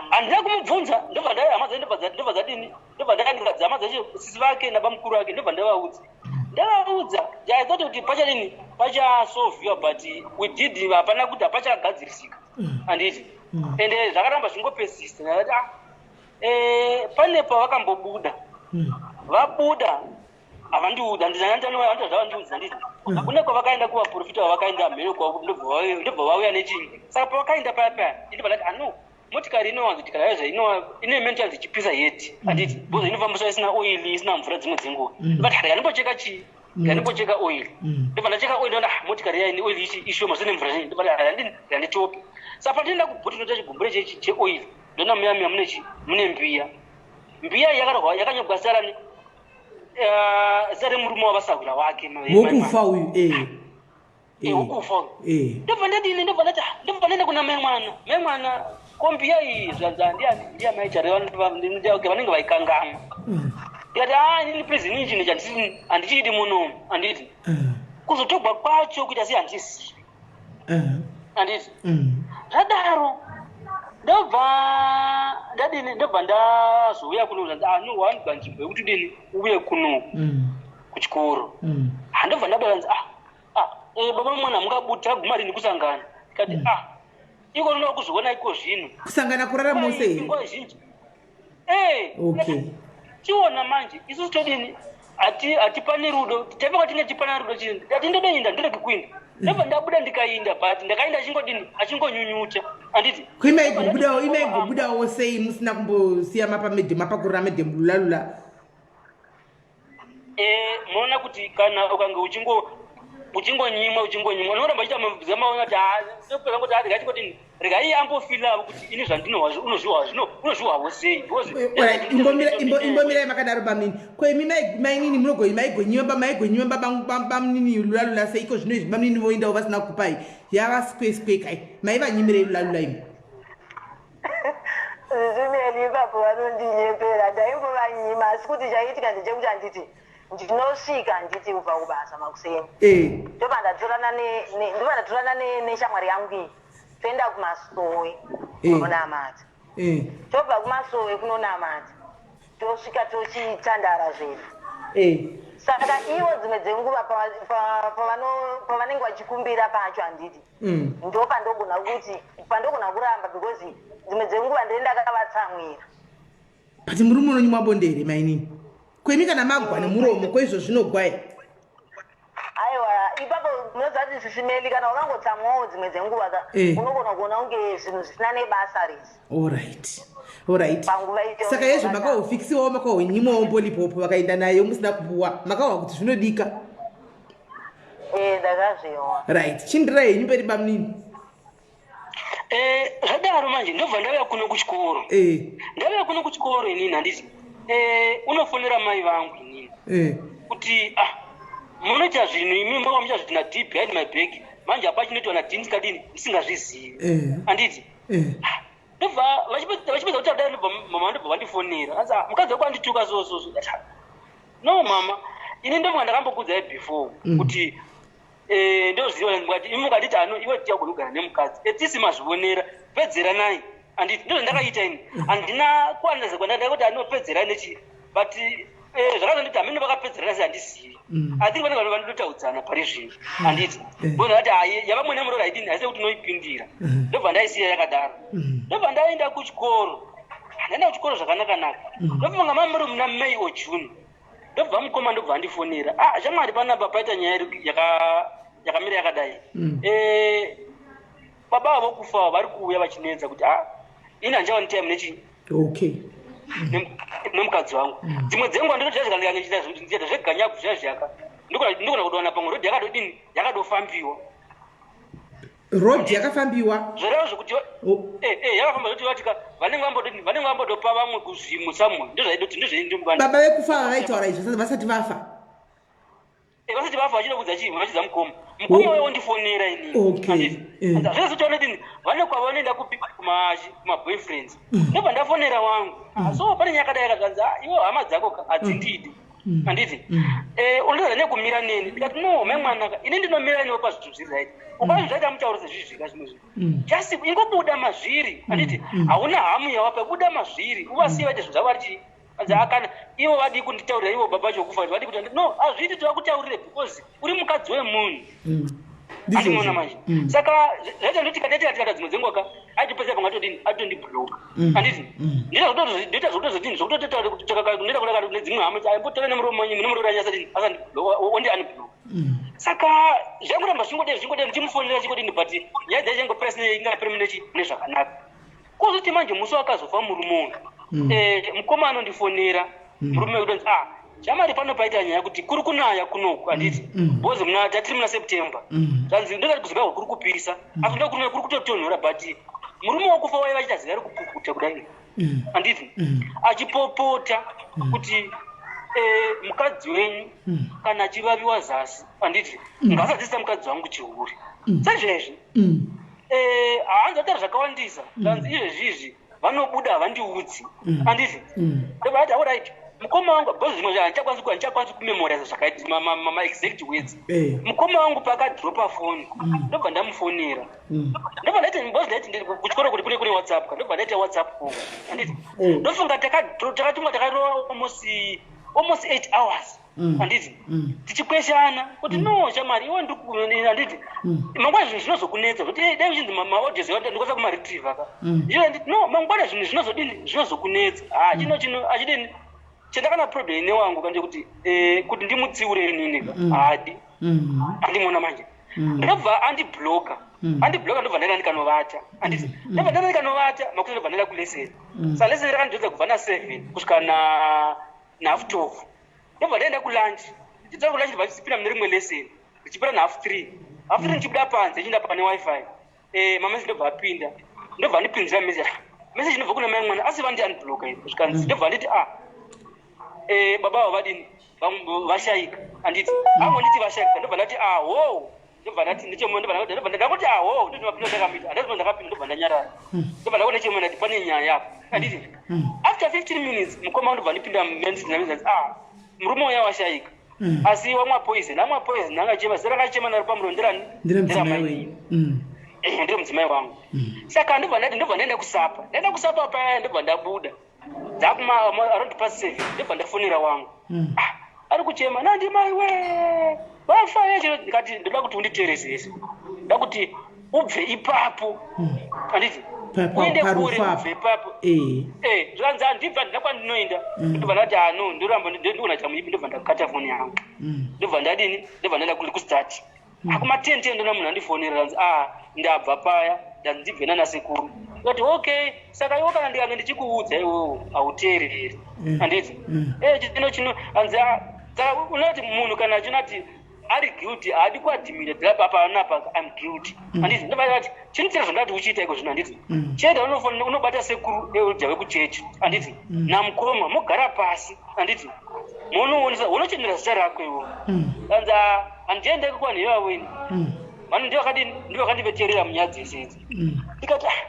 Handina kumubvunza. Ndobva ndai hama dzacho, ndobva dzadini, ndobva ndaandikadzi hama dzacho, sisi vake nabamukuru vake, ndobva ndavaudza. Ndavaudza, I thought kuti pachadini, pachasolviwa, but we did, hapana kuti hapachagadzirisika, handiti? Ende zvakaramba zvingopesista. Ndakati, ah, pane pavakambobuda, vabuda havandiudza, handizvavandiudza, handiti? Kune kwavakaenda, kuvaprofita vavakaenda, mheno kwavo, ndobva vauya nechinyi. Saka pavakaenda paya paya, indobva ndati, ano motikari inowanzoti kana yaizva ine maintenance ichipisa yeti, handiti? Because inofambiswa isina oil, isina mvura dzimwe dzenguva. Ndobva ndati, ndimbocheka chii, ndimbocheka oil. Ndobva ndacheka oil, ndoona, ah, motikari yaini oil ichi ishoma zvine mvura zhinji. Ndobva ndati, handitope. Saka pandinoenda kubhuti, ndinoita chigumbure cheoil, ndona muya muya mune chi, mune mbiya. Mbiya iyi yakarwa, yakanyogwa zita rani, zita remurume wavasahwira wake. Wokufa uyu, eh. Wokufa uyu. Ndobva ndadini, ndobva ndati, ah, ndobva ndaenda kuna mai mwana. Mai mwana, kombiya iyi zvanza ndiani? Ndiya mai Chare, vanenge vaikangamwa. Ndikati, a inini please, inini chinhu chandisiri handichiidi munomu, handiti? Kuzotogwa kwacho kuita sei handizivi, handiti? Zvadaro ndobva ndadini, ndobva ndazouya kuno. Ano wanzwa nzvimbo yekuti dini, uye kuno kuchikoro. Handobva ndabva nzi, ah, ah, baba mwana, mungabuda taguma rini kusangana? Ndikati, ah, iko ndinoda kuzviona iko zvino. Kusangana kurara mose here? Nguva zhinji. Chiona manje, isusu todini, hatipani rudo, taifanira tinge tipana rudo. Chii, ndati ndodoinda, ndirege kuinda. Ndobva ndabuda, ndikainda, but ndakainda achingodini, achingonyunyuta, handiti? Ko imaigobudawo, imaigobudawo sei musina kumbosiya mapamedhemu, mapakurira medhemu lulalula? Munoona kuti kana ukange uchingonyimwa, uchingonyimwa, unoramba uchiita zamaona kuti ndopera ngoti, regai tingodini, regai ambofeelavo kuti ini zvandinohwa unozvihwa zvino, unozvihwawo sei? Because Alright, imbomirai makadaro, bamnini. Ko imi mainini, maigonyima, maigonyima bamunini lulalula sei? Iko zvino izvi bamunini voendawo vasina kukupai, yava square square kai, maivanyimirei lulalula imi? Zvisimeli, ipapo vanondinyepera. Ndaimbovanyima, asi kuti chaiitika ndechekuti, handiti ndinosvika, handiti, kubva kubasa makuseni, ndobva ndatorana neshamwari yangu iyi, toenda kumasowe kunonamata. Tobva kumasowe kunonamata, tosvika tochitandara zvedu. Saka ivo dzimwe dzenguva pavanenge vachikumbira pacho, handiti, ndo pandogona kuti pandogona kuramba, because dzimwe dzenguva ndee ndakavatsamwira. But murume unonyimwa bonde here, mainini? Kwemi kana magwa nemuromo koizvo zvinogwai? Aiwa, ipapo munoziva kuti, sisimeli, kana wakangotsamwawo dzimwe dzenguva ka, unogona kuona kunge zvinhu zvisina nebasa rese. Alright. Panguva iyoyo. Saka yezvo makahofikisiwawo, makahonyimwawo mbolipopo, vakaenda nayo musina kupuwa, makahwa kuti zvinodika? Ndakazviwa. Right, chindirai henyu mberi, bamunini. Zvadaro manje ndobva ndauya kuno kuchikoro. Ndauya kuno kuchikoro inini, handiti? Unofonera mai vangu inini kuti, ah, munoita zvinhu imi, manga muita zvinhu nad behind my back. Manje hapa chinoitwa nad ndikadini, ndisingazvizivi, handiti? Ndobva vachipedza kutaura dai, ndobva mama ndobva vandifonera, anzi, "Ah, mukadzi wako andituka so so so." Ndati, "Ah, no mama, ini ndofunga ndakambokuudzai before kuti ndoziva mukati imi mukanditi ano iwe tichagona kugara nemukadzi etisi mazvionera, pedzeranai, handiti? Ndozvo ndakaita ini, handina kuandaza kwandada kuti anopedzerai nechi, but zvakazonditi hamene vakapedzerana sei handizivi. I think vanenge vanotaudzana pari zvino, handiti? Bonhu vati hai, yavamwe nemurora haidini, haisi kuti unoipindira. Ndobva ndaisiya yakadaro, ndobva ndaenda kuchikoro. Ndaenda kuchikoro zvakanaka-naka. Ndofunga mamuri muna May or June, ndobva mukoma ndobva andifonera, ah, shamwari, panapa paita nyaya yakamira yakadai. Baba avo kufa vari kuuya vachinetsa kuti, "A, ini handichawani time nechi nemukadzi wangu." Dzimwe dzenguva ndinoita zveganyaku zviya zviyaka, ndikona kudowana pamwe road yakadodini, yakadofambiwa. Road yakafambiwa. Zvoreva zvokuti yakafamba, zvoti vatika vanenge vambodini, vanenge vambodopa vamwe kuzvimwe samwe, ndozvaidoti ndozvaindi. Baba vekufa vaitaura izvo vasati vafa? Vasati vafa, vachida kudza chii, vachidza mukoma. Mukoma wewo ndifonera inini. Zvese vane kwavanoenda kupi, kumaboyfriends. Ndobva ndafonera wangu. So pane nyaya yakadai, yakazvanzi, "Ah, iwo hama dzako ka hadzindidi, handiti? Unotoza nekumira neni." Ndikati, "No, mai mwanaka, ini ndinomira newe pazvinhu zviri right. Ukazvi zvaita mutauro sezvizvika zvimwe zvinhu, just ingobuda mazviri, handiti? Hauna hamu yawapa, buda mazviri, uvasiye vaite zvinhu zvavo." Vari anzi, "Akana ivo vadii kunditaurira, ivo baba chokufa vadii kuti no, hazviiti tivakutaurire because uri mukadzi wemunhu." Andimona manje. Saka zvaita ndoti kadaita tikata dzimwe dzenguva ka aitopedza pamwe atodini, atondibloka, handiti? Ndoita zvokutozodini, zvokutotaura kuti ndoita kuda kune dzimwe hama, aimbotora nemuromo wenyu nemuromo anyatsadini, ondi unblock. Saka zvangoramba zvingodei, zvingodei, ndichimufonera chingodini, but nyaya dzacho ingopera ingaperi mune mune zvakanaka. Kozoti manje musi wakazofa murume uyu, mukoma anondifonera, murume wekudonzi, "Ah, shamari, pano paita nyaya kuti kuri kunaya kunoku, handiti?" Because muna tatiri muna September. Zvanzi ndokati kuZimbabwe kuri kupisa, asi ndo kuri kutotonhora, but murume wokufa waiva achiita zika rekupukuta kudai, handiti? Achipopota kuti mukadzi wenyu kana achivaviwa zasi, handiti, ngaasadzisa mukadzi wangu chihure sezvezvi. Haanzi ataura zvakawandisa, zvanzi izvezvizvi vanobuda havandiudzi, handiti? Ndobva ati, "Alright, mukoma wangu," because zvimwe handichakwanisi kumemoriza zvakaiti maexact words. Mukoma wangu paakadropa foni, ndobva ndamufonera, ndobva ndaiti, because ndaiti kuchikoro kuti kune WhatsApp ka, ndobva ndaita WhatsApp call, handiti? Ndofunga takatumwa, takarova almost 8 hours, handiti, tichikweshana kuti, "No, shamari, iwe, handiti, mangwana zvinhu zvinozokunetsa kuti dai uchinzi maaudios ndikwanisa kumaretrieva ka." Nditi, "No, mangwana zvinhu zvinozodini, zvinozokunetsa." Ha, chino chino achidini, chendakana problem newangu kanje kuti kuti ndimutsiure inini ka haadi. Andimona manje, ndobva andibloka, andibloka, ndobva ndaenda ndikanovata, handiti? Ndobva ndaenda ndikanovata makuti ndobva ndaenda kulesson. Saka lesson rakandidzoza kubva na7 kusvika na 12:30. Ndobva ndaenda kulunch, ndichidzoka kulunch, ndobva ndichipinda mune rimwe lesson, ndichipinda na 3:30, 3:30 ndichibuda panze, ndichienda pane WiFi. Mamessage ndobva apinda, ndobva ndipinzira message, message inobva kuna mai mwana, asi vandi unbloka iri. Zvikanzi, ndobva nditi, "Ah, baba avo vadini, vashayika, handiti?" Angonditi vashayika, ndobva ndati, "Aho." Ndobva ndati nechemo, ndobva ndangoti, "Aho." Ndobva ndakamita, handati ndakapinda, ndobva ndanyarara, ndobva ndakuona nechemo, ndati pane nyaya apa, handiti? After 15 minutes mukoma ndobva ndipinda message, "Ah, murume uya washayika, asi wamwa poison, amwa poison, angachema, zita rakachema naro pamuromo nderani?" Ndere mudzimai wenyu. Ndere mudzimai wangu. Saka ndobva ndati, ndobva ndaenda kusapa, ndaenda kusapa paya, ndobva ndabuda dzakuma around past 7, ndobva ndafonera wangu. Ah, ari kuchema, "Nandi mai we, vafa yeche." Ndikati, "Ndoda kuti unditeerese, ndoda kuti ubve ipapo, handiti? Uende kure, ubve ipapo." Zvikanzi, "Handibva, handina kwandinoenda." Ndobva ndati, "Ano ndoramba ndikuona chamuipi." Ndobva ndakata foni yangu, ndobva ndadini, ndobva ndaenda kustart akuma 10:10, ndona munhu andifonera, kanzi, "A, ndabva paya, ndanzi ndibve nana sekuru." Ndikati, "Okay, saka iwo kana ndikange ndichikuudza iwewo hauteereri, handiti?" Chino chino anzi, "Ah." Saka unoti munhu kana achinati ari guilty, haadi kuadmita dhirapa panapa, "I'm guilty," handiti? Ndobati chinoitira zvandati uchiita iko zvino, handiti? Chienda unofanira unobata sekuru euja wekuchechi, handiti, namukoma, mogara pasi, handiti, munoonesa, unochenera zita rako iwo. Anzi, "Ah, handiendeki kuvanhu ivavo ini, vanhu ndivo vakadini, ndivo vakandiveterera munyaya dzese idzi." Ndikati, "Ah."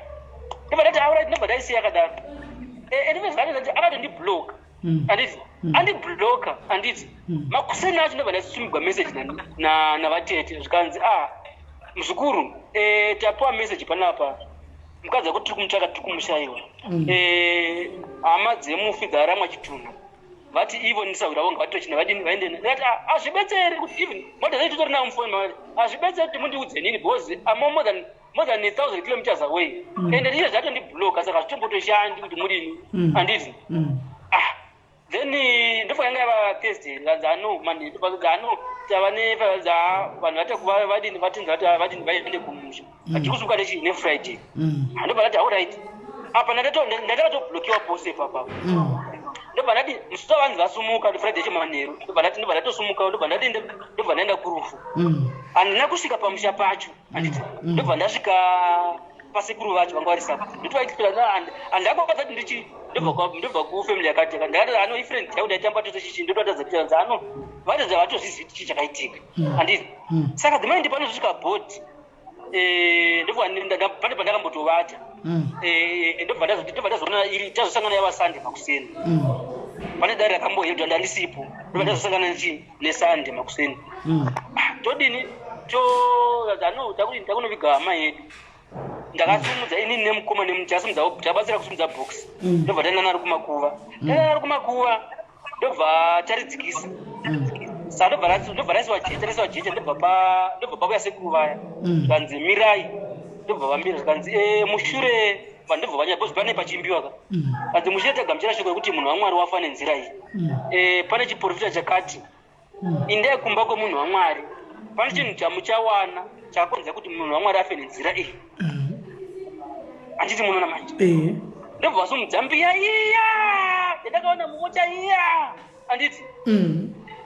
Ndobva ndati, "Alright." Ndobva ndaisiya yakadaro. Anditi akatondibloka, handiti? Andibloka, handiti? Makuseni acho ndobva ndasumigwa message navatete, zvikanzi, "Ah, muzukuru, tapiwa message panapa, mukadzi wako tiri kumutsvaka, tiri kumushayiwa. Hama dzemufi dzaramwa chitunha, vati ivo ndisahwira vonga vatitochina vadini vaende." Ndikati, "Ah, hazvibetseri kuti even mota zai titori nawo mufoni, hazvibetseri kuti mundiudze nini because I'm more than 1000 kilometers away and iye zvatondibloka, saka hazvitombotoshandi kuti mudini, handiti?" Ah. Then ndofa yanga yava Thursday, kanzi ano mani ano tava nevanhu vati vadini, vatinzi vati vadini, vaende kumusha. Hatiri nechi neFriday. Ndobva ndati alright, apa ndatakatoblokiwa pose ipapa. Ndobva ndati musi wavanzi vasumuka Friday chemanheru, ndobva ndati ndobva ndatosumuka, ndobva ndati ndobva ndaenda kurufu. Handina kusvika pamusha pacho, handiti? Ndobva ndasvika pasekuru vacho vanga vari sapa, ndotovaexplaina. Handakwaza kuti ndichi ndobva kufamily yakati ndakati ano ifriend yangu, ndaitamba tose chichi. Ndotoratadza kuti ano vatadza vatozvizivi kuti chii chakaitika, handiti? Saka dzimai ndi panozosvika bhodhi, ndobva pane pandakambotovata. Ndobva ndazoona iri tazosangana yava Sunday makuseni. Pane dare rakambohedwa, ndandisipo. Ndobva ndazosangana nechi neSunday makuseni. Ah, todini to ano takudini, takunoviga hama yedu. Ndakasimudza inini nemukoma tasimudza, tabatsira kusimudza box. Ndobva taenda naro kumakuva, taenda naro kumakuva, ndobva taridzikisa. Saka ndobva raisiwa jecha, raisiwa jecha, ndobva pauya sekuru vaya. Zvikanzi mirai, ndobva vamira. Zvikanzi mushure vanhu ndobva vanya because pane pachimbiwa ka. Kanzi mushure tagamuchira shoko rekuti munhu waMwari wafa nenzira iyi. Pane chiprofita chakati indai kumba kwemunhu waMwari, pane chinhu chamuchawana chakakonzera kuti munhu waMwari afe nenzira iyi, handiti? Munoona manje. Ndobva vasumudza mbiya iya yandakaona mumota iya, handiti?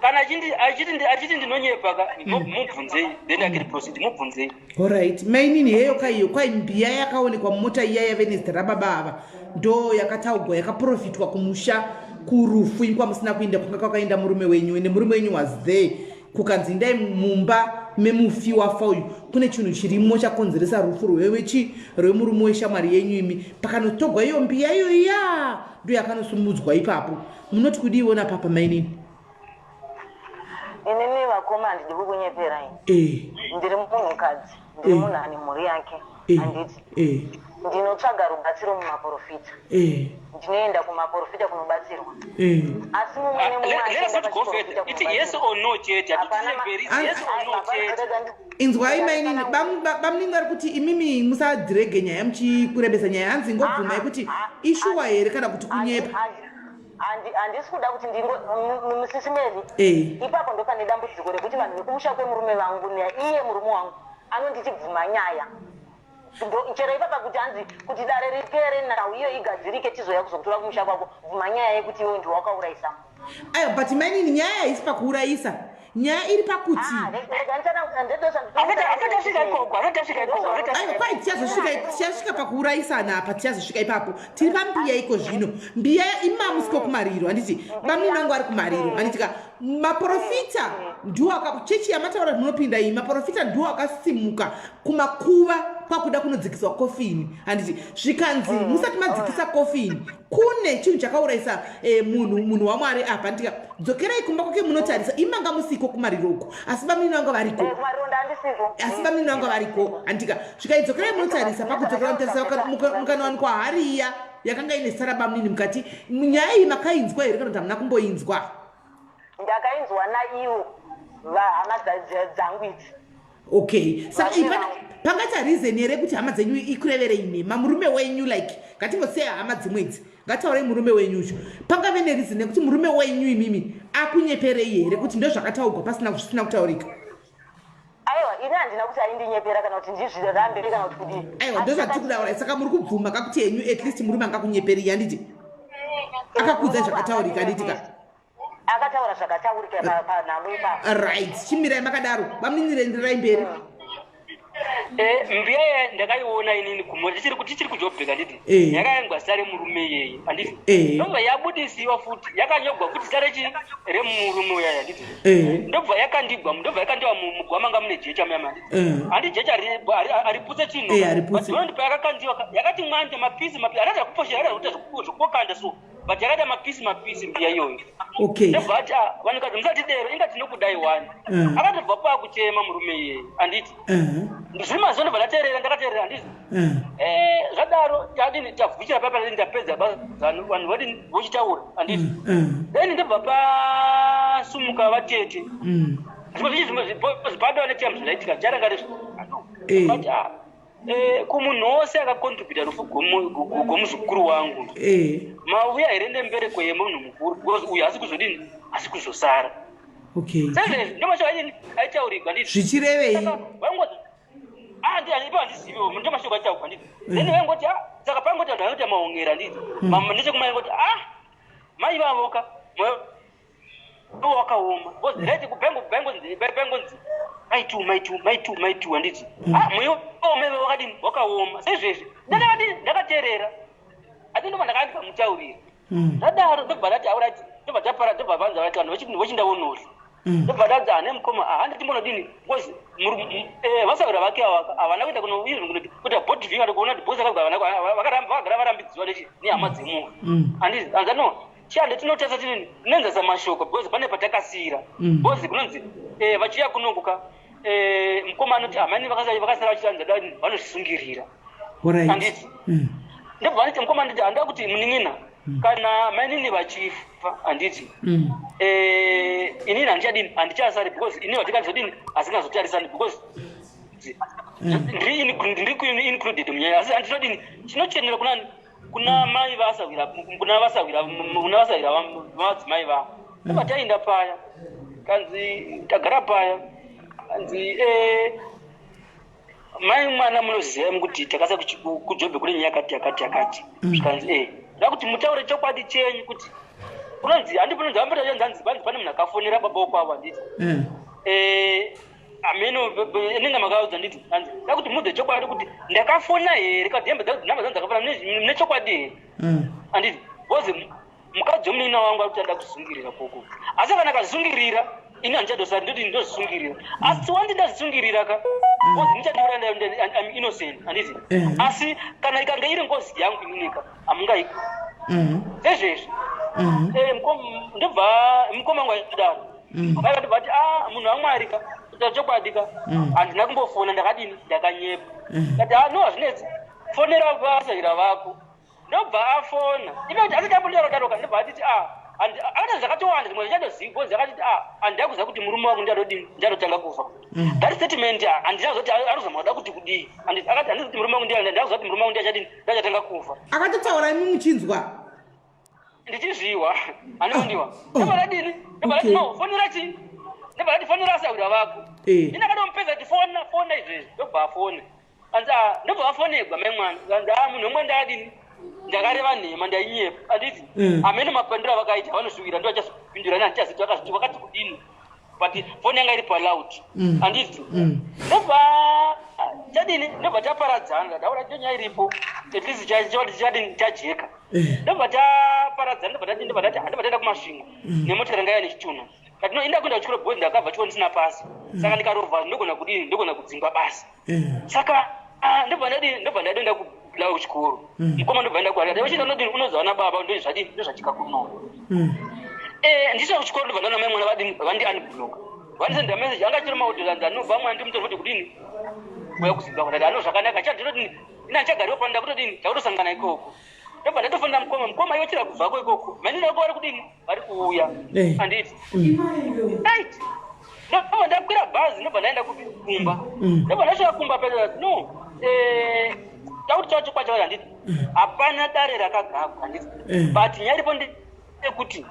Kana achiti ndinonyepa ka, mubvunzei, then akiri proceed, mubvunzei. Alright, mainini, heyo kaiyo kwai mbiya yakaonekwa mumota iya yave nezita rababa ava ndo yakataugwa, yakaprofitwa kumusha kurufu kwamusina kuenda, kwanga kwakaenda murume wenyu, ende murume wenyu was there. Kukanzi indai mumba memufi wafa uyu, kune chinhu chirimo chakonzeresa rufu rwewechi rwemurume weshamwari yenyu imi. Pakanotogwa iyo mbiya iyo iya ndo yakanosumudzwa ipapo. Munoti kudiiwona papa, mainini? Inini vakoma, handidi kukunyeperai. Ndiri munhukadzi, ndiri munhu ane mhuri yake, handiti? Ndinotsvaga rubatsiro mumaprofita. Ndinoenda kumaprofita kunobatsirwa, asi mumwe nemumwe Let us not go further. Iti yes or no chete. Hatitemberi, yes or no chete. Inzwai mainini, bamunini vari kuti imimi musadhirege nyaya muchikurebesa nyaya. Hanzi ingobvumai kuti ishuwa here kana kuti kunyepa. Handisi kuda kuti ndingo musisimeri. Ipapo ndo pane dambudziko rekuti vanhu vekumusha kwemurume vangu, iye murume wangu anonditi bvuma nyaya. Chero ipapa kuti hanzi kuti dare ripere, nhau iyo igadzirike, tizoya kuzokutora kumusha kwako, bvuma nyaya yekuti iwe ndiwe wakaurayisa. Aiwa, but mainini, nyaya haisi pakuurayisa, nyaya iri pakuti Asati asvika ikoko, asati asvika ikoko, asati Aiwa. asvika. Kwai tichazosvika pakuurayisana apa, tichazosvika ipapo. Tiri pambiya iko zvino, mbiya imamusiko kumariro, handiti? Bamunini vangu ari kumariro, handiti ka? Maprofita ndiwo chechi yamataura munopinda iyi, maprofita ndiwo akasimuka kumakuva kwakuda kunodzikiswa kofini, handiti? Zvikanzi musati madzikisa kofini, kune chinhu chakaurayisa munhu waMwari apa, handitika? Dzokerai kumba kwake munotarisa. Imanga musiko kumariro uko, asi bamunini vangu variko. Kumariro ndandisiko. Asi bamunini vangu variko, handitika? Zvikadzokerai munotarisa. Pakudzokera munotarisa, mukanowanikwa hari iya yakanga ine zita rabamunini mukati. Nyaya iyi makainzwa here kana kuti hamuna kumboinzwa? Ndakainzwa naivo vahama dzangu idzi. Okay, saka Varume iyi pangaita reason here kuti hama dzenyu ikureverei nhema? Murume wenyu, like ngatingosiya hama dzimwe idzi, ngataurei murume wenyu ucho. Pangave nereason yekuti murume wenyu imimi akunyeperei here kuti ndozvakataurwa pasina zvisina kutaurika? Aiwa, ini handina kuti aindinyepera kana kuti ndizvirambe kana kuti kudii. Aiwa, ndozvatiri kutaura. Saka muri kubvuma kakuti henyu at least murume angakunyeperei, handiti? Akakuudzai zvakataurika, handiti ka? Akataura zvakataurika panhamo ipapo. Right, chimirai makadaro. Bamuninirenderai mberi. Mbiya iya ndakaiona inini kumo tichiri kuJobheka, nditi? Yakaengwa zita remurume iyeye, handiti? Ndobva yabudisiwa futi, yakanyogwa futi zita rechi remurume uyaya, handiti? Ndobva yakandigwa, ndobva yakandiwa mugwa manga mune jecha muyama, handiti? Handi jecha hariputse chinhu. Hariputse. But unondi payakakandiwa yakati mwande mapisi mapisi, harada kuposhera, harada kuita zvekukanda so, but yakaita mapisi mapisi mbiya iyoyo. Ndobva ati, "Ah, vanhukadzi musatidero, inga tinokudai wani." Akatobva pakuchema murume iyeye, handiti? Zviri mazuva ndobva ndateerera, ndakateerera, handiti? Zvadaro tadini, tavhuchira papa, ndapedza basa, vanhu vadini, vochitaura, handiti? Then ndobva pasumuka vatete. Zvimwe zvichi zvimwe zvipadwa netime zvinoitika charanga rezvo. But ah, Kumunhu wose akacontributa rufu gwomuzukuru wangu, mauya here nembereko yemunhu mukuru? Because uyu hasi kuzodini, hasi kuzosara. Sezvezvi ndomashoko aidini, aitaurigwa, nditi. Zvichirevei? Vaingoti, ipo handiziviwo, ndomashoko aitaurwa, nditi. Then vaingoti, ah, saka paingoti vanhu vaikuita maongera, nditi. Nechekuma ingoti, ah, mai vavoka moyo wakaoma, because right kubangonzi maitu, maitu, maitu, maitu, handiti? Ah, moyo wome wakadini, wakaoma. Sezvezvi ndakadini, ndakateerera, asi ndobva ndakandibva mutaurira. Ndadaro ndobva ndati, alright, ndobva tapara, ndobva vanza vati vanhu vachindaonohla. Ndobva ndadzi ane mukoma, handi timbonodini, because vasahwira vake ava havana kuenda kuno even kuita body viewing, ati kuona kuti bosi akabva, vakaramba, vakagara varambidziwa nehama dzemunhu. Handiti anza no chihande tinotarisa, tinini tinenzesa mashoko, because pane patakasiyira. Because kunonzi vachiuya kunokuka, mukoma anoti amani vakasara vachianza dani vanozvisungirira. Handiti? Ndobva vanditi mukoma, nditi handida kuti munin'ina kana mainini vachifa, handiti? Inini handichadini, handichasari, because inini vatikazodini hasingazotarisani, because ndiri included munyaya, asi handinodini, chinochenera kunani, kuna mai vasahwira, kuna vasahwira vamadzimai vavo. Ndobva taenda paya, kanzi tagara paya, kanzi mai mwana, munoziva kuti takasa kuJoburg kune nyaya yakati yakati yakati. Zvikanzi da kuti mutaure chokwadi chenyu kuti kunonzi handi kunonzi vambotaanzi vanzi pane munhu akafonera baba wokwavo, handiti? Ameno inenge makaudza, nditi hanzi da kuti mudze chokwadi kuti ndakafona here, kana hembe namba dzangu dzakafona mune chokwadi here, handiti? Because mukadzi wemunina wangu ari kuti anoda kuzungirira koko, asi kana akazungirira ini handichadosari, ndoti ndozvisungirira, asi wandi ndazvisungirira ka, because ndichadiura I'm innocent, handiti? Asi kana ikange iri ngozi yangu ininika, hamungai sezvezvi. Ndobva mukoma wangu achidaro, vaiva ndobva ati, a munhu waMwari ka, kuita chokwadi ka, handina kumbofona, ndakadini, ndakanyepa. Kati, a no, hazvinetsi, fonera vasahwira vako. Ndobva afona iveti asati ambondarodaroka, ndobva atiti, a akati zvakatowanda zvimwe zvichatozivi, because akatiti, a handida kuziva kuti murume wangu ndiadodini, ndiadotanga kufa. That statement handina kuzoti arikuzama kuda kuti kudii. Akati handizi kuti murume wangu ndida kuziva kuti murume wangu ndiachadini, ndiachatanga kufa. Akatotaura imi muchinzwa? Ndichizviwa, handinondiwa. Ndobva ndadini, ndobva ndati, no, fonera chii, ndobva ndati fonera asahwira vako. Ini akatomupedza kuti fona, fona izvezvi. Ndobva afona, anzi, ah, ndobva vafonegwa mai mwana, anzi, a munhu wemwe ndakadini, ndakareva nhema, ndainyepa, handiti? Hamene mapandiro avakaita, vanosvikira ndo vachazopindura, ini handichazivi vakazviti vakati kudini, but foni yanga iri paloud, handiti? Ndobva chadini, ndobva taparadzana. Ndaura nyaya iripo, at least chadini, chajeka. Ndobva taparadzana, ndobva tadini, ndobva tati ndobva taenda kuMasvingo nemotikari yanga iya nechitunha. Kati no, inda kuenda kuchikoro because ndakabva chikoro ndisina pasi, saka ndikarovha ndogona kudini, ndogona kudzingwa basa. Saka ndobva ndadini, ndobva ndadoenda kubulawa kuchikoro. Mukoma ndobva enda kuharare, vachienda ndodini, unoziva nababa, ndo zvadini, ndozvatika kuno. Ndisvika kuchikoro, ndobva ndaona mai mwana vadini, vandi unblock, vandisenda message anga achiri maaudio, anzi anobva mwana ndimutori kuti kudini, kuuya kuZimbabwe. Ndati ano zvakanaka, chandinodini, ina ndichagariwo pano, ndakutodini, ndakutosangana ikoko. Ndobva ndatofonera mukoma, mukoma iwe chira kubvako ikoko, mainini vako vari kudini, vari kuuya, handiti? Right, ndobva ndakwira bhazi, ndobva ndaenda kupi, kumba. Ndobva ndasvika kumba paa, no, takuti chacho kwacho, handiti? Hapana dare rakagagwa, handiti? But nyaya iripo ndeyekuti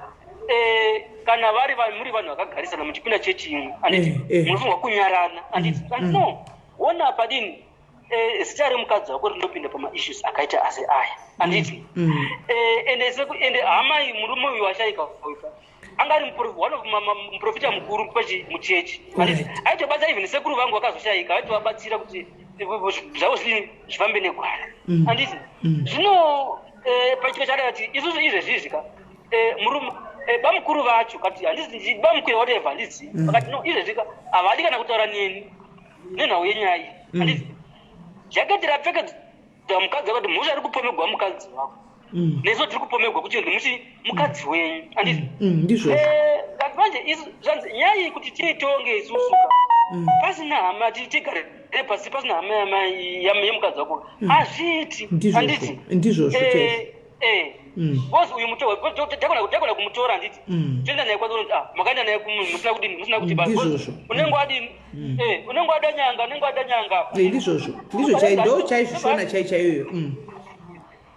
kana vari muri vanhu vakagarisana muchipinda chechi imwe, handiti? Munofanirwa kunyarana, handiti? No, ona padini, zita remukadzi wako rinopinda pamaissues akaita ase aya, handiti? Ende hamai murume uyu washaika uyu anga ari one of muprofita mukuru pachi muchechi, handiti? Aitobatsira even sekuru vangu vakazoshaika, aitovabatsira kuti zvavo zvidini, zvifambe negwara, handiti? Zvino pachiko chakati isusu izvezvizvi ka, murume bamukuru vacho kati handisi bamukuru, whatever, handisi. Vakati no, izvezvi ka havadi kana kutaura neni nenhau yenyaya iyi, handiti? Jaketi rapfekedzwa mukadzi akati mhosva iri kupomegwa mukadzi wako, nesu tiri kupomegwa kuti muchi mukadzi wenyu, handiti? Ndizvozvo. Kanti manje isu zvanzi nyaya iyi kuti tiitonge isusu ka pasina hama, tigare pasi pasina hama yemukadzi wako, hazviiti, handiti? Ndizvozvo chaizvo. Because uyu mutorwa, takona kumutora, handiti? Toenda naye kwazi, ah, makaenda naye musina kudini, musina kuti Ndizvozvo. Unenge wadini? Unenge wada nyanga, unenge wada nyanga. Ndizvozvo, ndizvo chai, ndo chaizvo shona chai chaiyoyo.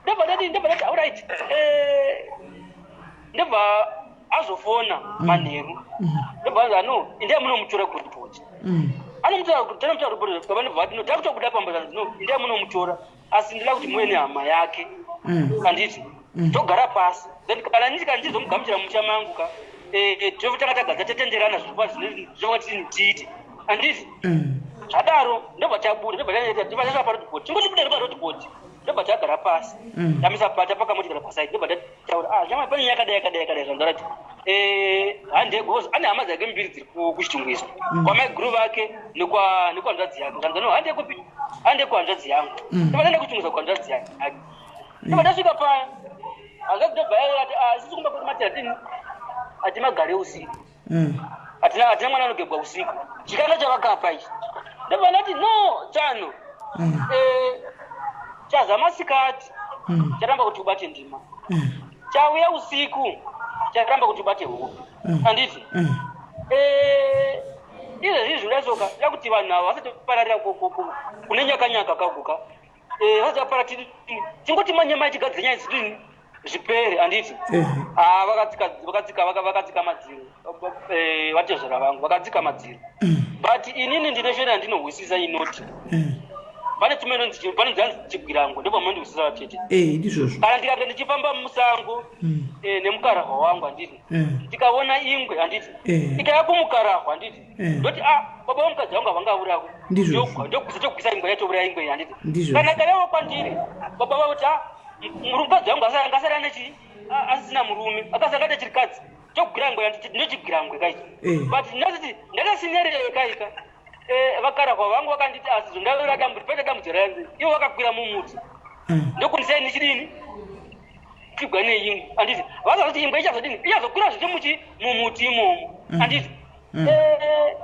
Ndobva ndati, ndobva ndati, alright. Ndobva azofona manheru, ndobva anzi, ano, indai munomutora kuripoti. Anomutora, tanomutora kuripoti. Baba ndobva vati, no, takutobuda pamba. Zanzi, no, indai munomutora, asi ndida kuti muve nehama yake, handiti? Togara pasi, then kana nditi, kana ndizomugamuchira mumusha mangu ka, totanga tagadza, tatenderana zvinova tini tiite, handiti? Zvadaro ndobva tabuda, ndobva tasvika paroadboard. Tingoti buda paroadboard, ndobva tagara pasi. Tamisa pata pakamotokari paside, ndobva tataura, ah, shamwari, pane nyaya yakadai, yakadai, yakadai. Zvanzarati hande, because ane hama dzake mbiri dziri kuChitungwiza, kwamaiguru vake nekwanzvadzi yake. Zvanza, no, hande kupi? Hande kuhanzvadzi yangu. Ndobva taenda kuChitungwiza kuhanzvadzi yake. Ndobva tasvika paya, hanzvadzi ndobva yati, ah, isusu kumba kwedu mati hatini, hatimagare usiku. Hatina mwana anogebwa usiku. Chikanga chavakapa ichi. Ndobva ndati, no, tsano, chaza masikati charamba kuti ubate ndima, chauya usiku charamba kuti ubate hope, handiti? Izvezvi zvidasoka da kuti vanhu ava vasati pararira kune nyakanyaka kaguka, vasati vapara, tingoti manyama echigadzira nyaya dzidini zvipere, handiti? Ah, vakadzika madziro. Vatezvera vangu vakadzika madziro, but inini ndine shona yandinohwisisa inoti pane tsumo inonzi, panonzi, hanzi chigwirango. Ndipo munondihwisisa, vatete? Ndizvozvo. Kana ndikanga ndichifamba musango nemukarahwa wangu, handiti? Ndikaona ingwe, handiti? Ikaya kumukarahwa, handiti? Ndoti, ah, baba vomukadzi wangu havangaurako. Ndizvozvo. Ndogwisa, togwisa ingwe, yatouraya ingwe, handiti? Ndizvozvo. Kana ikauyawo kwandiri, baba vavoti, ah, mukadzi wangu angasara nechi asisina murume, akasara akaita chirikadzi, togwira ngwe, ndochigwira ngwe kaiti. But ndinoziti ndakasinyarira kaika. Vakarahwa vangu vakanditi, asi zvondaura dambudziko, paita dambudziko rayanzi ivo vakakwira mumuti, ndokundisai ndichidini chigwa neingwe, handiti? Vazazoti ingwe ichazodini, ichazokwira zvicho muchi mumuti imomo, handiti?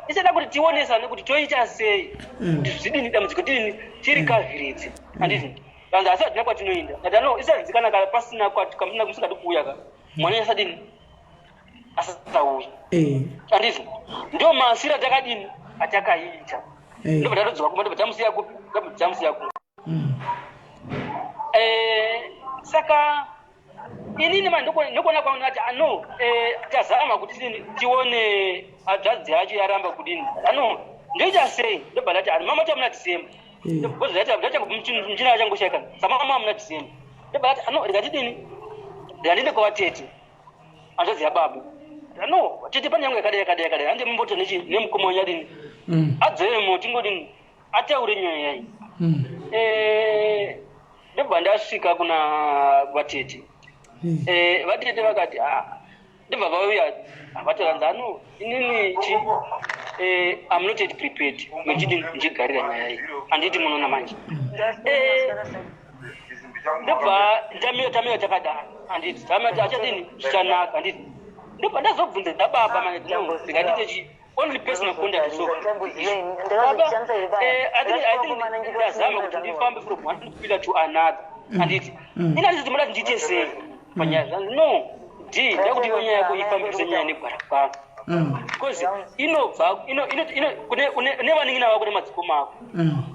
Isada kuti tionesane kuti toita sei kuti zvidini, dambudziko tidini, tiri kavhiridzi, handiti? Vanzi, asi hatina kwatinoenda. Ndati, ano, isazikana kana pasina kamuna musingadi kuuya ka, mwana asadini, asasauya, handiti? Ndo masira takadini atakaita. Ndobva tatodzoka kumba, ndobva tamusiya kupi? Ndobva tamusiya kupi? Saka inini ma ndikuona kwangu ndati, ano, tazama kuti tidini, tione hanzvadzi yacho yaramba kudini, ano, ndoita sei? Ndobva ndati, ani, mama tamuna December, muchina achangoshaika, samama muna December. Ndobva ndati, ano, rikatidini, ndikandiende kwavatete, hanzvadzi yababa. No, tete, pane yangu yakadai, yakadai, yakadai, hande mumboto nemukoma wenyu adini, adzoremo, tingodini, ataure nyaya yayi. Ndobva ndasvika kuna vatete. Vatete vakati, ah, ndobva vauya vataranza, ano, inini chi I'm not yet prepared mechidi ndichigarira nyaya iyi, handiti? Munoona manje. Ndobva tamira, tamira takadaro, handiti? Tamati achadini, zvichanaka, handiti? Ndobva ndazobvunza ndababa manje, no, ndikandite chi only personal contact. So baba, I think ndazama kuti ndifambe from one pillar to another, handiti? Ina handiti muda ndiite sei panyaya? Zvanzi, no, d ndakuti iwe nyaya yako ifambise nyaya negwara kwako, because inobva kune vanin'ina vako nemadzikoma ako.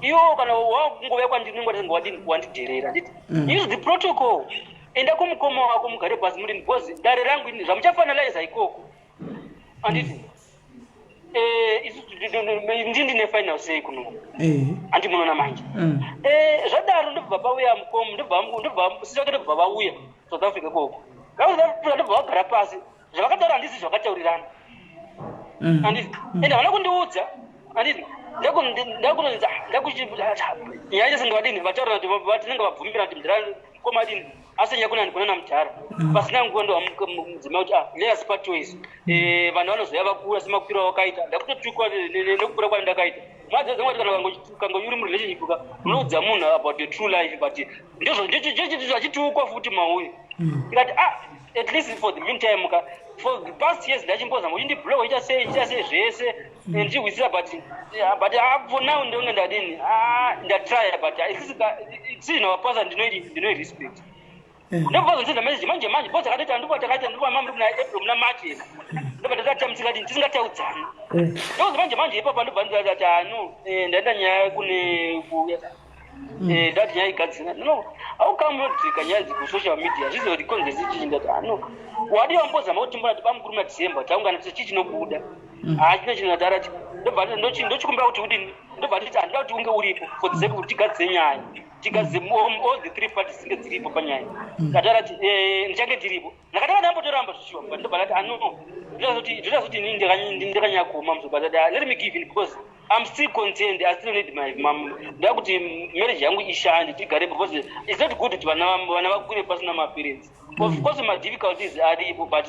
Iwo kana wakungouya kwandiri, unenge wadini, wandidherera, handiti? Use the protocol, enda kumukoma wako, mugare pasi mudini, because dare rangu ini zvamuchafinaliza ikoko, handiti? Isusu ndine final say kuno, handi? Munoona manje. Zvadaro ndobva pauya mukoma, ndobva sisi vake, ndobva vauya South Africa ikoko. South Africa, ndobva vagara pasi. Zvavakataura handisi zvakataurirana, handiti? Ende havana kundiudza, handiti? Ndakunonzi nyaya chese ndovadini vataura kuti tinenge vabvumira kuti mudhara mukoma adini, asenya kunani, kunana mudhara. Pasina nguva ndo mudzimai kuti, ah, let us part ways. Vanhu vanozoya vakura semakwiro avakaita. Ndakutotukwa nekukura kwani ndakaita. Madzadzangati kana kanga uri murelationship ka, unoudza munhu about your true life, but ndizvo zvachitukwa futi mauyu. Ndikati, ah, at least for the meantime ka, for the past years ndachimbozama kuti ndiblock, icha sei, icha sei, zvese ndichihwisira, but ah, for now ndonge ndadini, ah, ndatrya, but at least decision wapasa ndinoi respect. Ndobva vazondisenda message manje manje, because akatoita, ndipo takaita, ndipo mama muri kuna April, muna March ena, ndobva tatamusika tisingataudzani. Ndokuti manje manje ipapa ndobva ndati, "Ah, no, ndaenda nyaya kune ndati nyaya igadzira." No, aukamunodzika nyaya idzi kusocial media zvizotikonzeresi chii? Ndati, "Ah, no, wadi wambozama kuti timbona bamukuru muna December taungana, chii chinobuda?" Hachina chinhu. Atarati ndobva ndochikumbira kuti udini, ndobva nditi handida kuti unge uripo for the sake kuti tigadzise nyaya, tigadzise all the three parties dzinge dziripo panyaya. Atarati, "Ndichange ndiripo." Ndakatanga ndambotoramba zvichiwa, but ndobva ndati, "Ah, no, ndotazoti inini ndakanyanya kuoma muso." But let me give in because I'm still concerned. I still need my mom. Ndakuti marriage yangu ishande, tigare, because it's not good kuti vana vakure pasina maparents. Of course madifficulties aripo, but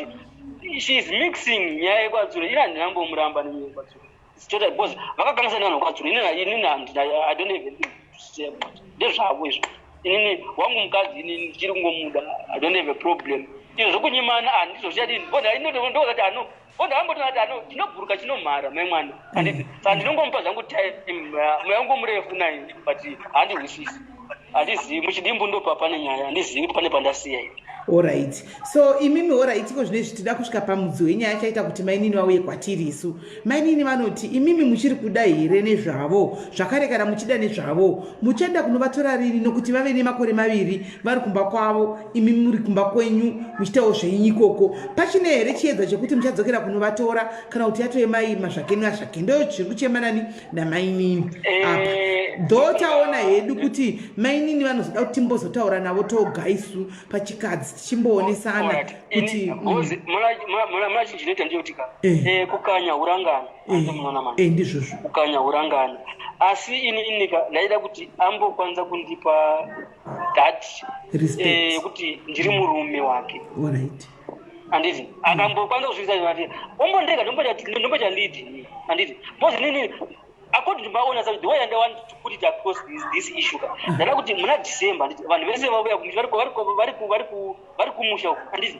she is mixing nyaya yekwatsuro. Ini handinambomuramba nenyaya yekwatsuro. It's total, because vakakanganisa nevanhu vekwatsuro. Inini handina, I don't have anything to say about it. Ndezvavo izvo. Inini wangu mukadzi, inini ndichiri kungomuda. I don't have a problem. Izvo zvokunyimana handizvo zvichadini, ndozati ano bonda ambototi ano chinobhuruka chinomhara mai mwana, handiti? Saka ndinongomupa zvangu time, mweya wangu murefu naye, but handihwisisi, handizivi. Muchidimbu ndopa pane nyaya, handizivi pane pandasiya ini. Alright, so imimi, alright, iko zvinezvi tida kusvika pamudzi wenyaya chaita kuti mainini vauye kwatiri isu. Mainini vanoti imimi muchiri kuda here nezvavo? Zvakare, kana muchida nezvavo, muchaenda kunovatora rini, nokuti vave nemakore 2 vari kumba kwavo, imimi muri kumba kwenyu muchitawo zvenyu ikoko? Pachine here chiedza chekuti muchadzokera kunovatora, kana kuti yatoemai mazvake nazvake? Ndo zviri kuchemanani namainini apa. Though taona hedu kuti mainini vanozoda kuti timbozotaura navo toga isu pachikadzi, tichimboonesana kuti Muna chinhu chinoita ndeyekuti ka kukanya urangana, munoona manje? Ndizvozvo. Kukanya urangana, asi ini inika ndaida kuti ambokwanisa kundipa that respect. Yekuti ndiri murume wake. Handiti akambokwanisa kusvisa ati ombondega, ndomboita lead, handiti? Because nini, according to my own assumption, the way I want to put it across this issue ka, ndada kuti muna December, handiti vanhu vese vauya kumusha, vari kumusha uku, handiti?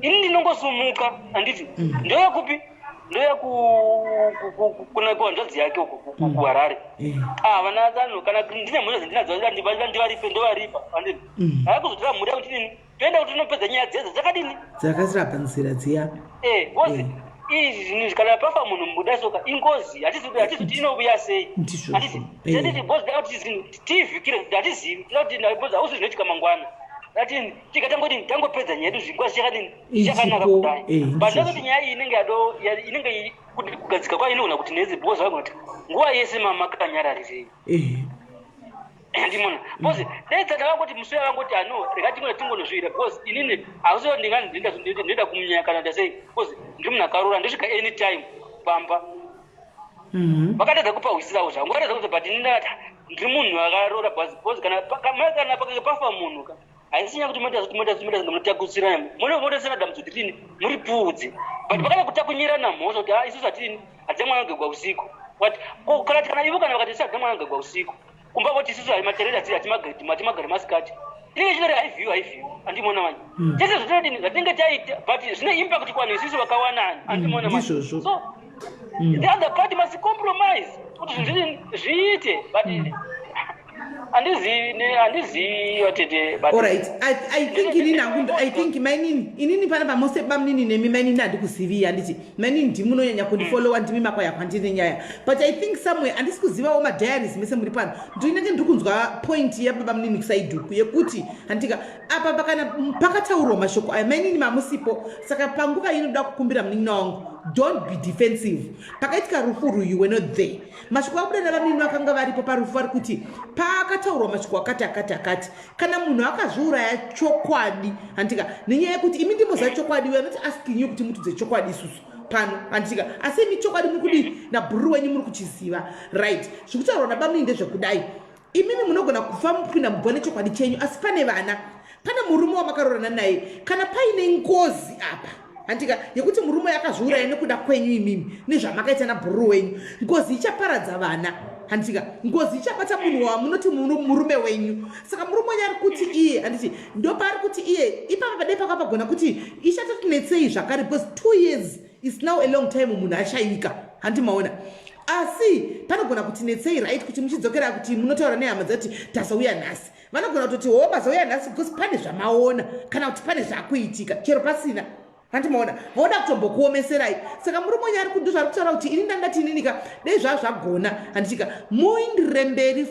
Ini ndinongosumuka, handiti? Ndoya kupi? Ndoya kuna kuhanzvadzi yake uku kuHarare. Ah, vana tsano, kana ndine mhosva dzandinadzo, ndivaripe, ndovaripa, handiti? Hakuzotora mhuri yakuti nini toenda kuti tinopedza nyaya dzedza dzakadini? Dzakasirapa nzira dziya. Because izvi zvinhu izvi, kana pafa munhu mubuda soka, ingozi. Hatisi kuti inouya sei. Ndizvozvo. Handiti? Tenditi because da kuti zvinhu tivhikire, hatizivi. Toda kuti, because hausi zvinoitika mangwana, ati tikatangoti tangopedza nyaya yedu, zvinguva zvichakadini, zvichakanaka Ichipo, kudai. But ndizvozvo. ndakati nyaya iyi inenge yado inenge kuti kugadzika kwayo inogona kuti nezi, because vagona kuti nguva yese mamakanyararirei. Ndimona, because dai tsata vangoti musi uya vangoti, "Ano, rega tingone tingonozviita," because inini hausiwo ndinganzi ndinoenda kumunyaya kana kuita sei, because ndiri munhu akaroora, ndosvika anytime pamba. Vakatadza kupa hwisirawo zvangu, vakatadza kuti, but ini ndakati ndiri munhu akaroora, because kana pakange pafa munhu ka, haisi nyaya kuti moita munotakutsirana, motosina dambudziko kuti tini muri pudzi, but pakada kutakunyirana mhosva kuti, "Ah, isusu hatini hadzia mwana agegwa usiku." But kana ivo kana vakati isusu hadzia mwana agegwa usiku kumba, voti isusu matereri hatimagari masikati, inenge chitori high view, high view, andimona manje? Tese zvatinodini, zvatinenge taita, but zvine impact kwanhu isusu vakawanani, andimona manje? Ndizvozvo. So the other party must compromise kuti zvinhu zvidini, zviite, but handizivi vatete, but Alright, I think inini hangu, I think mainini, inini pana pamose bamunini nemi mainini handikuzivi, handiti? Mainini ndimunonyanya kundifollowa, ndimi makwaya kwandine nyaya, but I think somewhere handisi kuzivawo madiaries mese muri pano. Ndinenge ndiri kunzwa point yababa munini kusaiduku yekuti handika apa pakana pakataurwa mashoko aya, mainini mamusipo, saka panguva inoda kukumbira munin'ina wangu, don't be defensive. Pakaitika rufu rwu, you were not there. Mashoko abuda navamunini vakanga varipo parufu vari kuti paakataurwa mashoko akati akati akati. Kana munhu akazviuraya chokwadi, handika, nenyaya yekuti imi ndimoziva chokwadi, we are not asking you kuti mutudze chokwadi isusu pano, handika? Asi imi chokwadi muri kudii nabhururu wenyu muri kuchiziva, right? Zvekutaurwa nabamunini ndezvekudai: imimi munogona kufa mupinda mubva nechokwadi chenyu, asi pane vana, pane murume wamakaroorana naye. Kana paine ngozi apa, handika, yekuti murume akazviuraya nekuda kwenyu imimi nezvamakaita nabhururu wenyu, ngozi ichaparadza vana, handika? Ngozi ichabata munhu wamunoti murume wenyu. Saka murume wenyu ari kuti iye, handiti, ndopaari kuti iye ipapa padai pakapagona kuti ichatotinetsei zvakare, because 2 years is now a long time munhu ashayika, handi maona? Asi panogona kuti netsei, right, kuti muchidzokera kuti munotaura nehama dzati tazouya nhasi. Vanogona kutoti hoo mazauya nhasi because pane zvamaona kana kuti pane zvakuitika chero pasina. Hanti maona voda kutombokuomeserai. Saka murume uyu ari ndozvaari kutaura kuti ini ndandati ininika dei zvaa zvagona handitika muindire mberi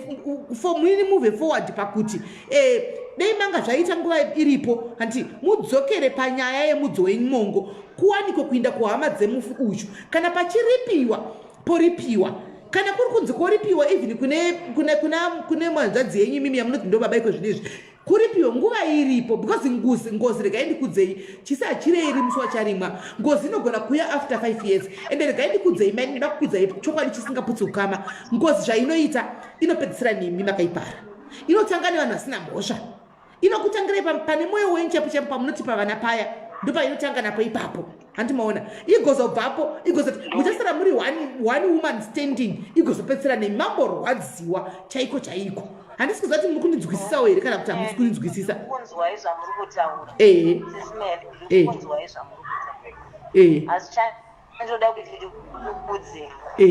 for muini move forward pakuti eh, dei manga zvaita nguva iripo hanti mudzokere panyaya yemudzo wemongo kuwanikwe kuinda kuhama dzemufi uyu kana pachiripiwa poripiwa kana kuri kunzi koripiwa even kune kune kuna kune mhanzvadzi yenyu imimi yamunoti ndo baba iko zvino izvi kuripiwe nguva iripo because ngozi ngozi regai ndikudzei chisi hachireeri musi wacharimwa ngozi inogona kuuya after 5 years ende regai ndikudzei mai ndinoda kukudzai chokwadi chisingaputsi ukama ngozi zvainoita inopedzisira nemi makaipara inotanga nevanhu vasina mhosva inokutangirai pane mwoyo wenyu chaipo chaipo pamunoti pavana paya ndopainotanga napo ipapo hanti maona igozobvapo igozoti muchasara muri one woman standing igozopedzisira nemi mamborwadziwa chaiko chaiko handisi kuziva kuti muri kundinzwisisawo here kana kuti hamusi kundinzwisisa. Kunzwai zvamuri kutaura. Ehe. Sis Melly, Eh. ndiri kunzwai zvamuri kutaura. Eh. Asi chandinoda kuti ndikuudze. Eh.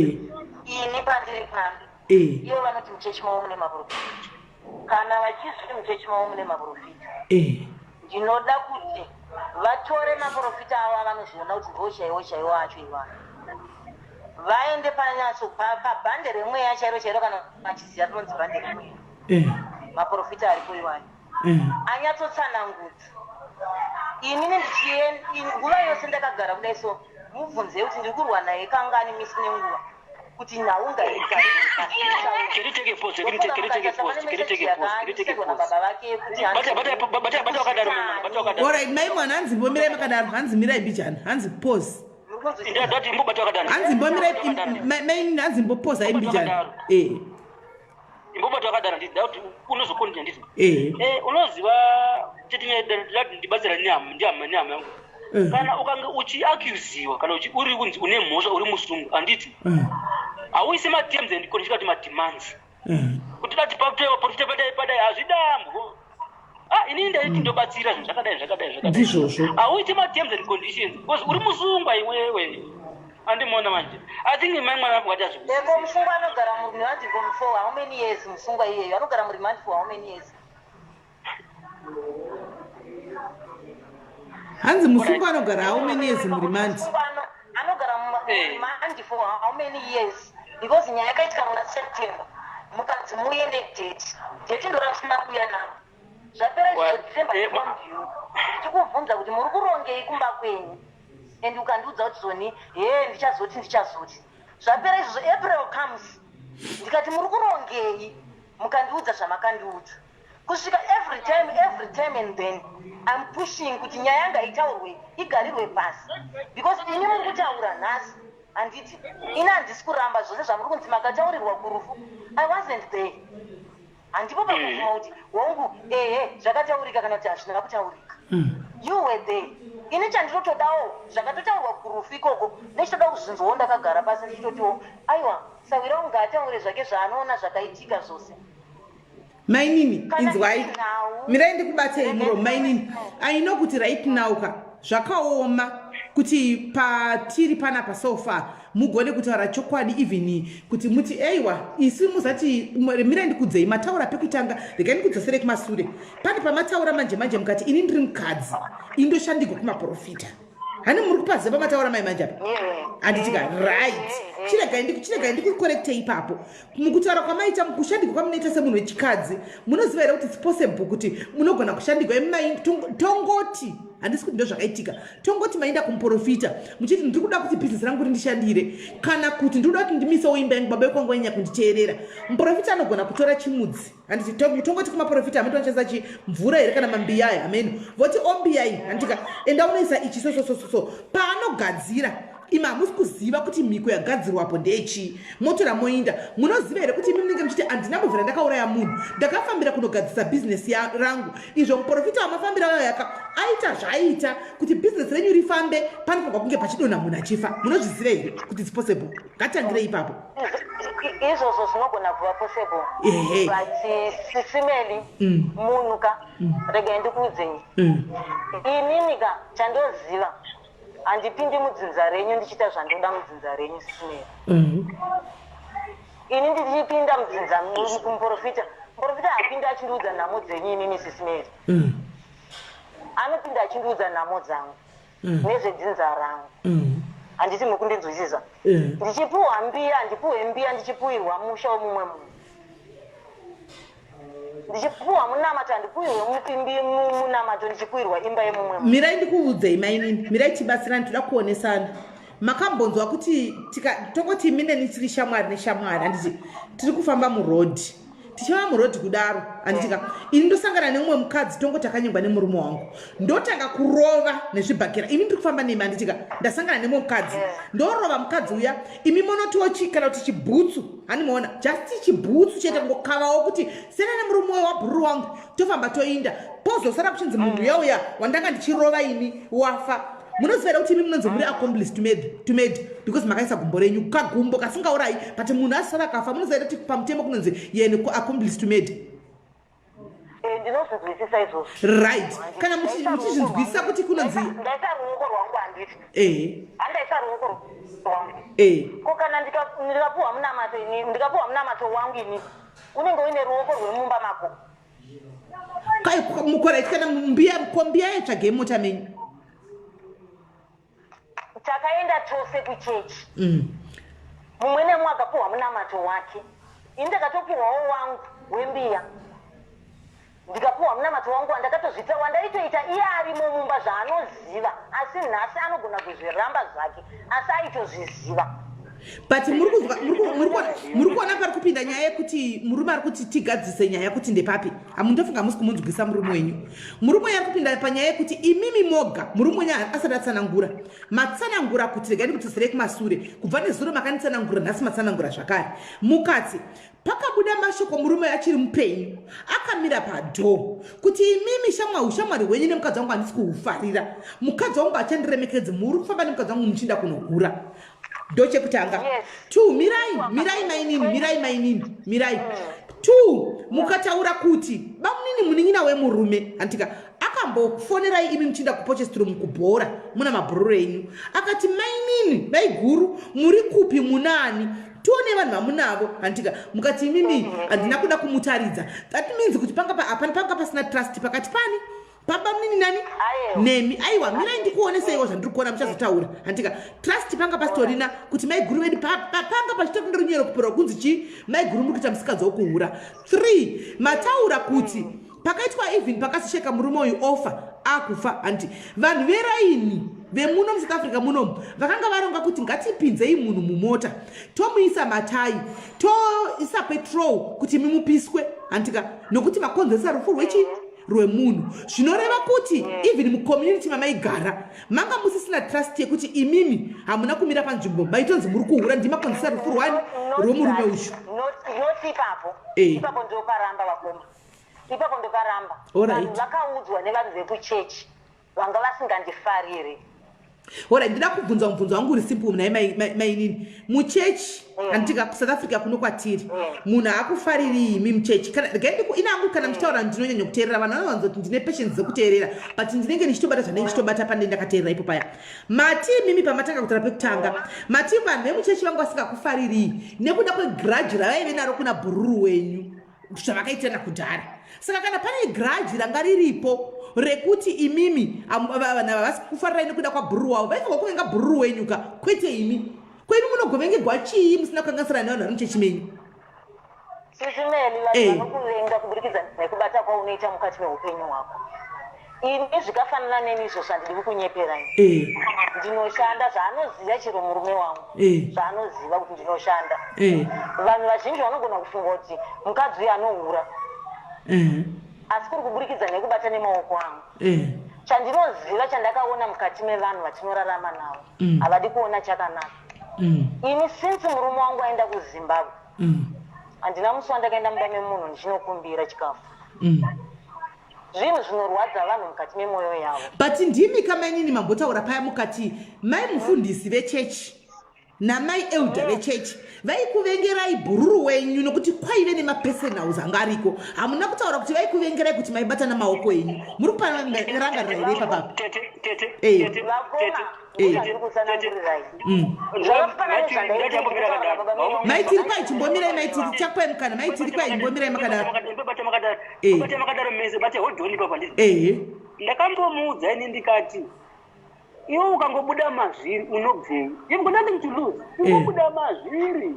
Ini pandiri pano. Eh. Ivo vanoti muchechi mavo mune maprofita. Kana vachizviti muchechi mavo mune maprofita. Eh. Ndinoda kuti vatore maprofita avo avanozviona kuti ndiwo chaiwo chaiwo acho iwayo. Vaende panyatso pabhande remweya chairo chairo kana vachiziva rinonzi bhande remweya. Eh. Maprofita aripo iwayo. Eh. Anyatsotsanangudza. Inini ndichien nguva yose ndakagara kudai so mubvunzei kuti ndiri kurwa naye kangani misi nenguva kuti nhau ngaigare Can you take a pause? Can you take, can you take a pause? Can you take a pause? Can you take a pause? baba vake yekuti Bata bata bata bata wakadaro mama, bata wakadaro. Alright, mai mwana hanzi mbomirai makadaro hanzi mirai mbijana hanzi pause. Ndati imbobata wakadaro. Hanzi mbomirai mai hanzi mbopoza imbijana. Eh. Imbobata wakadaro nditi ndati unozokondinya nditi. Eh. Eh unoziva tete ndati ndibatsira nehama ndihama nehama yangu. Eh. Kana ukange uchiaccusiwa kana uchi uri kunzi une mhosva uri musungwa handiti. Eh. Hauisi ma terms and conditions kuti ma demands. Eh. Kuti dati pakutewa profita padai padai hazvidambwo. Ah inini ndaiti ndobatsira zvinhu zvakadai zvakadai zvakadai. Ndizvozvo. Hauiti ma terms and conditions because uri musungwa iwewe. Andimona manje. I think mai mwana vangu vati Eko musungwa anogara muremand for how many years musungwa iyeyo anogara muremand for how many years? Hanzi musungwa anogara how many years muremand? Musungwa anogara muremand for how many years? Because nyaya yakaitika muna September. Mukanzi muuye nedate. Date ndoramusina kuuya naro. Zvapera izvo December ndinondiyo. Ndichikubvunza kuti muri kurongei kumba kwenyu. And ukandiudza kuti zoni, he ndichazoti ndichazoti. Zvapera izvozvo April comes. Ndikati muri kurongei? Mukandiudza zvamakandiudza. Kusvika every time, every time and then I'm pushing kuti nyaya ngaitaurwe igarirwe pasi. Because ini muri kutaura nhasi handiti ini handisi kuramba zvose zvamuri kunzi makataurirwa kurufu. I wasn't there. Handipo pakubvuma kuti hongu ehe zvakataurika kana kuti hazvina kutaurika. You were there. Ini chandinotodawo zvakatotaurwa kurufu ikoko nechitoda kuzvinzwawo ndakagara pasi ndichitotiwo aiwa sawira wangu ngaataure zvake zvaanoona zvakaitika zvose. Mainini Kana inzwai. iri nhau- Mirai ndikubatei muromo mainini. I know kuti right now ka zvakaoma kuti patiri panapa so far mugone kutaura chokwadi even kuti muti eiwa isu muzati mirai ndikudzei mataura pekutanga regai ndikudzosere kumasure pane pamataura manje manje mukati ini ndiri mukadzi ini ndoshandigwa kumaprofita hani muri kupaziva pamataura mai manje apa handitika right chiregai ndikukorekte ipapo mukutaura kwamaita kushandigwa kwamunoita semunhu wechikadzi munoziva here kuti it's possible kuti munogona kushandigwa imai tongoti handisi kuti ndozvakaitika tongoti maenda kumuprofita muchiti ndiri kuda kuti bhizinesi rangu rindishandire kana kuti ndiri kuda kuti ndimisewo imba yangu baba vekwangu vanyanya kunditeerera muprofita anogona kutora chimudzi handiti tongoti kumaprofita amene vanoshandisa chi mvura here kana mambiya aya ameno voti ombiyai handitika enda unoisa ichi so so so so paanogadzira imi hamusi kuziva kuti mhiko yagadzirwapo ndeyechii motora moinda munoziva here kuti imi munenge muchiti handina kubvira ndakauraya munhu ndakafambira kunogadzisa bhizinesi rangu izvo muprofita wamafambira ayo yaka aita zvaaita kuti bhizinesi renyu rifambe panofanirwa kunge pachidonha munhu achifa munozviziva here kuti its possible ngatangire ipapo Izvozvo zvinogona kuva possible. Ehe. But Sisi Melly munhu ka regai ndikuudzei. Inini ka chandoziva handipindi mudzinza renyu ndichiita zvandoda mudzinza renyu Sisi Melly. Ini ndichipinda mudzinza kumuprofita. Muprofita haapindi achindiudza nhamo dzenyu imimi Sisi Mary. Anopinda achindiudza nhamo dzangu nezvedzinza rangu. Handiti muri kundinzwisisa? Ndichipuhwa mbiya, handipuhwe mbiya ndichipuhirwa musha wemumwe munhu. Ndichipuhwa munamato, handipuhirwe munamato ndichipuhirwa imba yemumwe munhu. Mirai ndikuudzei mainini, mirai tibatsirani, toda kuonesana. Makambonzwa kuti tongoti imi neni tiri shamwari neshamwari, handiti tiri kufamba murodhi, tichifamba murodhi kudaro, handiti ka ini ndosangana nemumwe mukadzi, tongoti akanyengwa nemurume wangu, ndotanga kurova nezvibhakera. Ini ndiri kufamba nemi, handiti ka ndasangana nemumwe mukadzi, ndorova mukadzi uya, imi monotiwo chi kana kuti chibhutsu, handimaona just chibhutsu chete, kungokavawo kuti siyana nemurume uya wabhururu wangu, tofamba toinda, pozosara kuchinzi munhu uya uya wandanga ndichirova ini wafa. Munoziva here kuti imi munonzi muri accomplice to murder because makaisa gumbo renyu, kagumbo kasingaurayi, but munhu asara akafa? Munoziva here kuti pamutemo kunonzi yene accomplice to murder? Ndinozvinzwisisa izvozvo. Right, kana muchizvinzwisisa kuti kunonzi Ndaisa ruoko rwangu, handiti? Ehe. Handaisa ruoko rwangu. Ko kana ndikapuhwa munamato ini, ndikapuhwa munamato wangu ini, unenge uine ruoko rwemumba mako. Mukora kana mbiya, ko mbiya yetsvagei mota menyu. Takaenda tose kuchechi. Mumwe nemumwe akapuhwa munamato wake. Ini ndakatopuhwawo wangu wembiya, ndikapuhwa munamato wangu wandakatozvita, wandaitoita iye arimo mumba, zvaanoziva. Asi nhasi anogona kuzviramba zvake, asi aitozviziva. But muri kuona pari kupinda nyaya yekuti murume ari kuti tigadzise nyaya kuti ndepapi. Hamundofunga musi kumunzwisa murume wenyu. Murume wenyu ari kupinda panyaya yekuti imimi moga, murume wenyu asati atsanangura, matsanangura kuti regai ndikudzosere kumasure kubva nezuro makanditsanangura, nhasi matsanangura zvakare, mukati pakabuda mashoko murume achiri mupenyu akamira padoor kuti imimi shamwa, ushamwari hwenyu nemukadzi wangu handisi kuhufarira, mukadzi wangu achandiremekedzi, muri kufamba nemukadzi wangu muchinda kunohura. Ndochekutanga. Two, mirai, mirai mainini, mirai mainini, mirai. Two, mukataura kuti bamunini munin'ina wemurume, handitika akambofonerai imi muchiinda kuPotchefstroom kubhora muna mabhururu enyu, akati mainini vaiguru muri kupi, munani, tione vanhu vamunavo, handitika mukati imimi handina kuda kumutaridza. That means kuti panga hapana, panga pasina trust pakati pani pabamunini nani? Aiwa. Nemi. Aiwa, mirai ndikuoneseiwo zvandiri kuona, muchazotaura, handitika trust panga pasitorina kuti maiguru vedu panga pachitopinda runyero kupera kunzi chii, maiguru muri kuita musikadzi wokuhura. Three, mataura kuti pakaitwa even pakasisheka murume uyu ofa akufa, handiti vanhu veraini vemuno muSouth Africa munomu vakanga varonga kuti ngatipinzei munhu mumota, tomuisa matai, toisa petrol kuti mimupiswe, handitika nokuti makonzeresa rufu rwechi rwemunhu. Zvinoreva kuti even mucommunity mamaigara manga musisina trust yekuti imimi hamuna kumira panzvimbo, maitonzi muri kuhura, ndimakonzeresa rufu rwani, rwemurume uyu. Not ipapo. Ipapo ndoparamba, vakoma, ipapo ndoparamba. Vanhu vakaudzwa nevanhu vekuchechi vanga vasingandifariri. Alright, ndida kubvunza mubvunzo wangu uri simple naye mainini. Muchechi, handitika kuSouth Africa kuno kwatiri, munhu haakufariri imi muchechi kana regai inangu kana muchitaura ndinonyanya kuteerera. Vanhu vanowanza kuti ndine patience dzekuteerera, but ndinenge ndichitobata zvandinenge ndichitobata pandei ndakateerera ipo paya. Mati imimi pamatanga kutaura pekutanga, mati vanhu vemuchechi vangu vasingakufariri nekuda kwegrudge ravaive naro kuna bhururu wenyu, zvavakaitirana kudhara. Saka kana pane grudge ranga riripo rekuti imimi vanhu ava vasi kufarirai nekuda kwabhururu wavo, vaifanirwa kuvenga bhururu wenyu ka, kwete imi. Kwemi munogovengegwa chii musina kukanganisirana nevanhu vari muchechi menyu? Sisi Meli, vanhu vanokuvenga kuburikidza nekubata kwaunoita mukati meupenyu hwako. Ini zvikafanana neni izvozvo, handidi kukunyeperai. Ndinoshanda, zvaanoziva chero murume wangu, zvaanoziva kuti ndinoshanda. Vanhu vazhinji vanogona kufunga kuti mukadzi uyu anohura, asi kuri kuburikidza nekubata nemaoko angu. Chandinoziva, chandakaona mukati mevanhu vatinorarama navo, havadi kuona chakanaka. Ini since murume wangu aenda kuZimbabwe, handina musi wandakaenda mumba memunhu ndichinokumbira chikafu. Zvinhu zvinorwadza vanhu mukati memwoyo yavo. But ndimi kamainini mambotaura paya mukati mai mufundisi vechechi. Namai elder vechechi vaikuvengerai bhururu wenyu nokuti kwaive nemapersonals anga ariko. Hamuna kutaura kuti vaikuvengerai kuti maibatana maoko enyu. Muri kuparangarira here ipapapa? Tete, tete. Eh. Tete. Vakoma. Tete. Ndozvandiri kutsanangurirai. Zvakafanana nezvandaiti Ndachambomira ndikutaura kadaro. baba venyu. Maitiri kwai, chimbomirai maitiri, tichakupai mukana. Maitiri kwai, imbomirai makadaro. Bata makadaro. Eh. Bata makadaro mese, bata hodhoni papa ndizvo. Ehe. Ndakambomuudza ini ndikati, iwe ukangobuda mazviri unobvei? You've got nothing to lose. Ungobuda mazviri.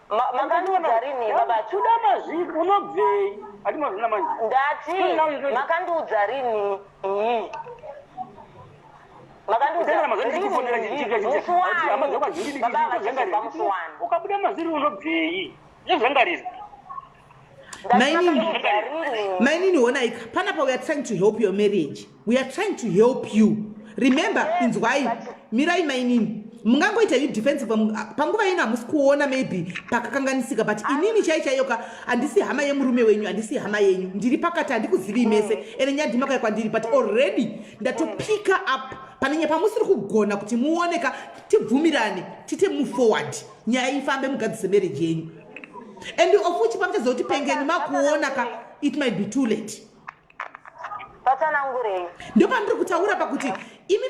Makandiudza rini, babacho? Buda mazviri, unobvei? Hati mazvina manje. Ndati makandiudza rini? Makandiudza Tena mazviri ndichikufonera. rini? Musi wani baba vachizobva? Musi wani? Ukabuda mazviri unobvei? Ndozvangarira. Ndati Mainini. makandiudza rini? Mainini, honaika panapa, we are trying to help your marriage, we are trying to help you. Remember, inzwai, mirai mainini, mungangoita you defensive panguva ino, hamusi kuona maybe pakakanganisika, but inini chai chaiyoka handisi hama yemurume wenyu, handisi hama yenyu, ndiri pakati, handikuzivii mese, ene nyandimaka kwandiri, but already ndatopicka up pane nyaya pamusiri kugona kuti muoneka. Tibvumirane, tite move forward, nyaya ifambe, mugadzise marriage yenyu. And of which pamuchaziva kuti pengeni makuona ka, it might be too late. Patsanangurei. Ndopandiri kutaura pakuti imi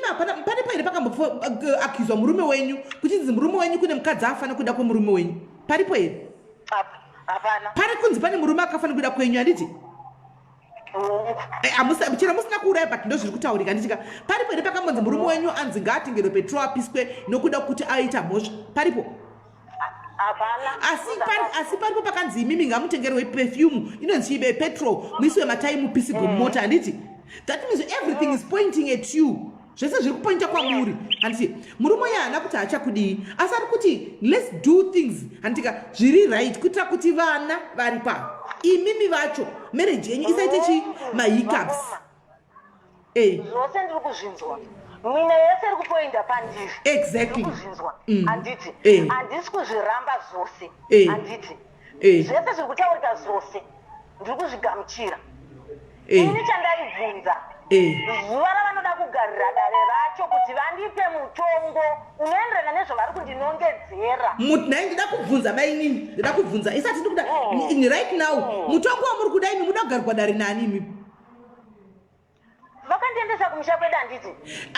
pane paine pakamboaccuswa murume wenyu kuchinzi murume wenyu kune mukadzi afana kuda kwemurume wenyu, paripo here? Hapana. Pari kunzi pane murume akafana kuda kwenyu, handiti? Chero musina kuuraya, but ndo zviri kutaurika, handitika? Paripo here pakambonzi murume wenyu anzi ngaatengerwe petrol apiswe nokuda kuti aita mhosva? Paripo? Hapana. Asi paripo pakanzi imimi ngamutengerwe perfume inonzi chiibe petrol, muisiwe matai, mupisigwe mumota, handiti? That means everything is pointing at you, zvese zviri kupointa kwamuri, handiti? Murume uyo haana kuti haachakudii, asi ari kuti let's do things, handitika, zviri right, kuitira kuti vana vari pa imimi vacho marriage yenyu isaite chi mahiccups. Zvose ndiri kuzvinzwa, mina yese iri kupoinda pandiri. Exactly. Ndiri kuzvinzwa, handiti? Handisi kuzviramba zvose, handiti? Zvese zviri kutaurika zvose ndiri kuzvigamuchira. Ini chandaibvunza, zuva ravanoda kugarira dare racho kuti vandipe mutongo unoenderana nezvavari kundinongedzera. Nhai, ndida kubvunza mainini, ndida kubvunza isati ndikuda right now, mutongo wamuri kuda imi, muda kugarirwa dare nani imi? Vakandiendesa kumusha kwedu, handiti?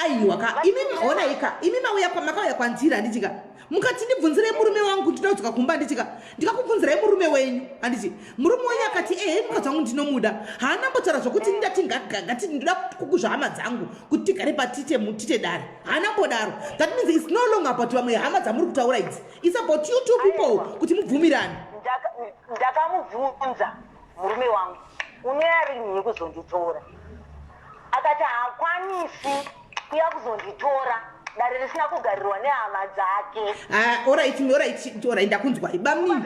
Aiwa ka, imi honaika, imi mauya makauya kwandiri, handitika? Mukati ndibvunzirei murume wangu, ndinoda kudzoka kumba, handitika? Ndikakubvunzirai murume wenyu, handiti? Murume wenyu akati ehe, mukadzi wangu ndinomuda, haana mbotaura zvokuti ndati ngati ndoda kukuzva hama dzangu kuti tigare patite tite dare, haana mbodaro. That means it's no longer about vamwe hama dzamuri kutaura idzi, it's about you two people kuti mubvumirane. Ndakamubvunza murume wangu, unoya rini kuzonditora? Akati haakwanisi kuya kuzonditora dare risina kugarirwa nehama dzake. Ah, alright, ndakunzwai bamnini.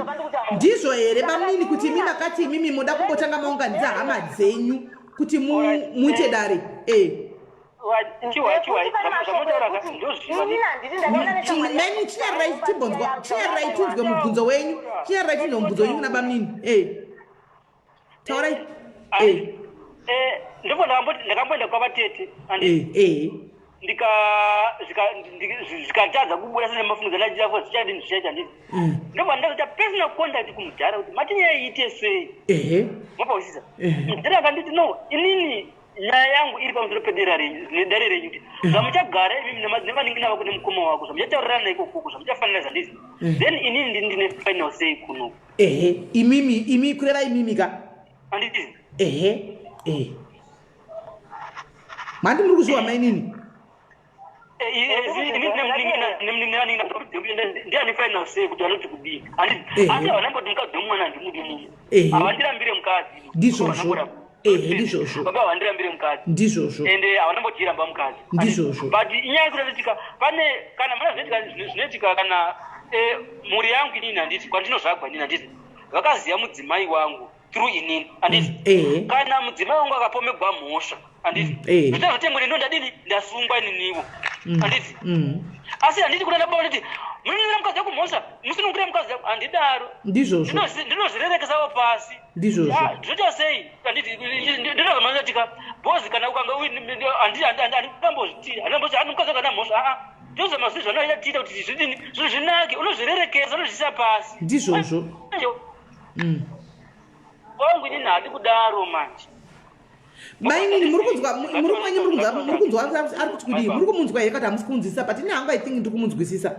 Ndizvo here bamnini kuti imi makati imimi moda kumbotanga maunganidza hama dzenyu kuti muite dare e? Chiwai, chiwai, zvamotaura ndozviziva. Inini handiti ndakaona neshamwari Mani, chinyarirai timbonzwa, chinyarirai tinzwe mubvunzo wenyu, chinyarirai tinzwe mubvunzo wenyu kuna bamnini. E, taurai e. Ndipo ndakamboenda kwavatete, handiti? E. Zvikatadza kubuda sezvamafungidzo ndachida, zvichadini, zvichaita, handiti? Ndobva ndazoita personal contact kumudhara kuti mati nyaya iite sei? Mapawisisa? Mudhara akanditi, no, inini nyaya yangu iri pamusoro pedera renyu nedare renyu, kuti zvamuchagara imi nevanin'ina vako nemukoma wako, zvamuchataurirana ikokoko, zvamuchafanira zvandizvo, then inini ndini ndine final say kuno. Ehe, imimi, imi kureva imimi ka? Handiti? Ehe, e, mandi muri kuzviwa mainini? Nevanin'ina ndiani final say kuti vanoti kudii, handiti? Asi havanamboti mukadzi wemwana handimudi nini. Havandirambire mukadzi. Ndizvozvo, ehe, ndizvozvo. Baba havandirambire mukadzi. Ndizvozvo. Ende havanambotiramba mukadzi. Ndizvozvo. But inyaya yekuti zvinoitika pane kana mana zvinoitika, zvinoitika kana mhuri yangu inini, handiti, kwandinozvagwa inini, handiti, vakaziva mudzimai wangu through inini, handiti? Kana mudzimai wangu akapomegwa mhosva, handiti, zvita zvotengwa ndo ndadini, ndasungwa ininiwo, handiti? Asi handiti kuna baba nditi munonira mukadzi wako mhosva, musunungure mukadzi wako, handidaro. Ndizvozvo. Ndinozvirerekesawo pasi. Ndizvozvo. Ah, zvinoita sei, handiti? Ndinozamanitika bhozi kana ukanga handingambozviti, handingambozviti mukadzi wako ana mhosva, aa. Ndozvama zvinhu zvanoita tiita kuti zvidini, zvinhu zvinake, unozvirerekesa, unozviisa pasi. Ndizvozvo. Manje wangu inini haadi kudaro manje. Mainini, muri kunzwa, muri mwenye, muri kunzwa, muri kunzwa ari kuti kudii? Muri kumunzwa here kati hamusi kumunzwisisa? But ini hangu, I think ndiri kumunzwisisa.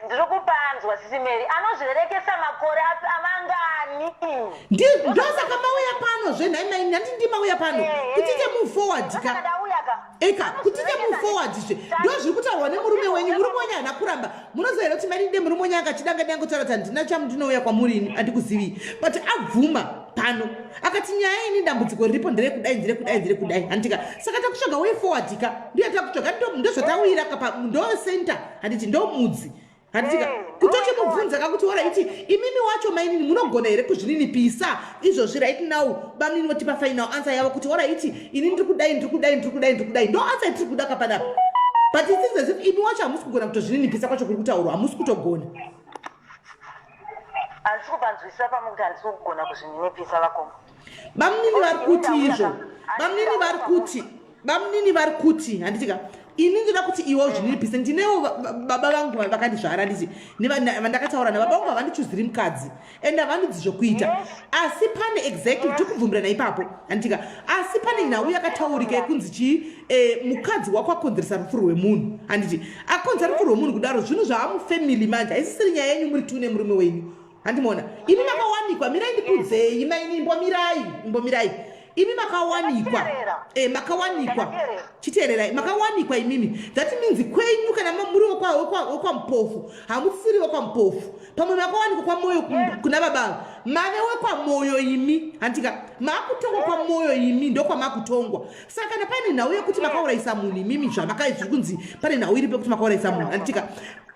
Ndiri kupanzwa, Sisi Mary. Anozvirerekesa makore api amangani? Ndosaka mauya pano zve, nhai mainini, handiti ndimauya pano kuti tiite move forward ka? Ndauya ka. Eka, kuti tiite move forward zve, ndo zviri kutaurwa nemurume wenyu. Murume wenyu haana kuramba. Munoziva here kuti mainini, de murume wenyu anga achidanga dangotaura kuti handina chamundinouya kwamuri, ini handikuzivii, but abvuma pano, akati nyaya ini dambudziko riripo nderekudai, nderekudai, nderekudai, handitika? Saka takutsvaga way forward ka, ndiyo takutsvaga, ndozvatawira ka, ndo center, handiti? Ndo mudzi, handitika? Kutochimubvunza kakuti alright, imimi wacho mainini munogona here kuzvininipisa izvozvi right now? Bamunini votipa final answer yavo kuti alright, ini ndiri kudai, ndiri kudai, ndiri kudai, ndiri kudai. Ndo answer yatiri kuda kapanapa, but it seems as if imi wacho hamusi kugona kutozvininipisa kwacho kuri kutaurwa, hamusi kutogona. Handisi kupanzwisisa pamwe kuti handisi kugona kuzvininipisa, vakoma. Bamunini vari kuti izvo, bamunini vari kuti, bamunini vari kuti, handitika, ini ndoda kuti iwe uzvininipise. Ndinewo baba vangu vakandizvara, nditi vandakataura nababa vangu havandichuziri mukadzi and havandidzi zvokuita, asi pane, exactly, tikubvumirana ipapo, handitika? Asi pane nhau yakataurika yekunzi chii, mukadzi wako akonzeresa rufu rwemunhu, handiti? Akonzera rufu rwemunhu kudaro, zvinhu zvaamufamily manje, haisisiri nyaya yenyu muri two nemurume wenyu, handimona? Imi makawanikwa, mirai ndikudzei, maini, imbomirai, imbomirai. Imi makawanikwa, Ndakateerera. Makawanikwa. Ndakateerera. Chiteererai, makawanikwa imimi. That means kwenyu kana muri wekwaMupofu, hamusiri wekwaMupofu. Pamwe makawanikwa kwaMoyo, kuna baba mave wekwaMoyo imi, handika? Maakutongwa kwaMoyo imi, ndokwamaakutongwa. Saka kana paine nhau yekuti makaurayisa munhu imimi, zvamakai zviri kunzi pane nhau iripo yekuti makaurayisa munhu, handitika?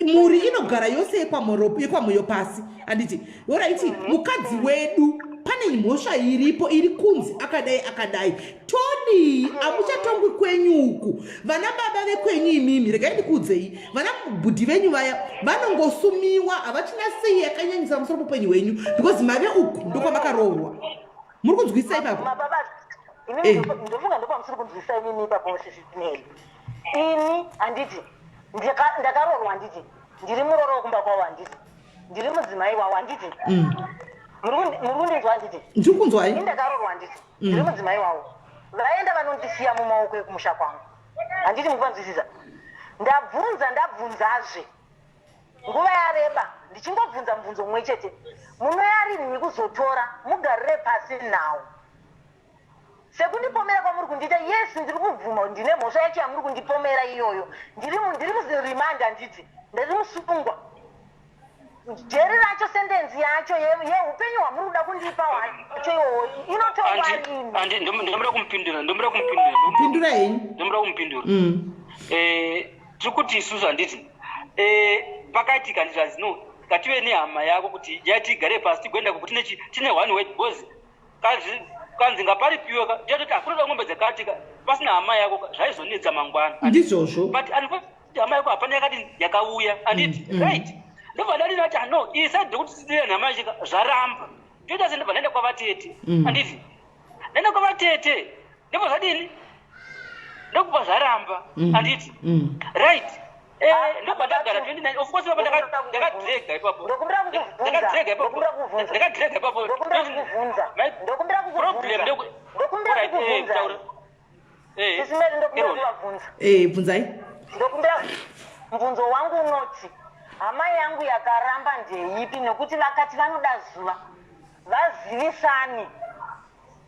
Mhuri inogara yose yekwaMoyo pasi, handiti? Alright, mukadzi wedu pane mhosva iripo iri kunzi akadai akadai, todii? Hamuchatongwi kwenyu uku. Vana baba vekwenyu imimi, regai ndikuudzei, vana bhudhi venyu vaya vanongosumiwa, havachina sei yakanyanyisa pamusoro poupenyu hwenyu, because mave uku ndokwamakaroorwa. Muri kunzwisisa ipapo? Mababa, inini ndofunga ndopamusiri kunzwisisa inini ipapo, Sisi Mary. Ini handiti ndakaroorwa, handiti? Ndiri muroro wekumba kwavo, handiti? Ndiri mudzimai wavo, handiti? Muri kundinzwa, handiti? Ndiri kunzwai. Ini ndakaroorwa, handiti? Ndiri mudzimai wavo. Vaenda vanondisiya mumaoko ekumusha kwangu, handiti? Mukuvanzwisisa? Ndabvunza, ndabvunzazve, nguva yareba ndichingobvunza mubvunzo mumwe chete: munoyarinhi kuzotora mugarire pasi nhau sekundipomera kwamuri kundiita? Yes, ndiri kubvuma, ndine mhosva yacho yamuri kundipomera iyoyo. Ndiri muremand, handiti? Ndiri musungwa. Jeri racho, sentence yacho yeupenyu hwamuri kuda kundipa hwacho iwowo inotorwa rini? Andi ndomuda kumupindura, ndomuda kumupindura. Pindura henyu. Ndomuda kumupindura. Tiri kuti isusu, handiti, pakaitika, handiti, zvanzi no, ngative nehama yako kuti yati igare pasi tigoenda kuku tine one word, because kanzi ngaparipiwe ka, tiyatoti hakunoda ng'ombe dzakati ka, pasina hama yako ka, zvaizonetsa mangwana. Ndizvozvo. But unfortunately hama yako hapana yakati yakauya, handiti? Right, ndobva ndati ndati no, iyi side rekuti tidire nhama yachika zvaramba, toita se ndobva ndaenda kwavatete, handiti? Ndaenda kwavatete, ndobva zvadini, ndokubva zvaramba, handiti? Right. Ndobva ndagara 29. Of course ipapo ndakadrega ipapo. Ndokumbira kukubvunza. Ndakadrega ipapo. Ndokumbira kukubvunza. Ndakadrega ipapo. Ndokumbira kukubvunza. Ndokumbira Problem kukubvunza. Ndokumbira Alright, kukubvunza. taura. Sisi Mary, ndokumbira Aaron. kuvabvunza. Bvunzai. Ndokumbira, mubvunzo wangu unoti hama yangu yakaramba ndeipi? Nekuti vakati vanoda zuva vazivisani.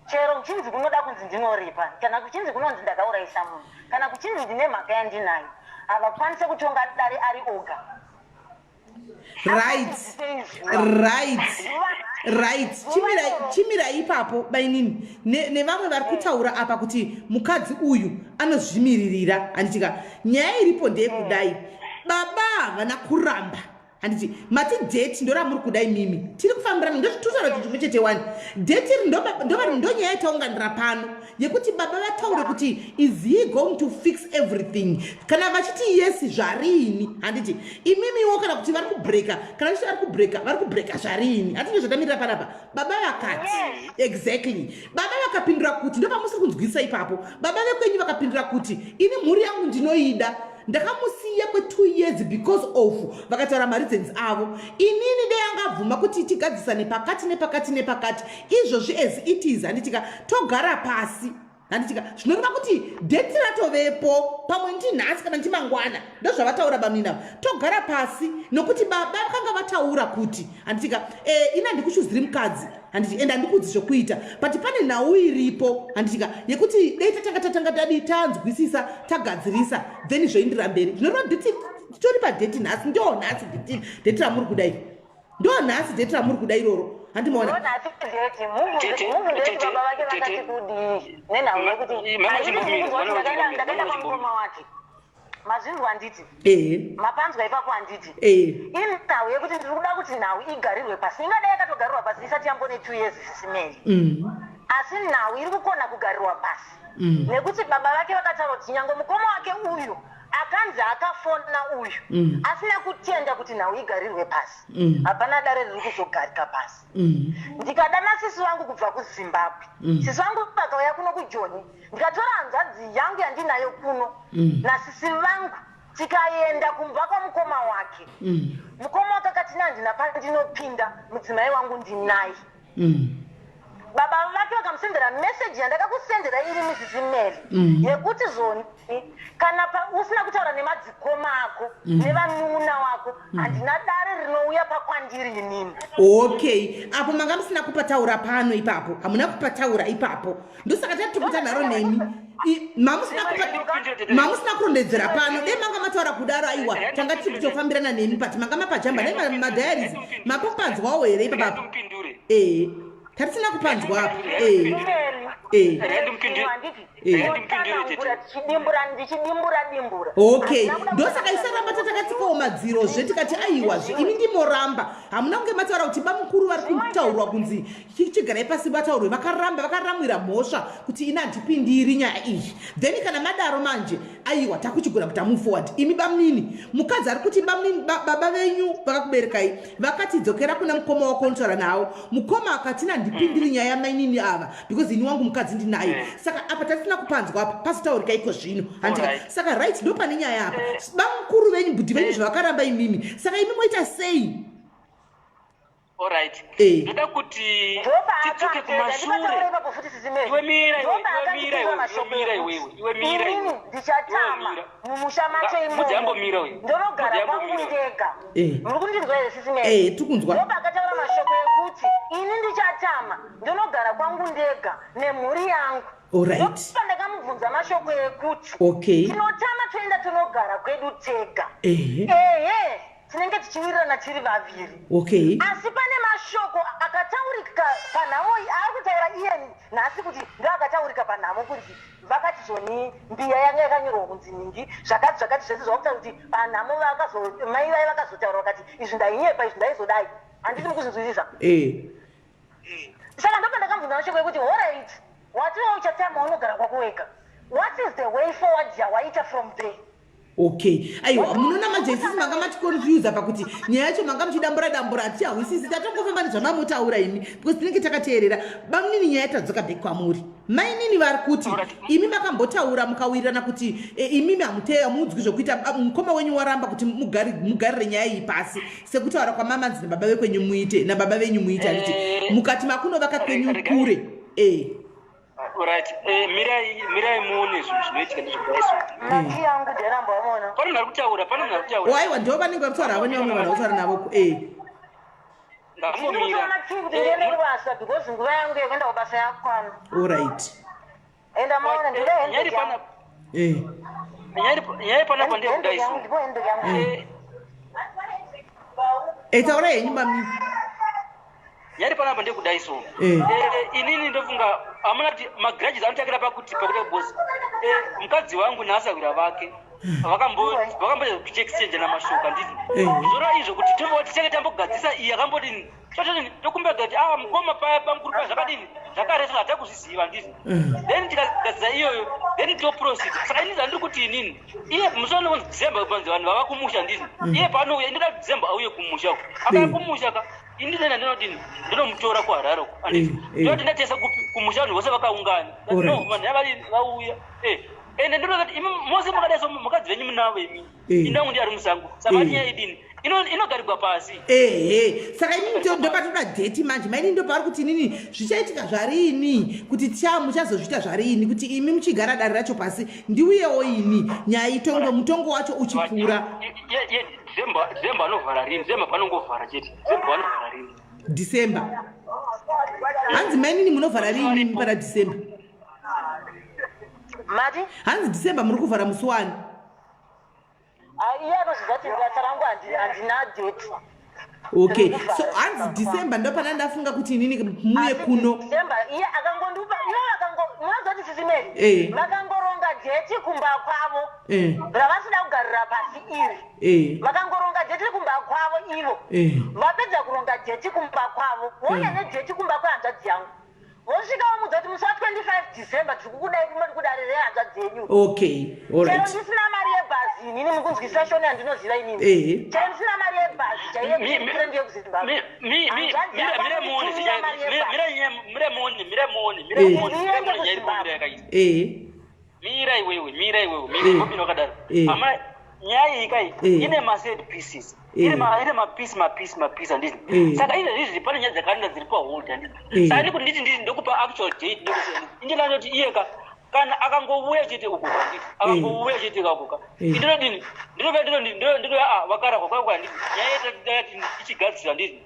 Chero kuchinzi kunoda kunzi ndinoripa, kana kuchinzi kunonzi ndakaurayisa munhu, kana kuchinzi ndine mhaka yandinayo, havakwanise kutonga dare ari oga. Right, chimirai ipapo bainini, nevamwe vari kutaura apa kuti mukadzi uyu anozvimiririra, handitika? Nyaya iripo ndeyekudai, baba havana kuramba, handiti? Mati date ndoramuri kuda imimi, tiri kufambirana, ndozvitutaura kuti chimwe chete wani. Date iri ndonyaya yataunganira pano, yekuti baba vataure kuti is he going to fix everything? Kana vachiti yes, zvarini, handiti? Imimiwo kana kuti vari kubreka, kana vachiti vari kubreka, vari kubreka zvarini, handiti? Ndozvatamirira panapa. Baba vakati, exactly, baba vakapindura kuti, ndopamusiri kunzwisa ipapo, baba vekwenyu vakapindura kuti ini mhuri yangu ndinoida. Ndakamusiya kwe2 years because of vakataura mareasons avo. Inini dei angabvuma kuti tigadzisane pakati nepakati nepakati izvozvi as it is, handitika, togara pasi, handitika. Zvinoreva kuti date ratovepo, pamwe ndinhasi kana ndimangwana. Ndozvavataura bamnini ava, togara pasi, nokuti baba vakanga vataura kuti, handitika, ini handikuchuziri mukadzi, handiti, ende handikudzi zvokuita, but pane nhau iripo, handitika, yekuti dei tatanga tadi tanzwisisa, tagadzirisa, then zvoindira mberi. Zvinoreva date titori padate nhasi, ndo nhasi date ramuri kudai, ndo nhasi date ramuri kuda iroro, handimaona? Ndonhasi date. Mubvunze kuti baba vake vakati kudii nenhau yekuti Mama handiti chimbomira, mubvunze kuti mama chimbomira, ndakaenda mama kwamukoma wake. Mazvinzwa, handiti? Ehe. Mapanzwa ipapo, handiti? Ehe. Inhau yekuti ndiri kuda kuti nhau igarirwe pasi. Ingadai yakatogarirwa pasi isati yambone 2 years, Sis Melly. Asi nhau iri kukona kugarirwa pasi nekuti baba vake vakataura kuti nyange mukoma wake uyu akanzi akafona uyu asina kutenda kuti nhau igarirwe pasi, hapana dare riri kuzogarika pasi. Ndikadana sisi vangu kubva kuZimbabwe, sisi vangu vakauya kuno kuJoni, ndikatora hanzvadzi yangu yandinayo kuno nasisi vangu, tikaenda kumba kwamukoma wake. Mukoma wake akati, "Nandina pandinopinda, mudzimai wangu ndinaye." Baba vake vakamusendera meseji yandakakusendera iri, Mrs Melly, yekuti zvoni kana usina kutaura nemadzikoma ako nevanun'una wako, handina dare rinouya pakwandiri inini. Okay, apo manga musina kupataura pano ipapo, hamuna kupataura ipapo, ndosaka tati nharo nemi. Mamusina kurondedzera pano. Dei manga mataura kudaro, aiwa, tanga tiri kutofambirana nemi, but manga mapajamba. Dai madiaries mapopanzwawo here ipapapo? Ndimpindure. Ee, tatisina kupanzwa apo, ee ee. Ndimpindure, tichidimbura, ndichidimbura dimbura. Okay, ndosaka isaramba tatakatsikawo madzirozve, tikati aiwazve, imi ndimoramba. Hamuna kunge mataura kuti bamukuru vari kutaurwa kunzi chigarai pasi vataurwe, vakaramba, vakaramwira mhosva kuti ini handipindiri nyaya iyi. Then kana madaro manje, aiwa, takuchigona kuita move forward. Imi bamunini, mukadzi ari kuti bamunini, baba venyu vakakuberekai vakati dzokera kuna mukoma wako unotaura nawo. Mukoma akati nandipindiri nyaya yamainini ava because ini wangu mukadzi ndinaye. Saka apa tatisina kupanzwa apa, pazotaurika iko zvino, handika? Saka right, ndo pane nyaya apa. Bamukuru venyu, bhudhi venyu, zvavakaramba imimi, saka imi moita sei? Alright, ndoda kuti tidzoke kumashure. Iwe mira, iwe, iwe mira, iwe, iwe mira, iwe, iwe mira, iwe. Inini ndichatama Iwe mira. Mumusha macho Mudzi imomo, ambomira uyu. ndonogara Mudzi kwangu ambomira uyu. ndega. Muri kundinzwa here, Sis Melly? Eh, tikunzwa. Ndopaakataura mashoko ekuti ini ndichatama, ndonogara kwangu ndega nemhuri yangu. Ndopandakamubvunza mashoko ekuti tinotama, toenda tonogara kwedu tega, ehe, tinenge tichiwirirana tiri vaviri. Asi pane mashoko akataurika panhamo ari kutaura iye nhasi kuti ndo akataurika panhamo, kunzi vakati zvoni mbiya yanga yakanyorwa kunzi ningi zvakati zvakati, zvese zvakutaura kuti panhamo mai vai vakazotaura vakati izvi ndainyepa, izvi ndaizodai. Handiti mukuzvinzwisisa? Eh. Saka ndopa ndakamubvunza mashoko ekuti, alright, watiwo uchatama, unogara kwako wega, what is the way forward yawaita from there? Okay, aiwa, munoona manje isisi manga maticonfusa pakuti nyaya yacho manga muchidambura dambura, hatichahwisisi. Tatongofamba nezvamamutaura imi because tinenge takateerera. Bamunini, nyaya tadzoka back kwamuri. Mainini vari kuti imi makambotaura mukawirirana kuti imimi hamuudzwi zvokuita. Mukoma wenyu waramba kuti mugarire nyaya iyi pasi sekutaura kwamamanzi nababa vekwenyu muite, nababa venyu muite, handiti? Mukati makunovaka kwenyu kure, e. Right, mirai, mirai muone zvinhu zvinoitika ndezvekudaiso. Maki yangu nderamba waona. Pane munhu ari kutaura, pane munhu ari kutaura. Aiwa, ndo vanenge vari kutaura havo nevamwe vanhu vakutaura navo, e. Ngangomira. Ndikutoona tii kuti ndiende kubasa because nguva yangu yekuenda kubasa yakwana. Alright. Enda maona ndide Nyaya hembe iri yangu. Nyaya iri panapa Hembe ndeyekudaiso. yangu, ndipo hembe yangu. Taurai henyu, mami. Nyaya iri panapa ndeyekudaiso. Inini ndofunga hamuna kuti magrudges anotangira pakuti boss, mukadzi wangu naasahwira vake vakamboita kuchiexchange namashoko, handiti? Zvora izvo kuti tichange tambogadzisa iyi akambodini, totodini, tokumbira kuti ah, mukoma paya pamukuru paya zvakadini, zvakareswa, hatakuzviziva, handiti? Then tikagadzisa iyoyo, then toproceed. Saka inini zvandiri kuti, inini iye musi wanonzi December panzi vanhu vava kumusha, handiti? Iye paanouya, indoda kuti December auye kumusha uko. Akauya kumusha ka, ini ndinoenda, ndinodini, ndinomutora kuHarare uko, handiti? Ndinoti ndatesa kumusha, vanhu vose vakaungana. No, vanhu yavadini, vauya. Ende ndinoda kuti imi mose makadai so mukadzi venyu munavo imi. Eh. Indangu ndiye ari musango. Saka Eh. nyaya idini? Inogarigwa pasi. Ehe, saka inini ndopatoda dheti manje. Maini ndopaari kuti inini zvichaitika zvariini, kuti cha muchazozviita zvariini, kuti imi muchigara dare racho pasi, ndiuyewo ini, nyaya itongwe, mutongo wacho uchipfuura. December anovhara rini? December panongovhara chete. December anovhara rini? December hanzi mainini munovhara riini pana December? Mati? Hanzi December muri kuvhara musi wani? Ah, iye anozviziva kuti basa rangu handina date. Okay, so hanzi December ndopana ndafunga kuti inini muye kuno. December iye akangondipa, iye akango, munoziva kuti Sisi Mary vakangoronga date kumba kwavo ravasida kugarira pasi iri. Vakangoronga date kumba kwavo ivo. Vapedza kuronga date kumba kwavo, vouya nedate kumba kwehanzvadzi yangu, vosvika vomudza kuti musi wa25 December tiri kukudai kudare rehanzvadzi yenyu. Okay, Chero alright. ndisina mari yebhazi inini, mukunzwisisa Shona yandinoziva inini. Chero ndisina mari yebhazi chaiye friend yekuZimbabwe. Hanzvadzi yangu anonditumira mari yebhazi. Mira muone, mira muone, mira muone, mira muone nyaya iripo, mira yakaita. Mira iwewe, mira iwewe, mira mbobino wakadaro. Amana, nyaya iyi kai ine maset pieces. Ine mapiece, mapiece, mapiece, handiti? Saka izvezvizvi pane nyaya dzakawanda dziri pahold, handiti? Saka ndikuti nditi ndokupa actual date, ndokuti indinatoti iye ka kana akangouya chete uko, handiti? Akangouya chete kakuka, indinodini? Ndino a vakarahwa kwakwa, handiti? Nyaya yati ichigadzira, handiti?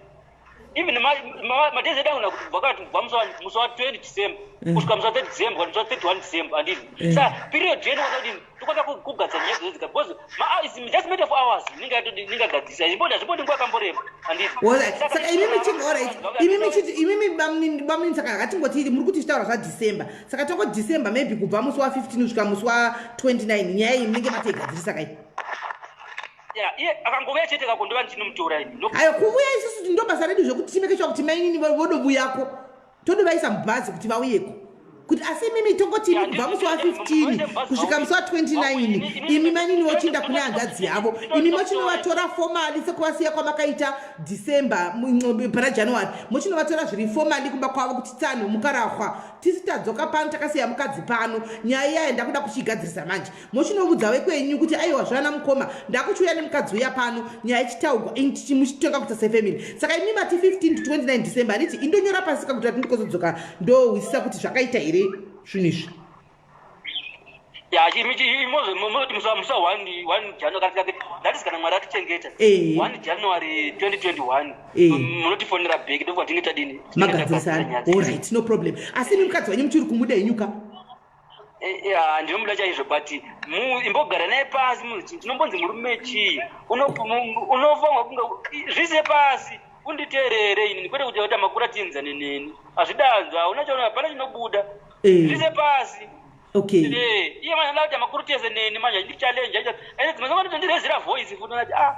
Even madays edu angona kuti vakati kubva musi wa20 December kusvika musi wa30 December kana musi wa31 December, handiti? Saka period yedu kwakadini tokwanisa kugadzira nyaya dzodzika, because it's just matter of hours ningagadzisa. Hazvimbodi nguva yakamboreba, handiti? Alright. Saka imimi chiti, alright, imimi chiti, imimi bamnini, saka ngatingoti muri kuti zvitaura zvaDecember, saka tongoti December maybe kubva musi wa15 kusvika musi wa29, nyaya iyi munenge matoigadzirisa kai? Ya, iye akangouya chete kako ndova ndichinomutora ini. Ayo, kuuya isusu ndo basa redu zvekuti timeke sure kuti mainini vodovuyako, todovaisa mubhazi kuti vauyeko kuti. Asi imimi tongoti imi kubva musi wa15 kusvika musi wa29, imi mainini vochiinda kune hanzvadzi yavo, imi mochinovatora formally sekuvasiya kwamakaita December pana January, mochinovatora zviri formally kumba kwavo kuti tsano mukarahwa, tisi tadzoka pano, takasiya mukadzi pano, nyaya iyaya ndakuda kuchigadzirisa manje. Mochinovudza vekwenyu kuti aiwa, zvana mukoma, ndakuchiuya nemukadzi uya pano, nyaya ichitaugwa, muchitonga kuita sefamily. Saka imi mati 15 to 29 December, handiti? Indonyora pasika kuti ati ndikozodzokera ndohwisisa kuti zvakaita here zvinhu izvi. Ya, moti musi wa 1 January, that is kana Mwari atichengeta, 1 January 2021, munotifonera back, ndobva tinge tadini? Tinenge tagadzira Magadzirisana. nyaya dzedu. Alright, no problem. Asi imi mukadzi wenyu muchiri kumuda henyuka? Ya, ndinomuda chaizvo, but imbogara naye pasi. Chinombonzi murume chii? Unofanwa kunge zvise pasi unditeerere inini, kwete kuti waita makura tinzane neni, hazvidanzwa, hauna chaona, hapana chinobuda. Zvise pasi. Iye manje anoda kuti makuru tese neni manje achindi challenge, aita dzimwe nguva ndondirezera voice futi, ndati ah.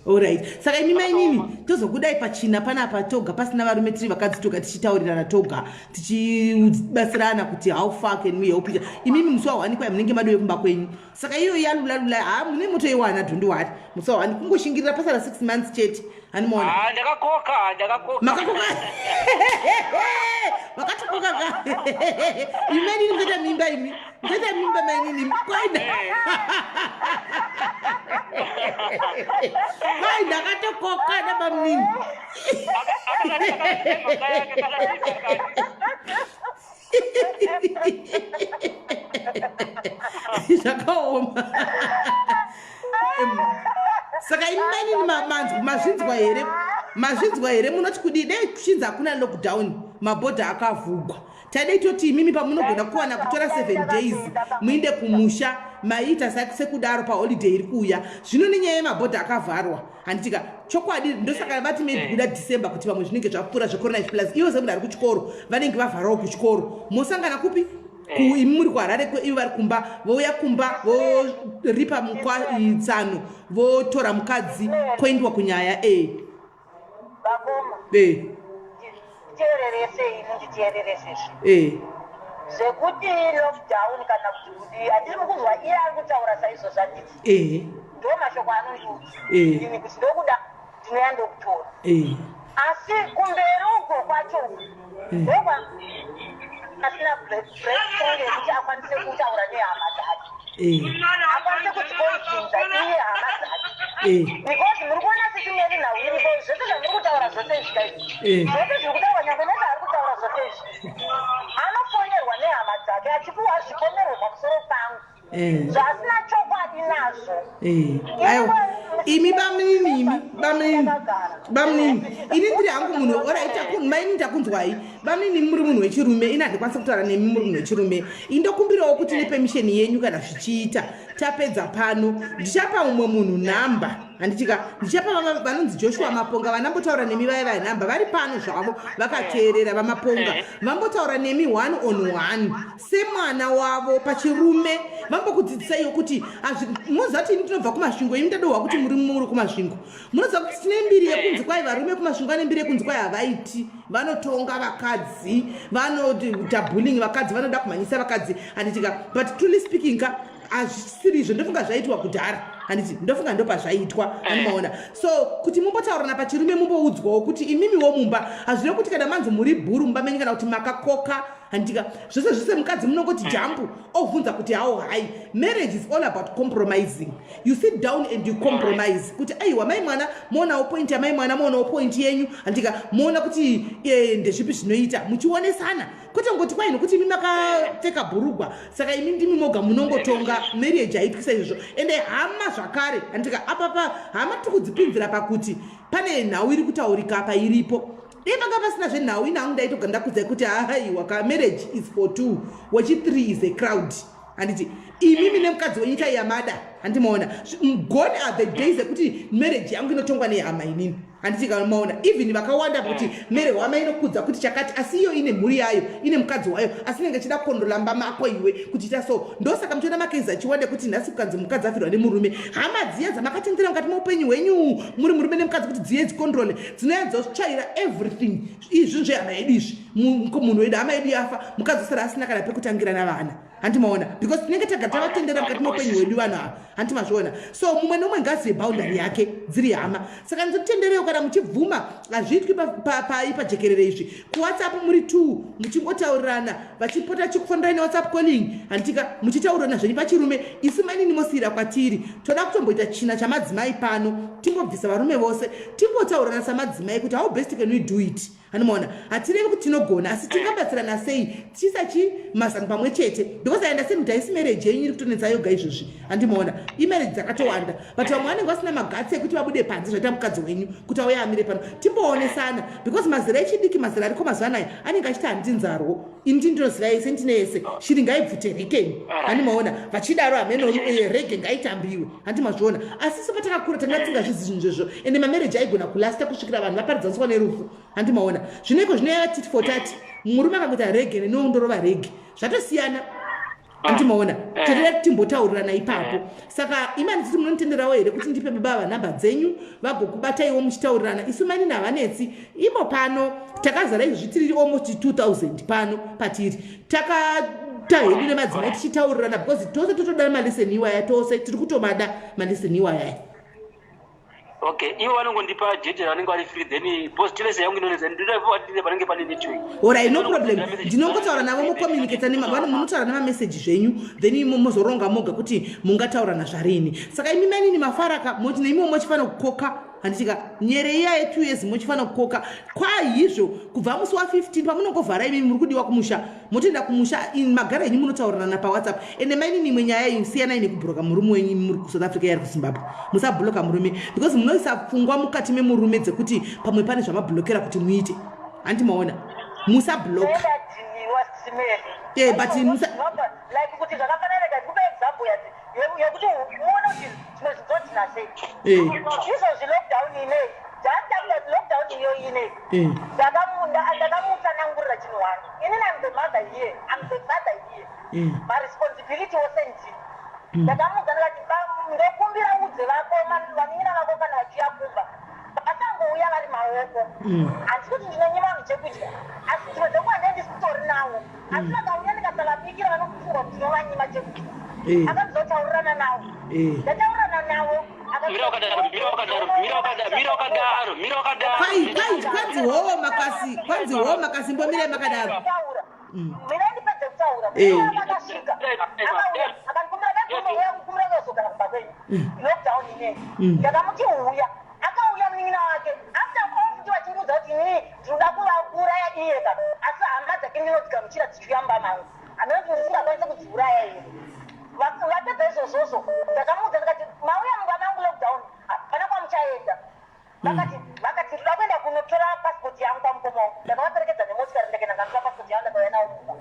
Alright, saka imi mainini tozokudai pachina panapa toga, pasina varume, tiri vakadzi toga, tichitaurirana toga, tichibatsirana kuti how far can we help each. Imimi musi wawanikwa munenge madove kumba kwenyu, saka iyo yalulalula ha mune motoiwana, don't worry. Musi wawani kungoshingirira, pasara 6 months chete, handimaona? Ah, ndakakoka, ndakakoka. Makakoka, wakatokoka ka. Imi mainini muchaita mimba, imi muchaita mimba mainini. Kwaida kwai ndakatokoka nabamunini. Mhaka yake kana Zvakaoma. Saka imi mainini mazvinzwa here? Mazvinzwa here? Munoti kudii? Dai kuchinzi hakuna lockdown, mabhodha akavhugwa, taidai toti imimi pamunogona kuwana kutora 7 days muinde kumusha, maiita sekudaro paholiday iri kuuya. Zvino nenyaya yemabhodha akavharwa, handitika? Chokwadi ndosaka vati maybe kuda December, kuti vamwe zvinenge zvapfuura zvecorona izvi, plus ivo semunhu ari kuchikoro, vanenge vavharawo kuchikoro. Mosangana kupi? Imi muri kuHarare, ivo vari kumba, vouya kumba, voripa tsano, votora mukadzi, koendwa kunyaya e. Vakoma, nditeererese ini, nditeererese zvi zvekuti lockdown kana kuti kudii, handiri mukunzwa iye ari kutaura saizvozvo, handiti? Ndo mashoko anondiudza ini kuti ndokuda, ndinoya ndokutora. Asi kumberi uko kwacho uko ndokwa Asina breakthrough yekuti akwanise kutaura nehama dzake, akwanise kudziconvinza iye hama dzake, because muri kuona sisimeri nhau iripo. Zvese zvamuri kutaura zvose izvi, guys, zvose zviri kutaurwa, nyange nezvaari kutaura zvose izvi, anofonerwa nehama dzake achipiwa zvipomerwo pamusoro pangu zvaasina chokwadi nazvo. Aiwa, imi bamunini, imi bamunini, bamunini, ini ndiri hangu munhu, alright, maini, ndakunzwai bamunini. Muri munhu wechirume, ini handikwanisi kutaura nemi muri munhu wechirume. Indokumbirawo kuti nepermission yenyu, kana zvichiita, tapedza pano ndichapa mumwe munhu nhamba, handitika? Ndichapa vanonzi Joshua Maponga, vanambotaura nemi vaya vaya nhamba. Vari pano zvavo vakateerera. VaMaponga vambotaura nemi one on one semwana wavo pachirume, vambokudzidzisaiwo kuti munoziva kuti ini tinobva kuMasvingo. Imi ndadohwa kuti muri kuMasvingo. Munoziva kuti tine mbiri yekunzi kwai varume kuMasvingo ane mbiri yekunzi kwai havaiti, vanotonga vakadzi, vanoita bullying vakadzi, vanoda kumhanyisa vakadzi, handitika? But truly speaking ka, hazvisiri izvo. Ndofunga zvaitwa kudhara, handiti? Ndofunga ndopazvaitwa, handimaona? So kuti mumbotaurana pachirume, mumboudzwawo kuti imimiwo mumba hazvirevi kuti kana manzi muri bhuru mumba menyu kana kuti makakoka, handitika, zvose zvose mukadzi munongoti jump obvunza kuti how high. Marriage is all about compromising. You sit down and you compromise kuti aiwa, mai mwana, moonawo point yamai mwana, moonawo point yenyu, handika? Moona kuti ndezvipi zvinoita, muchionesana, kwete ngoti kwai nokuti imi makapfeka bhurugwa saka imi ndimi moga munongotonga. Marriage haitwisa izvozvo. Ende hama zvakare, handika, apapa hama tiri kudzipinzira pakuti pane nhau iri kutaurika apa iripo. Dei panga pasina zvenhau ina hangu, ndaitoga ndakudzai kuti haiwa ka, marriage is for two, wechi3 is a crowd, handiti? Imimi nemukadzi wenyu chaiyamada, handimaona? Gone are the days ekuti marriage yangu inotongwa nehama inini, handiti? Kamaona even vakawanda kuti mere hwama inokudza kuti chakati, asi iyo ine mhuri yayo, ine mukadzi wayo, asi inenge ichida kukondola mako iwe kuti ita so. Ndosaka muchiona macases achiwanda kuti nhasi kukanzi mukadzi afirwa nemurume, hama dziya dzamakatendera mukati meupenyu hwenyu muri murume nemukadzi kuti dziye dzicontrole, dzinouya dzotsvaira everything. Izvi zvehama yedu izvi, munhu wedu, hama yedu yafa, mukadzi osara asina kana pekutangira navana, handimaona? Because tinenge tagara tavatendera mukati meupenyu hwedu vanhu ava, handi mazviona? So mumwe nomwe ngazive boundary yake dziri hama. Saka ndinotenderewo kana muchibvuma, hazviitwi pai pajekerere izvi, kuWhatsApp muri two muchingotaurirana, vachipota chikufonerai neWhatsApp calling, handitika? Muchitaurirana zvenyu pachirume. Isu mainini mosiyira kwatiri. Toda kutomboita china chamadzimai pano, timbobvisa varume vose, timbotaurirana samadzimai kuti how best can we do it, anomaona? Hatirevi kuti tinogona, asi tingabatsirana sei tichiisa chi mazano pamwe chete, because I understand kuti haisi marriage yenyu iri kutonetsa yoga izvozvi, handimaona? Imarriage dzakatowanda, but vamwe vanenge vasina maguts ekuti vabude panze zvaita mukadzi wenyu kuti auye amire pano timboonesana, because mazera echidiki, mazera ariko mazuva anaya anenge achiti handinzarwo ini, ndinoziva yese, ndine yese, shiri ngaibvute rekeni, handimaona? Vachidaro hameno, reggae ngaitambiwe, handimazviona? Asi isu patakakura tanga tisingazvizi zvinhu izvozvo, ende mamarriage aigona kulasta kusvikira vanhu vaparidzaniswa nerufu, handimaona? Zvino iko zvino yava tit for tat. Murume akangoita reggae, neniwo reggae, zvatosiyana, handimaona? Totoda timbotaurirana ipapo. Saka imani titi munonditenderawo here kuti ndipe baba ava nhamba dzenyu vagokubataiwo muchitaurirana? Isu manini havanetsi imo pano, takazara izvozvi, tiri almost 2000 pano patiri takata hedu nemadzimai tichitaurirana, because tose totoda malesson iwaya, tose tiri kutomada malesson iwayaya. Okay, ivo vanongondipa date ravanenge vari free, then because telesa yangu inonetsa, ndinoda panenge pane network. Alright, no problem. Ndinongotaura navo, mucommunicata, munotaura nemameseji zvenyu, then imo mozoronga moga kuti mungataurana zvarini. Saka imi mainini mafaraka moti neimiwo mochifanira kukoka, handitika? Nyere iya ye2 years mochifanira kukoka kwaizvo kubva musi wa15 pamunongovhara. Imimi muri kudiwa kumusha, motoenda kumusha, magara henyu munotaurirana paWhatsApp. Ende mainini, imwe nyaya iyi, siyanai nekubhuroka murume wenyu. Muri kuSouth Africa, yari kuZimbabwe, musabhuloka murume, because munoisa pfungwa mukati memurume dzekuti pamwe pane zvamabhulokera kuti muite, handi maona? Musabhuloka. But musa Like kuti zvakafanana, ndikupe example yekuti muone kuti zvimwe zvinzodhina sei. Izvozvi lockdown inei, just after lockdown iyo inei, ndakamutsanangurira chinhu one. Inini am the mother here, am the father here, maresponsibility ose ndini. Ndakamuudza ndikati, "Ndokumbira udze vako vanin'ina vako kana vachiuya kumba vasangouya vari maoko. Handisi kuti ndinonyima vanhu chekudya, asi dzimwe dzenguva ndee ndisitori nawo, asi vakauya ndikasavabikira vanofunga kuti ndinovanyima chekudya." Akazotaurirana navo, ndataurirana navo. Mira wakadaro, mira wakadaro, mira wakadaro, mira wakadaro, mira wakadaro. Kwai, kwanzi howo makasi, kwanzi howo makasi, mbomirai makadaro. Taura. Mina ndipedze kutaura. Akasvika akauya akandikumbira ndakumbira kukumbira kuzogara kumba kwenyu lockdown ineyi. Ndakamuti uya, akauya munin'ina wake after all futi vachindiudza kuti inini ndinoda kuvauraya iye ka, asi hama dzake ndinodzigamuchira dzichiuya mumba mangu, hameno kuti ndisingakwanise kudziuraya here. Vapedza izvozvozvo ndakamuudza ndikati mauya mumba mangu lockdown, hapana kwamuchaenda. Vakati ndoda kuenda kunotora pasipoti yangu kwamukoma wangu. Ndakavaperekedza nemotikari, ndakaenda ndikatora pasipoti yangu, ndakauya nayo mumba.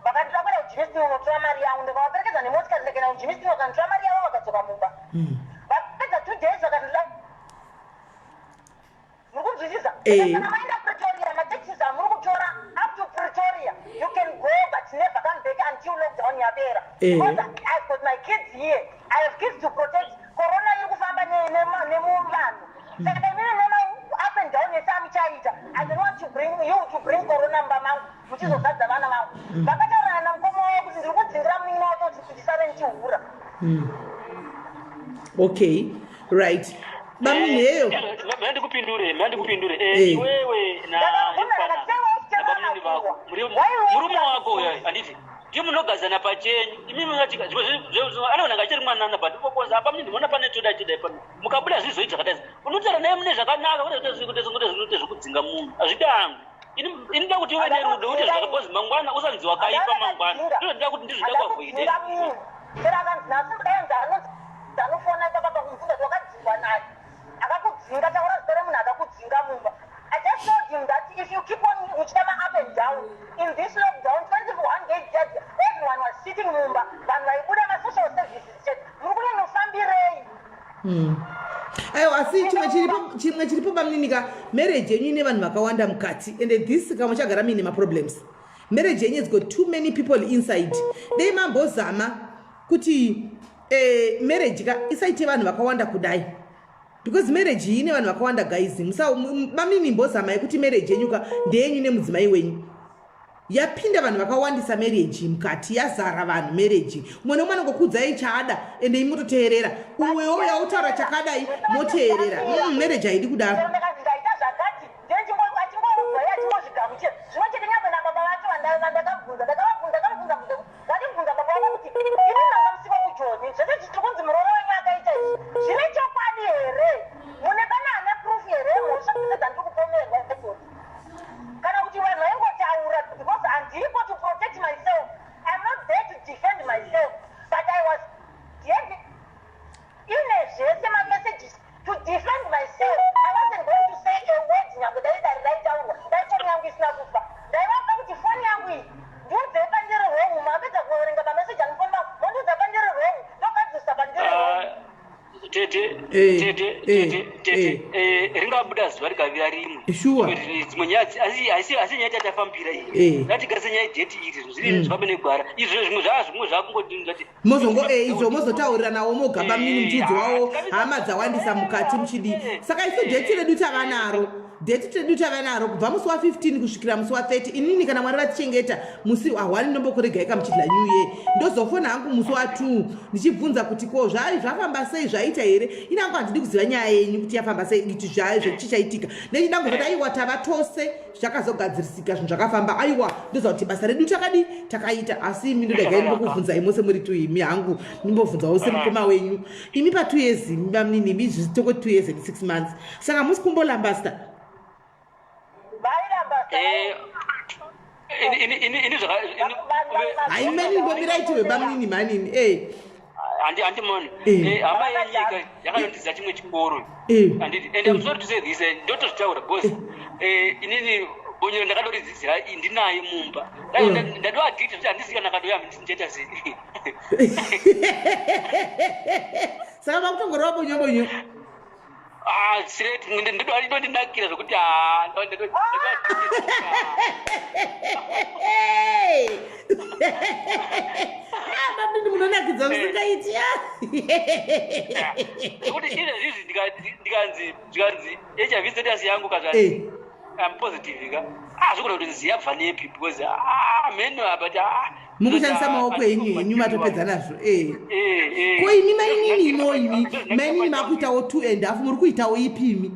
Vakati ndoda kuenda kuJimiston kunotora mari yangu. Ndakavaperekedza nemotikari, ndakaenda kuJimiston, vakanotora mari yavo, vakadzoka mumba. Vapedza 2 days vakati ndoda, muri kunzwisisa? Kana maenda Pretoria, mataxis amuri kutora up to Pretoria, you can go but never come back until lockdown yapera, because I've got my kids here, I have kids to protect. Corona iri kufamba nemuvanhu, saka inini nema up and down ese amuchaita, I don't want to bring you to bring corona mumba mangu muchizozadza vana vangu. Vakataurana namukoma wavo kuti ndiri kudzingira munin'ina wake kuti ndisare ndichihura. Okay, right, bamunini heyo. Mandikupindure. Iwewe nabamunini vako, murume wako uyo, handiti ndiye munogadzana pachenyu imimi? Anoona ngachiri mwanana, but ukokonza apa munini mona pane toda toda pano mukabuda zvizoiti zvakadai, unotaura naye mune zvakanaka, kwete zvinoite zvekudzinga munhu, hazvidangwi. Ini da kuti uve nerudo, uite zvakabozi mangwana usanzi wakaipa mangwana. Ndinoda kuti ndizvida kuavoide. Chero akanzi nhasi dainzi anonzi anofona ipapa pakumubvunza kuti wakadzingwa naye, akakudzinga, taura zita remunhu akakudzinga mumba. I just told him that if you keep on muchita ma-up and down in this lockdown, 21 days judge, everyone was sitting mumba, vanhu vaibuda masocial services chete, muri kunyanyofambirei? Aiwa, asi chimwe chiripo bamuninика, marriage yenyu ine vanhu vakawanda mukati, and this kamwe chagara muine maproblems. Marriage yenyu has got too many people inside. Dei mambozama kuti marriage ka isaite vanhu vakawanda kudai, because marriage iyi ine vanhu vakawanda, guys. Bamini, mbozamai kuti marriage yenyu ka ndeyenyu nemudzimai wenyu. Yapinda vanhu vakawandisa marriage mukati, yazara vanhu marriage. Umwe neumwe anongokuudzai chaada, ende imi mototeerera. Uwewo yautaura chakadai, moteerera. Marriage haidi kudaro. Chero ndakanzi ndaita zvakati, achingoudzwa iye achingozvigamuchira zvino chete. Nyangwe nababa vacho vandakabvunza, ndakavabvunza, ndakamubvunza bvunza, ndandibvunza baba vako kuti imi manga musiwa kujoni, zvese zvichiri kunzi muroora wenyu akaita izvi, zvine chokwadi here? Mune pane ane proof here yemhosva dzese dzandiri kupomerwa idzodzo, kana kuti vanhu vaingotaura? Because handipo to protect myself, I'm not there to defend myself, but I was having ine zvese mamessages to defend myself. I wasn't going to say a word nyangwe dai dare raitaurwa, dai foni yangu isina kufa. Ndaivapa kuti foni yangu iyi, ndiudzei pandiri wrong. Mapedza kuverenga mameseji anofoni mangu, mondiudza pandiri wrong, ndogadzirisa pandiri wrong. Tete, tete, tete, tete, ringabuda zuva rikavira rimwe. Dzimwe nyaya asi nyaya tatafambira iyi, ngatigase nyaya date iri zviri zvifambe negwara izvo. Zvimwe zvaa zvimwe zvakungoti ngati Mozongo izvo mozotauriranawo mogamba munini muchiudzi wawo, hama dzawandisa mukati muchidii. Saka isu date redu tava naro, date redu tava naro kubva musi wa15 kusvikira musi wa30. Inini kana Mwari vatichengeta, musi wa1 ndombokuregai kamuchidla New Year, ndozofona hangu musi wa2 ndichibvunza kuti ko zvafamba sei, zvaita here. Ini hangu handidi kuziva nyaya yenyu kuti yafamba sei, kuti zvachichaitika nechida ngozoti aiwa, tava tose, zvakazogadzirisika, zvinhu zvakafamba. Aiwa, ndoziva kuti basa redu takadi takaita. Asi imi ndodagai ndimbokubvunzai mose muri tu, imi hangu ndimbobvunzawo semukoma wenyu. Imi pa2 years, bamunini, imi zvitoko 2 years and 6 months, saka musi kumbolambasta? Vairamba. Ini zvaka Hai, mani, mbomirai tiwe, bamunini, manini e. Handimoni hama yenyika yakanondidzisa chimwe chikoro, handiti? And I'm sorry to say this, ndotozvitaura because inini bonyero ndakadoridzidzira ndinaye mumba. Ndadoadikti kuti handisi kana kadoya ndichaita sei. Saka makutongorova bonyo bonyo? Ah, straight ndodinakira zvokuti ah, Hey! Ah, bamunini munonakidza musingaiti. Zvekuti izvezvizvi ndikanzi zvikanzi HIV status yangu kazvanzi I'm positive ka, ah, zvikuda kuti nziyabva nepi, because ah, meno, but ah. Mukushandisa maoko enyu enyu, matopedza nazvo. Ko imi mainini imo, imi mainini makuitawo two and half, muri kuitawo ipi imi?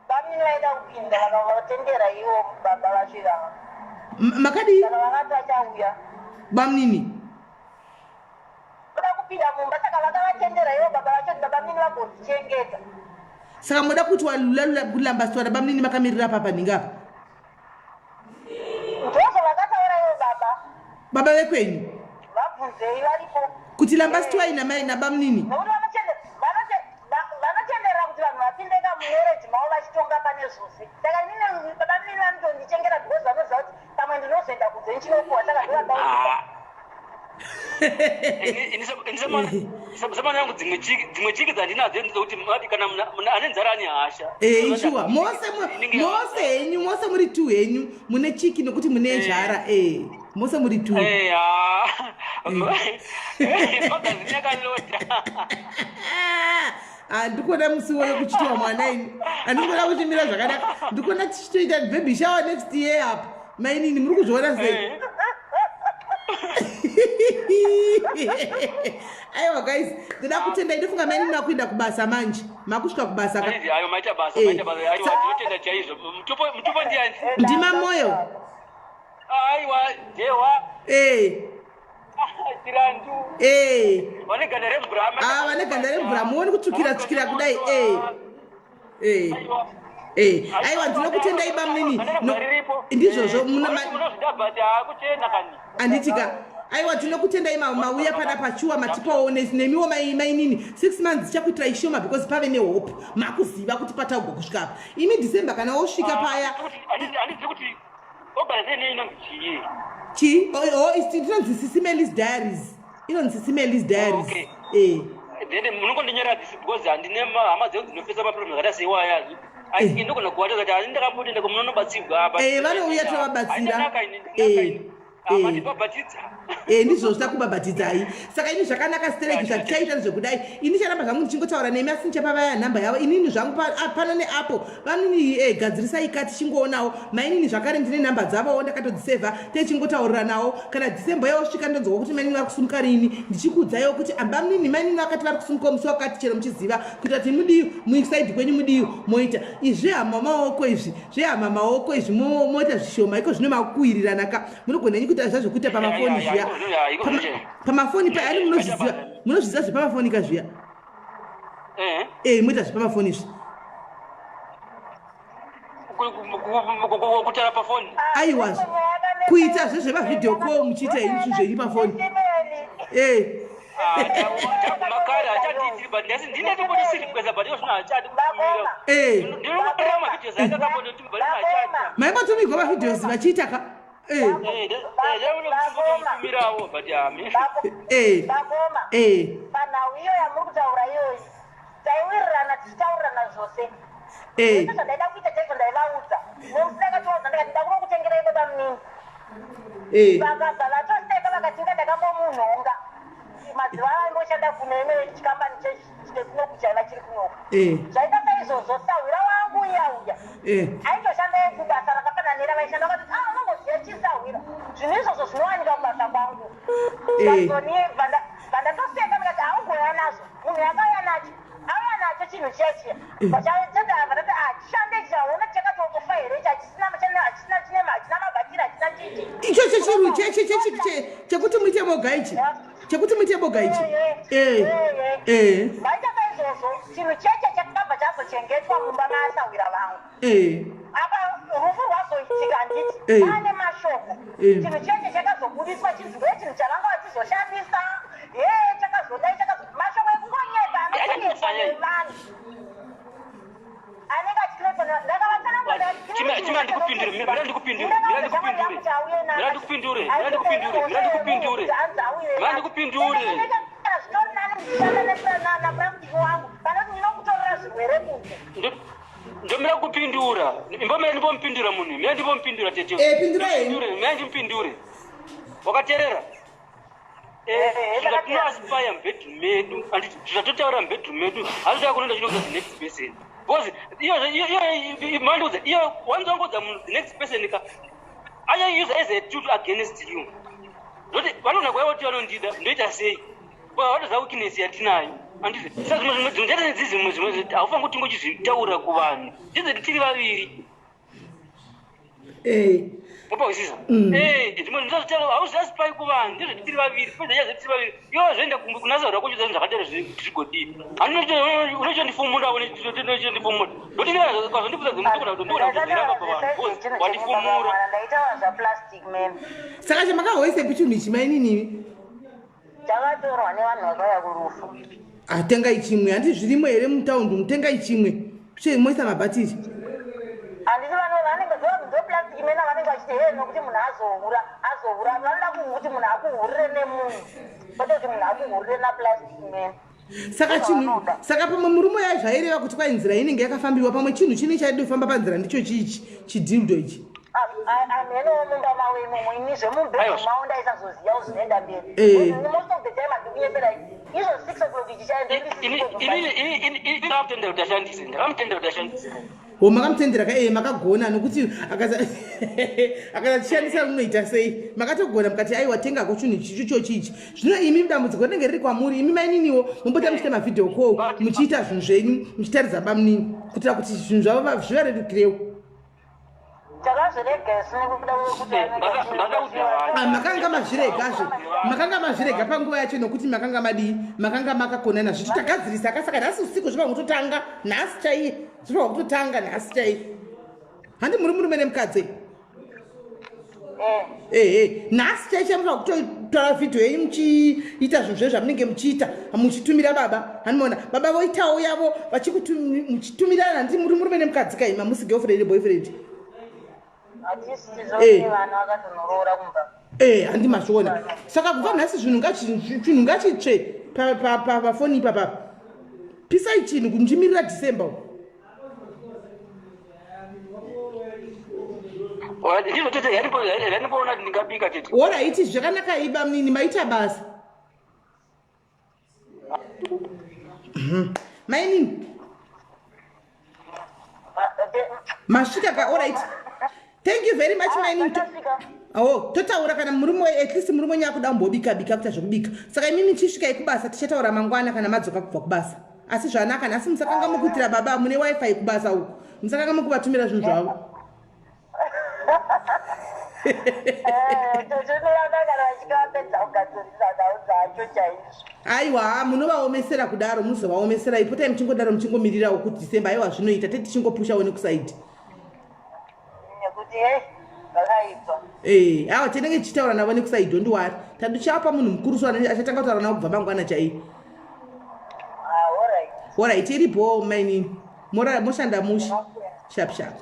Bamini. Bamnini vaida kupinda, vakavatendera ivo baba vacho ivava. Makadii? Saka vakati vachauya. Bamnini. Kuda kupinda mumba, saka vakavatendera ivo baba vacho kuti baba mnini vagotichengeta. Saka moda kuti walambaswa nabamnini makamirira papa nhinga apa? Ndozvavakataura ivo baba. Baba vekwenyu? Vabvunzei varipo. Kuti lambastwai namai nabamnini? Nekuti vanotenderera kuti vanhu vapinde ka mumarriage mavo vachitonga pane zvose. Saka inini baba mnini vanotondichengera because vanoziva kuti pamwe ndinozoenda kunze ndichinopuwa, saka ndovadaurisa. Semana yangu, dzimwe chiki dzandinadzo ndedzekuti mati kana munhu ane nzara ane hasha. Shuwa, mose henyu, mose muri two henyu mune chiki nokuti mune nzara. Mose muri two. Magazini yakaloda. Handikuona musi woyo kuchitiwa mwana ini, handikuona kuchimira zvakanaka. Ndikuona tichitoita baby shower next year apa. Mainini, muri kuzviona sei? Aiwa guys, ndoda kutenda. Ndofunga mainini makuenda kubasa manje, makusvika kubasa ka? Ayo, maita basa. Maita basa. Aiwa, ndinotenda chaizvo. Mutupo ndiani? Ndima Moyo. Aiwa, Dehwa. Chirandu. Vane ganda remvura. Ah, vane ganda remvura, muoni kutsvukira tsvukira kudai. Eh. Aiwa. Aiwa, ndinokutendai bamunini. Ndizvozvo. Munozvida, but hakuchena kani. Handitika. Aiwa, tinokutendai mauya pana pachuwa matipawo nemiwo mainini. 6 months dzichakuitirai shoma because pave nehope, makuziva kuti pataugwa kusvika apa. Imi December kana wosvika paya. Handizivi kuti organization inonzi chii. Chi oh, inonzi Sisimelis Diaries, inonzi Sisimelis Diaries. Okay. Eh. Then munongondinyora this because handine hama dzengu dzinofesa maproblem akaita seiwaya. Ndogona kuwata kati handi ndakambotoenda kumunonobatsirwa apa. Vanouya, tovabatsira. Mandibhabhatidza. Ndizvozvo, takubhabhatidzai. Saka ini zvakanaka stereki zvatichaita ndezvekudai: ini charamba zvangu ndichingotaura nemi, asi ndichapa vaya nhamba yavo. Inini zvangu pano neapo vanini gadzirisai ka, tichingoonawo mainini zvakare. Ndine nhamba dzavowo, ndakatodzisevha, techingotauriranawo. Kana December yawosvika, ndonzwa kuti mainini vari kusumuka rini, ndichikuudzaiwo kuti ambamunini mainini vakati vari kusumukawo musi wakati, chero muchiziva kuita kuti mudiyo musaidi kwenyu, mudiyo moita izvi hama maoko, izvi zvehama maoko izvi moita zvishoma iko zvino makuwirirana ka. Munogona henyu kuita zvazvokuita pamafoni zviya, pamafoni pa ani munozviziva, munozviziva zvepamafoni ka zviya. Moita zvepamafoni izvi. Kutaura pafoni? Aiwa, kuita zvezvemavideo call, muchiita henyu zvinhu zvenyu pafoni. Makare hachadiitiri, but nhasi ndine tombotosiripweza, but iko zvino hachadi kutumira. Ndinokutorera mavideos aitakambototumira, but hachadi. Maimbotumigwa mavideos vachiita ka. Yamunomutumirawo, but hami. Bakoma. Panhau iyo yamuri kutaura iyoyi, taiwirirana tichitaurirana zvose. Zvese zvandaida kuita chaizvo ndaivaudza. Nemusi ndakatovaudza, ndikati nda kunokutengerai baba munini. Vakabva vatoseka, vakati inga ndakambomunhonga mazuva aimboshanda kune imwe chikambani chekunoku chaiva chiri kunoku. Zvaita saizvozvo, sahwira wangu uya uya aitoshandawo kubasa rakafanana neravaishanda, vakati, "Ah, unongoziva chisahwira, zvinhu izvozvo zvinowanika kubasa kwangu." Kazoni vandatoseka, ndikati haugouya nazvo. Munhu yakauya nacho, auya nacho chinhu chiya chiya, vandati chishande chaona chakatotofa here ichi? Hachisina, hachisina chinema, hachina mabhatiri, hachina chichi. Ichocho chiru chekuti muite moga ichi, chekuti muite moga ichi. Vaita saizvozvo, chinhu cheche chakabva chazochengetwa mumba maasahwira vangu. Apa rufu rwazoitika, handiti? Pane mashoko. Chinhu cheche chakazobudiswa chinzi ndo chinhu chavanga vachizoshandisa. Ye chakazodai, chakazo mashoko ekungonyepa anonyepa nevanhu anenge achiletwa. Ndakavatsanangura. Chima, ndikupindure, mira ndikupindure, mira ndikupindure, mira ndikupindure, mira ndikupindure, mira ndikupindure, mira ndikupindure. Zvitori nani ndishanda napuraktiki wangu panoti ndinokutorera zvirwere kunze. Ndomira kupindura, imbomira ndimbomupindura munhu, mira ndimbomupindura tete. Pindura henyu. Ndipindure, mira ndimpindure. Wakateerera? Zvatinoaspire mubedroom medu, anditi zvatotaura mubedroom medu, hazvitava kunoenda chinoudza the next person, because iyo mandiudza iyo, wanzwangodza munhu the next person ka achause as a tool against you. Ndoti vanogona kuva voti vanondida, ndoita sei? Vanoziva weakness yatinayo. Handiti? Saka zvimwe zvimwe dzimwe dzacho nedzidzi zvimwe zvimwe haufaniri kuti ungochizvitaura kuvanhu. Ndizvo tiri vaviri. Eh. Wapahwisisa? Eh, zvimwe zvinhu hauzviasipai kuvanhu, ndizvo tiri vaviri, pedza nyaya tiri vaviri. Iwe zvoenda kuna saura kwacho zvinhu zvakadaro zvigodii. Hani unochondifumura unochondifumura. Ndokuti kwazondibvunza dzimwe ndogona kuti ndogona kutozviramba pavanhu because wandifumura. Ndaita zvaplastic man. Saka chamakahoisepi chinhu ichi mainini? Chakatorwa nevanhu vakauya kurufu. Ah, tengai chimwe handiti zvirimo here mutaundi umu tengai chimwe che moisa mabhatiri. Handiti vanhu vanenge ndoplastic mena vanenge vachiti hee nokuti munhu azohura azohura vanoda kuti munhu akuhurire nemunhu kwete kuti munhu akuhurire naplastic man. Saka chinhu saka pamwe murume uya zvaireva kuti kwai nzira inenge yakafambiwa pamwe chinhu chine chaida kufamba panzira ndicho chiichi chidildo ichi. Amhenowo mumba mavo imomo ini zvemubedroom mavo ndaisazozivawo zvinoenda mberi. Eh. Most of the time handikunyeperai izvo 6 o'clock ichi chaendoinini ndakamutendera kuti ashandise ndakamutendera kuti ashandise. O makamutendera ka eh makagona nokuti akasa akasachishandisa munoita sei makatogona mukati aiwa tengako chinhu ichi chochi ichi zvino imi dambudziko rinenge riri kwamuri imi maininiwo mombota muchiita mavideo call muchiita zvinhu zvenyu muchitaridza bamunini kuitira kuti zvinhu zvavo zvivarerukirewo. Takazvirega isu nekuda kwekuti Ah, makanga mazviregazve makanga mazvirega panguva yacho nokuti makanga madii makanga makakonana zvitu tagadzirisa ka saka nhasi usiku zvinofanira kutotanga nhasi chaiye zvinofanira kutotanga nhasi chaiye handi muri murume nemukadzi ehe nhasi chaiye chaiye munofanira kutotora vhidhiyo yenyu muchiita zvinhu zvenyu zvamunenge muchiita muchitumira baba handimaona baba voitawo yavo vachikutumirana handi muri murume nemukadzi kaima musi girlfriend neboyfriend Eh, handi mazviona saka kubva nhasi zvinhu chinhu ngachitsve pafoni ipapapa pisai chinhu kundimirira december Oraiti zvakanaka iba mnini maita basa. Mainini. Masvika ka alright. Thank you very much mainini. Oh, totaura kana murume at least murume wenyu akuda kumbobika bika kuita zvekubika. Saka imimi chisvikai kubasa tichataura mangwana kana madzoka kubva kubasa. Asi zvanaka nhasi musakanga mukuitira baba mune wifi kubasa uku. Musakanga mukuvatumira zvinhu zvavo. Aiwa munovaomesera kudaro munozovaomesera ipotai muchingodaro muchingomirirawo kuti December aiwa zvinoita tete tichingopushawo nekusaidi. Nekuti hey vakaipa. Eh, awa tinenge tichitaura navo nekusaidi don't worry. Tandichapa munhu mukuru so achatanga kutaura navo kubva mangwana chaiye. Ah, alright. Alright, iripo mainini. Mora moshanda mushe. Sharp sharp.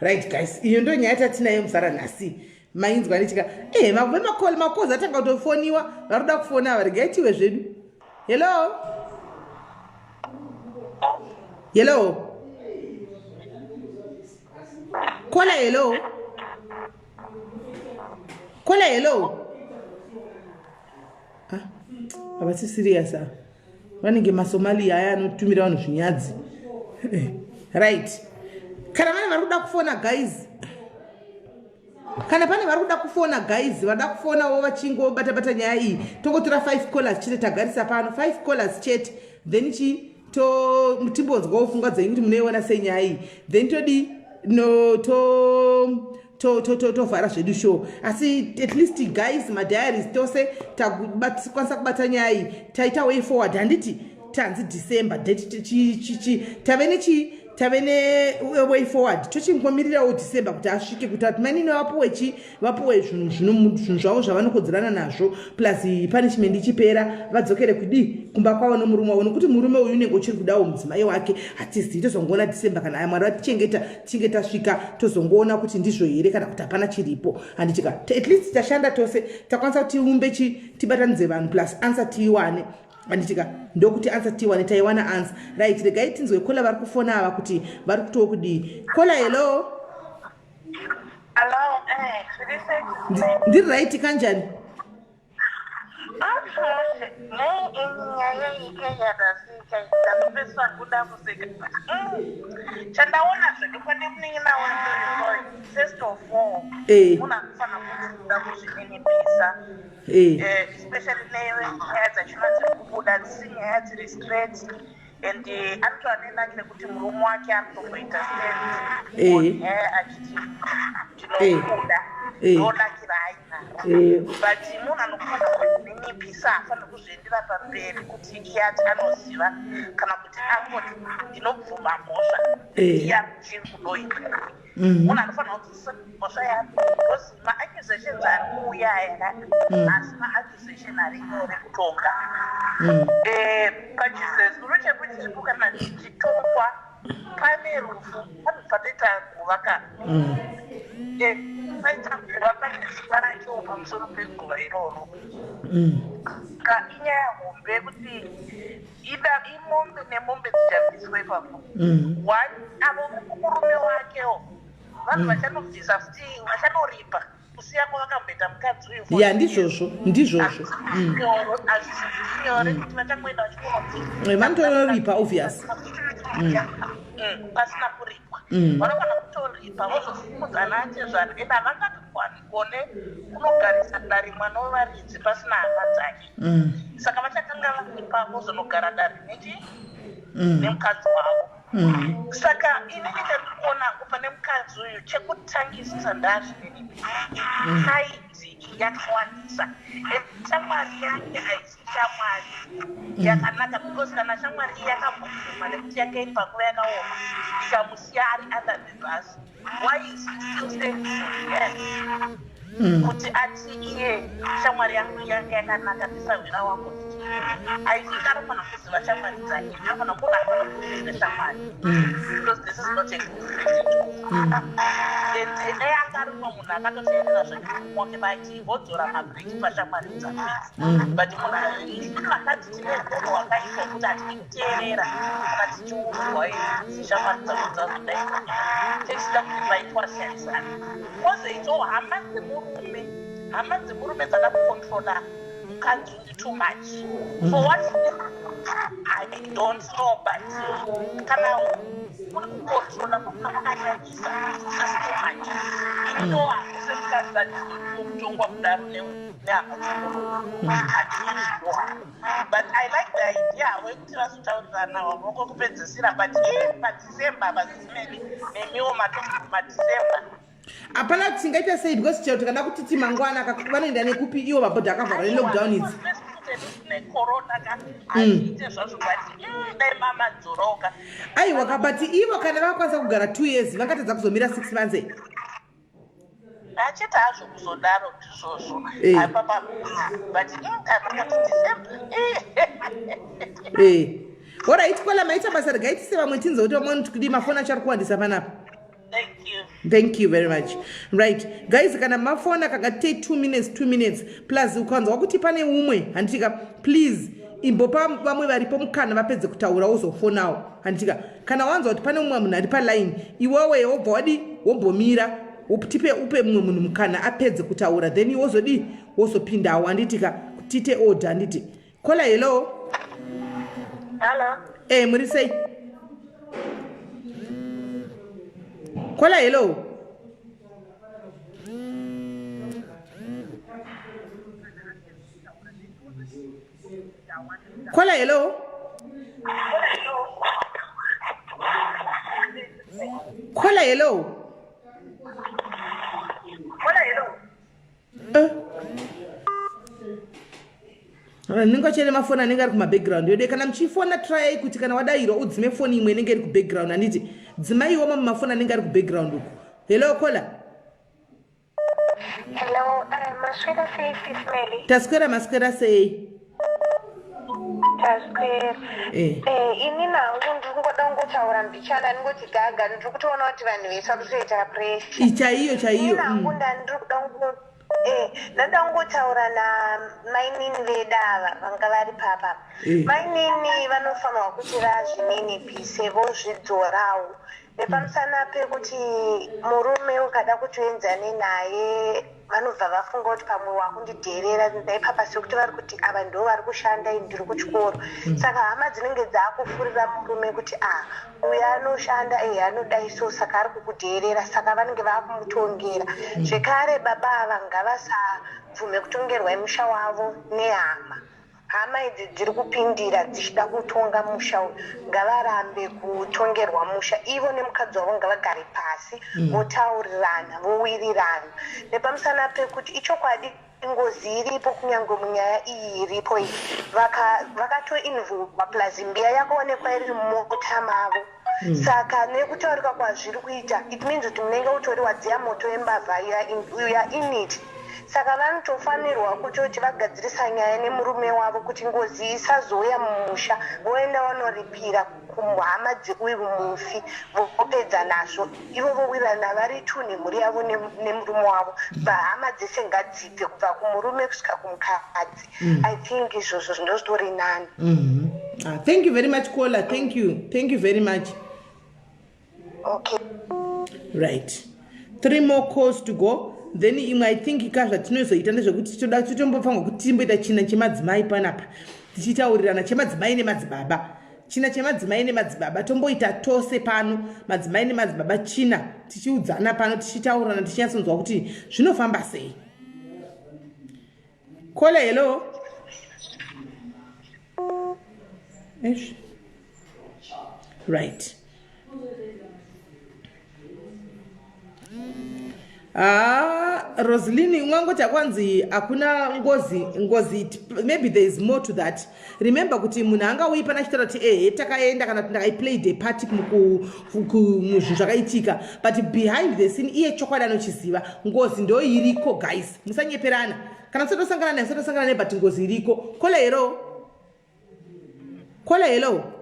Right guys, iyo ndo nyaya tatinayo muzara nhasi. Mainzwa ndichika eh makuve makoli makozi atanga kutofoniwa varoda kufona ava regai tiwe zvedu. Hello. Hello. Kola hello. Kola hello. Ah, havasi serious ava. Vanenge maSomalia aya anotumira vanhu zvinyadzi. Right. Kana vane vari kuda kufona guys. Kana pane vari kuda kufona guys, vada kufonawo vachingobata bata nyaya iyi. Tongotora 5 callers chete tagarisa pano, 5 callers chete. Then chi to timbonzwawo pfungwa dzenyu kuti munoiona sei nyaya iyi. Then todi no to tovhara zvedu show asi at least guys madiaries tose takwanisa kubata nyaya iyi taita way forward handiti tanzi december date tave nechi tave neway forward tochingomirirawo december kuti asvike kuti ati mainini vapuwe chi vapuwe zvinhu zvinhu zvavo zvavanokodzerana nazvo plus punishment ichipera vadzokere kudii kumba kwavo nomurume wavo nokuti murume uyu unenge uchiri kudawo mudzimai wake hatizivi tozongoona december kana aya mwari vatichengeta tichinge tasvika tozongoona kuti ndizvo here kana kuti hapana chiripo handitika at least tashanda tose takwanisa kuti tiumbe chi tibatanidze vanhu plus answer tiiwane handitika ndokuti answer tiiwane taiwana answer right regai tinzwe kola vari kufona ava kuti vari kutowo kudii kola hello. Hello, eh, zviri sei? Ndiri right kanjani? Nei nyaya iyi yarasika ndakupeswa kuda kuseka. Chandaona zvedu pane munin'ina wangu. First of all, Eh. munhu anofanira kuda kuzvininipisa. Eh. Especially nenyaya dzachona dziri kubuda dzisiri nyaya dziri straight and anotova nenaki rekuti murume wake anotomboita stand on her achiti ndinokuda, ndonakira ainaro. But munhu anofanira kuzvininipisa, haafaniri kuzviendera pamberi kuti iye ati anoziva kana kuti angoti ndinobvuma mhosva. Iye achiri kudoita. Munhu anofanira kunzwisisa mhosva yake because maaccusations ari kuuya aya haasi maaccusation ari nyore kutonga. Pachizezuro chekuti kana chichitongwa pane rufu, pane patoita guva ka. Paita guva, pane zuva racho pamusoro peguva iroro. Ka inyaya hombe yekuti ida imombe nemombe dzichabviswa ipapo. One, avo murume wakewo, vanhu vachanobvisa futi, vachanoripa kusiya kwavakamboita mukadzi uyu for Ya, years. Ndizvozvo, ndizvozvo. Hazvisi nyore kuti vachangoenda vachinobvisa. Vanotonoripa, obvious. Pasina kuripwa. Vanofana kutoripa, vozofumudzana atezvana, ende havangatogone kunogarisa dare mwana wevaridzi pasina hama dzake. Saka vachatanga varipa, vozonogara dare nechi nemukadzi wavo. Saka inini chandiri kuona hangu pane mukadzi uyu, chekutangisisa ndazvininipisa. Pride yakawandisa, and shamwari yake haisi shamwari yakanaka, because kana shamwari iyi yakambobvuma nekuti yake iri panguva yakaoma, ikamusiya ari under the bus, why is he still standing for her kuti ati iye shamwari yangu yanga yakanaka, ndisahwira wangu? I think anofanira kuziva shamwari dzake. Anofanira munhu anofanira kuziva shamwari because this is not a good friend at all. And dai anga ari mumwe munhu akatoteerera zvemurume wake vaiti vodzora mabhireki pashamwari dzake idzi. But munhu, isusu vakadzi tine rudo rwakaitwa kuti hatidi kuteerera kana tichiudzwa idzi shamwari dzako dzazodai, techida kuti paitwa sensana. Kwozoitawo hama dzemurume. Hama dzemurume dzada kucontrola mukadzi uyu too much. For what I don't know, but kana kuri kucontrola kwakanyanyisa, just too much. Inowa semukadzi handizodiwo kutongwa kudaro nehama dzemurume, handizvidoha. But I like the idea havo yekuti vazotaurirana vavoko kupedzisira, but paDecember vazisimeni nemiwo maDecember. Hapana tingaita sei, because chero tikada kutiti mangwana vanoenda nekupi ivo mabhodha akavharwa nelockdown idzi? Necorona ka, hazviite zvazvo, but dai mamadzoroka. Aiwa ka, but ivo kana vakakwanisa kugara 2 years, vangatadza kuzomira 6 months e? Achete hazvo kuzodaro, ndizvozvo. Apapa, but kana kuti December. Alright caller, maita basa. Regai tise vamwe tinze kuti vamwe kudi mafoni acho ari kuwandisa panapa. Thank you. Thank you very much. Right guys, kana mafoni akakatei 2 minutes, 2 minutes plus. Ukanzwa kuti pane umwe, handitika, please imbopa vamwe varipo mukana vapedze kutaura, wozofonawo, handitika. Kana wanzwa kuti pane umwe munhu ari paline, iwewe wobva wadi wombomira, tipe upe mumwe munhu mukana apedze kutaura, then iwe wozodi wozopindawo, handitika, tiite order, handiti. Caller, hello. Hello. Muri sei? Caller, hello. Caller, hello. Caller, hello. Ndinenge achene mafoni anenge ari kumabackground yode. Kana muchifona, tryai kuti kana wadayirwa udzime foni imwe inenge iri kubackground, handiti. Dzimaiwo mamwe mafoni anenge ari kubackground uku. Hello caller. Hello, maswera sei, Sis Melly? Taswera, maswera sei? Taswera. Ini nangu ndiri kungoda kungotaura mbichana, ndingoti gaga, ndiri kutoona kuti vanhu vese vari kutoita pressure. Chaiyo chaiyo. Ini nangu ndandiri kuda ndada kungotaura namainini vedu ava vanga vari papa. Mainini vanofanirwa kuti vazvininipise, vozvidzorawo. Nepamusana pekuti murume ukada kuti uenzane naye, vanobva vafunga kuti pamwe wakundidherera. Naipapa sekuti vari kuti ava ndo vari kushanda, ini ndiri kuchikoro. Saka hama dzinenge dzaakufurira murume kuti a uyu anoshanda, ehe, anodai, so saka ari kukudherera. Saka vanenge vaakumutongera. Zvekare baba ava ngavasabvume kutongerwa musha wavo nehama. Hama idzi dziri kupindira dzichida kutonga musha uyu, ngavarambe kutongerwa musha. Ivo nemukadzi wavo ngavagare pasi, votaurirana, vowirirana. Nepamusana pekuti ichokwadi ngozi iripo, kunyange munyaya iyi iripo iyi vakatoinvolva, plus mbiya yakaonekwa iri mumota mavo. Saka nekutaurika kwazviri kuita, it means kuti munenge utori wadziya moto wembavha, you are in it. Saka vanotofanirwa kutoti vagadzirisa nyaya nemurume wavo kuti ngozi isazouya mumusha. Voenda vanoripira kuhama dzeuyu mufi, vopedza nazvo ivo, vowirirana vari two nemhuri yavo nemurume wavo. Hama dzese ngadzibve, kubva kumurume kusvika kumukadzi. I think izvozvo ndozvitori nani. Ah, thank you very much, caller. Thank you, thank you very much. Okay. Right, three more calls to go, then imwe. I think ka zvatinozoita ndezvekuti toda totombofanirwa kuti timboita china chemadzimai panapa, tichitaurirana chemadzimai nemadzibaba, china chemadzimai nemadzibaba. Tomboita tose pano, madzimai nemadzibaba, china tichiudzana pano, tichitaurirana, tichinyatsonzwa kuti zvinofamba sei. Caller, hello. Eish. Right. Ah, Roslini, ungangoti akwanzi hakuna ngozi. Ngozi, maybe there is more to that. Remember kuti munhu angauyi pana chitaura kuti ehe, takaenda, kana kuti ndaiplayed a part muzvinhu zvakaitika, but behind the scene iye chokwadi anochiziva. Ngozi ndo iriko, guys, musanyeperana. Kana musatosangana naye, musatosangana naye, but ngozi iriko. Caller, hello. Caller, hello.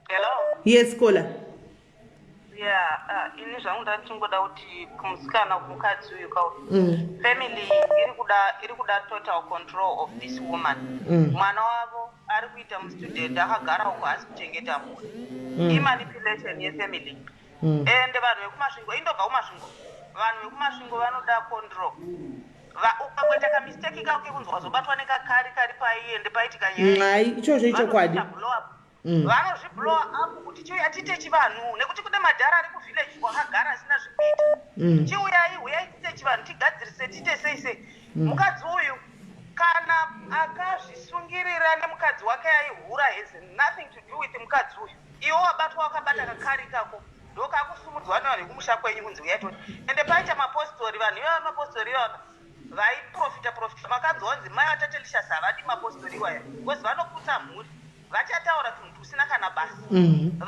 Hello. Yes, caller. Yeah, ini zvangu ndandichingoda kuti kumusikana, kumukadzi uyu kauyu, family iri kuda total control of this woman. Mwana wavo ari kuita mustudent, akagara uko, asi kuchengeta mhuri imanipulation yefamily. Ende vanhu vekuMasvingo, indobva kuMasvingo, vanhu vekuMasvingo vanoda control. Ukangoita kamistake kako kekunzi wazobatwa nekakari kari pai, ende paitika nyaya, Hai, ichozvo ichokwadi. vanoita blow up. Vanozviblowa up kuti chiuya tiite chivanhu, nekuti kune madhara ari kuvillage kwakagara asina zvekuita. Chiuyai, uyai tiite chivanhu, tigadzirise, tiite sei sei. Mukadzi uyu kana akazvisungirira nemukadzi wake aihura has nothing to do with mukadzi uyu. Iwe wabatwa wakabata kakari kako, ndokakusumudzwa nevanhu vekumusha kwenyu kunzi uyai toti. Ende paita mapostori, vanhu ivava, mapostori ivava vaiprofita profita, makanzwa kunzi mai vaTatelicious havadi mapostori iwaya because vanoputsa mhuri, vachataura tunhu tusina kana basa.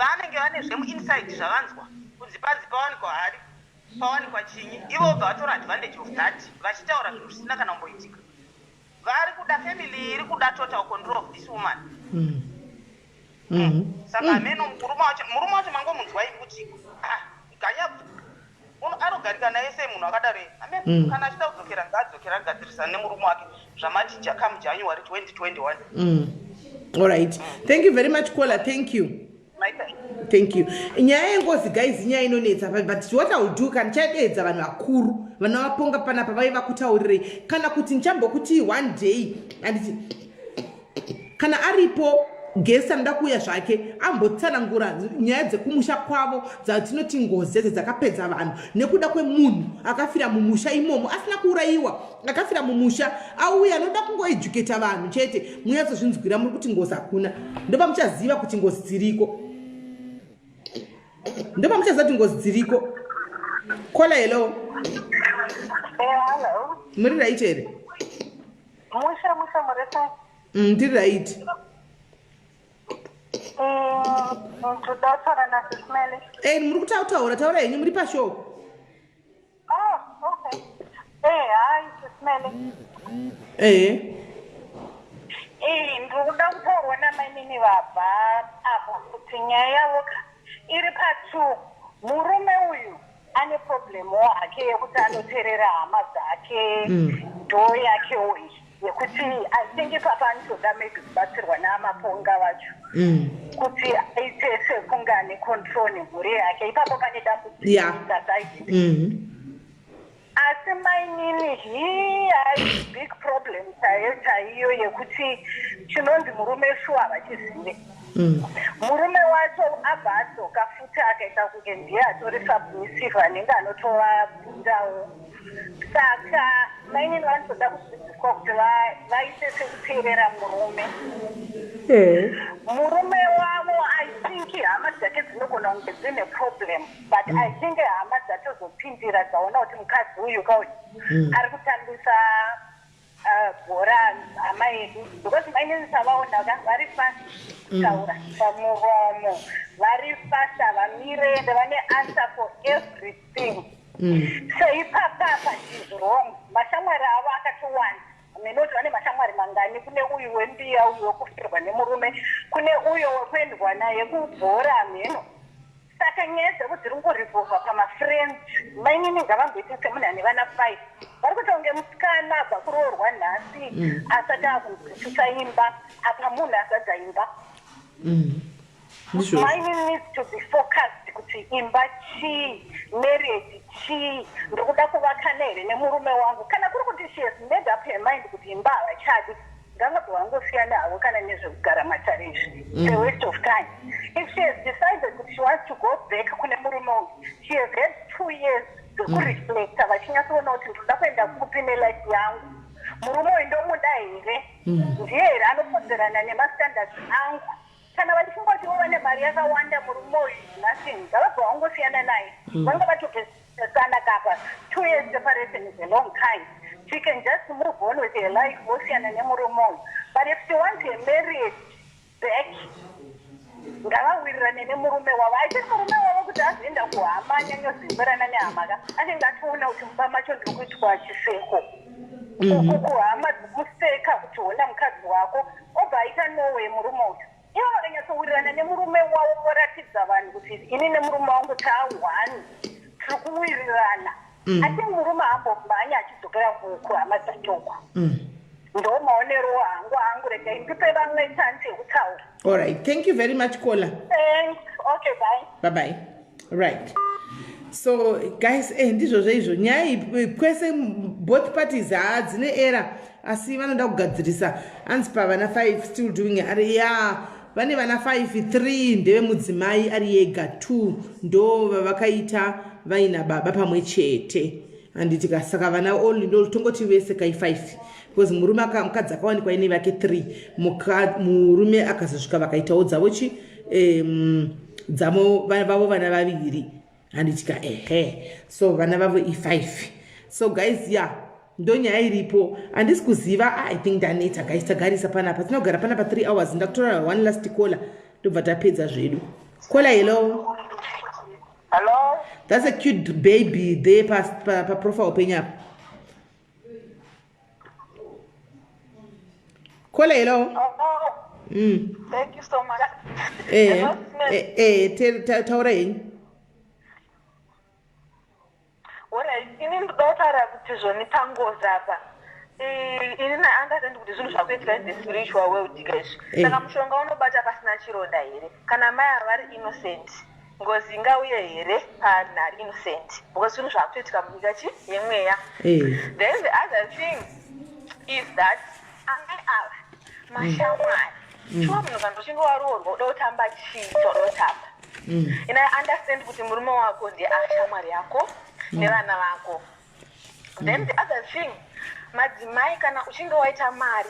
Vanenge vane zvemuinside zvavanzwa kunzi panzi pawanikwa hari, pawanikwa chinyi, ivo vobva vatora advantage of that, vachitaura zvinhu zvisina kana kumboitika. Vari kuda, family iri kuda total control of this woman. Saka hameno murume wacho mangomunzwa imi kuti ah, ganya anogarika naye sei munhu akadaro? Amen. Kana achida kudzokera, ngaadzokera, agadzirisana nemurume wake zvamati come January 2021. All right, thank you very much, caller. Thank you. Maita. Thank you. Nyaya yengozi, guys, inyaya inonetsa, but what I will do, kana ndichadeedza vanhu vakuru vana vaponga panapa, vaiva kutaurirei, kana kuti ndichambokuti one day, handiti, kana aripo guest anoda kuuya zvake ambotsanangura nyaya dzekumusha kwavo dzatinoti ngozi dzedzo dzakapedza vanhu nekuda kwemunhu akafira mumusha imomo asina kuurayiwa, akafira mumusha, auya anoda kungoeducata vanhu chete, munyatsozvinzwira. Muri kuti ngozi hakuna, ndopamuchaziva kuti ngozi dziriko, ndopamuchaziva kuti ngozi dziriko. Caller, hello. Hello. Muri right here? Musha, musha, muri sei? Ndiri right. Ndoda kutaura naSisimele. Muri kutaura, taura henyu, muri pashow. Oh, okay. Hi, Sisimele. Ehe. Ndiri kuda kutaurwa namainini vabva apa kuti nyaya yavo iri pa2. Murume uyu ane problemwo hake yekuti anoteerera hama dzake, ndo yakewo iyi. Yekuti I think ipapa anotoda maybe kubatsirwa naamaponga vacho kuti aite sekunge ane control nemhuri yake. Ipapo pane dambudziko. That Asi mainini, he has big problem chaiyo chaiyo yekuti chinonzi murume shuwa havachizive. Murume wacho abva adzoka futi, akaita kunge ndiye atori submissive, anenge anotovabvunzawo. Saka mainini vanotoda kudzidziswa kuti vaite sekuteerera murume. Murume wavo, I think hama dzake dzinogona kunge dzine problem, but I think hama dzatozopindira, dzaona kuti mukadzi uyu kauyu ari kutambisa bhora hama yedu, because mainini tavaona ka vari fast kutaura pamuromo, vari fast, havamire, ende vane answer for everything. So ipapapa is wrong. Mashamwari avo akatowanda, minoti vane mashamwari mangani? Kune uyu wembiya, uyu wekufirwa nemurume, kune uyo wekuendwa naye kubhora, mheno. Saka nyaya dzavo dziri kungorevolva pamafriends. Mainini ngavamboita semunhu ane vana 5. Vari kuita kunge musikana abva kuroorwa nhasi, asati akunzwisisa imba. Apa munhu azadza imba. Ndizvozvo. Mainini needs to be focused kuti imba chii, marriage chii, ndikuda kuvakana here nemurume wangu. Kana kuri kuti she has made up her mind kuti imba havachadi, ngangabva vangosiyana havo kana nezvekugara matare izvi. It's a waste of time. If she has decided kuti she wants to go back kune murume uyu, she has had 2 years dzekureflecta, vachinyatsoona kuti ndoda kuenda kupi nelife yangu, murume uyu ndomuda here, ndiye here anokodzerana nemastandards angu. Kana vachifunga kuti ivo vane mari yakawanda, murume uyu is nothing, ngavabva vangosiyana naye. Vanga vatopesana kapa. 2 years separation is a long time. She can just move on with her life, vosiyana nemurume uyu. But if she wants her marriage back, ngavawirirane nemurume wavo. Aitiri murume wavo kuti azoenda kuhama, anyanyozemberana nehama ka, anenge atoona kuti mumba macho ndiri kuitwa chiseko. Kuhama dzikuseka kuti hona mukadzi wako, obva aita nowe murume uyu. Ivo vakanyatsowirirana nemurume wavo, voratidza vanhu kuti ini nemurume wangu taa one, tiri kuwirirana, I think murume haambomhanya achidzokera kuhama dzachoko. Ndo maonero hangu. Regai ndipe vamwe chance yekutaura. All right, thank you very much, caller. Thanks. Okay, bye. Bye bye. Right, so guys, ndizvozvo izvo. Nyaya iyi kwese, both parties haa dzine error, asi vanoda kugadzirisa. Anzi pavana 5, still doing ari ya vane vana 5, 3 ndevemudzimai ari yega, 2 ndo vavakaita vaina baba pamwe chete, handiti ka? Saka vana only ndo tongoti vese kai 5, because murume mukadzi akawanikwa ine vake 3. Murume akazosvika, vakaitawo dzavo chi dzavo vavo vana vaviri, handiti ka? Ehe, so vana vavo i5. So guys, ya, ndo nyaya iripo. Handisi kuziva. Ah, I think ndaneta, guys. Tagarisa panapa, tinogara panapa 3 hours. Ndakutora one last caller, ndobva tapedza zvedu. Caller, hello. Hello. That's a cute baby there paprofile penyu apa. Caller, hello. Oh, thank you so much. Hello, Smith. Taura henyu. Alright, ini ndoda kutaura kuti zvoni pangozi apa. Ini naunderstand kuti zvinhu zvakuitika in the spiritual world izvi. Saka mushonga unobata pasina chironda here? Kana mai ava vari innocent, ngozi ingauye here panhu ari innocent? Because zvinhu zvakutoitika munyika chi yemweya. Then the other thing is that amai ava mashamwari. Shuwa, munhu kana uchinge waroorwa, uda kutamba chii chauda kutamba? And I understand kuti murume wako ndiye ashamwari yako nevana vako. Then the other thing, madzimai, kana uchinge waita mari,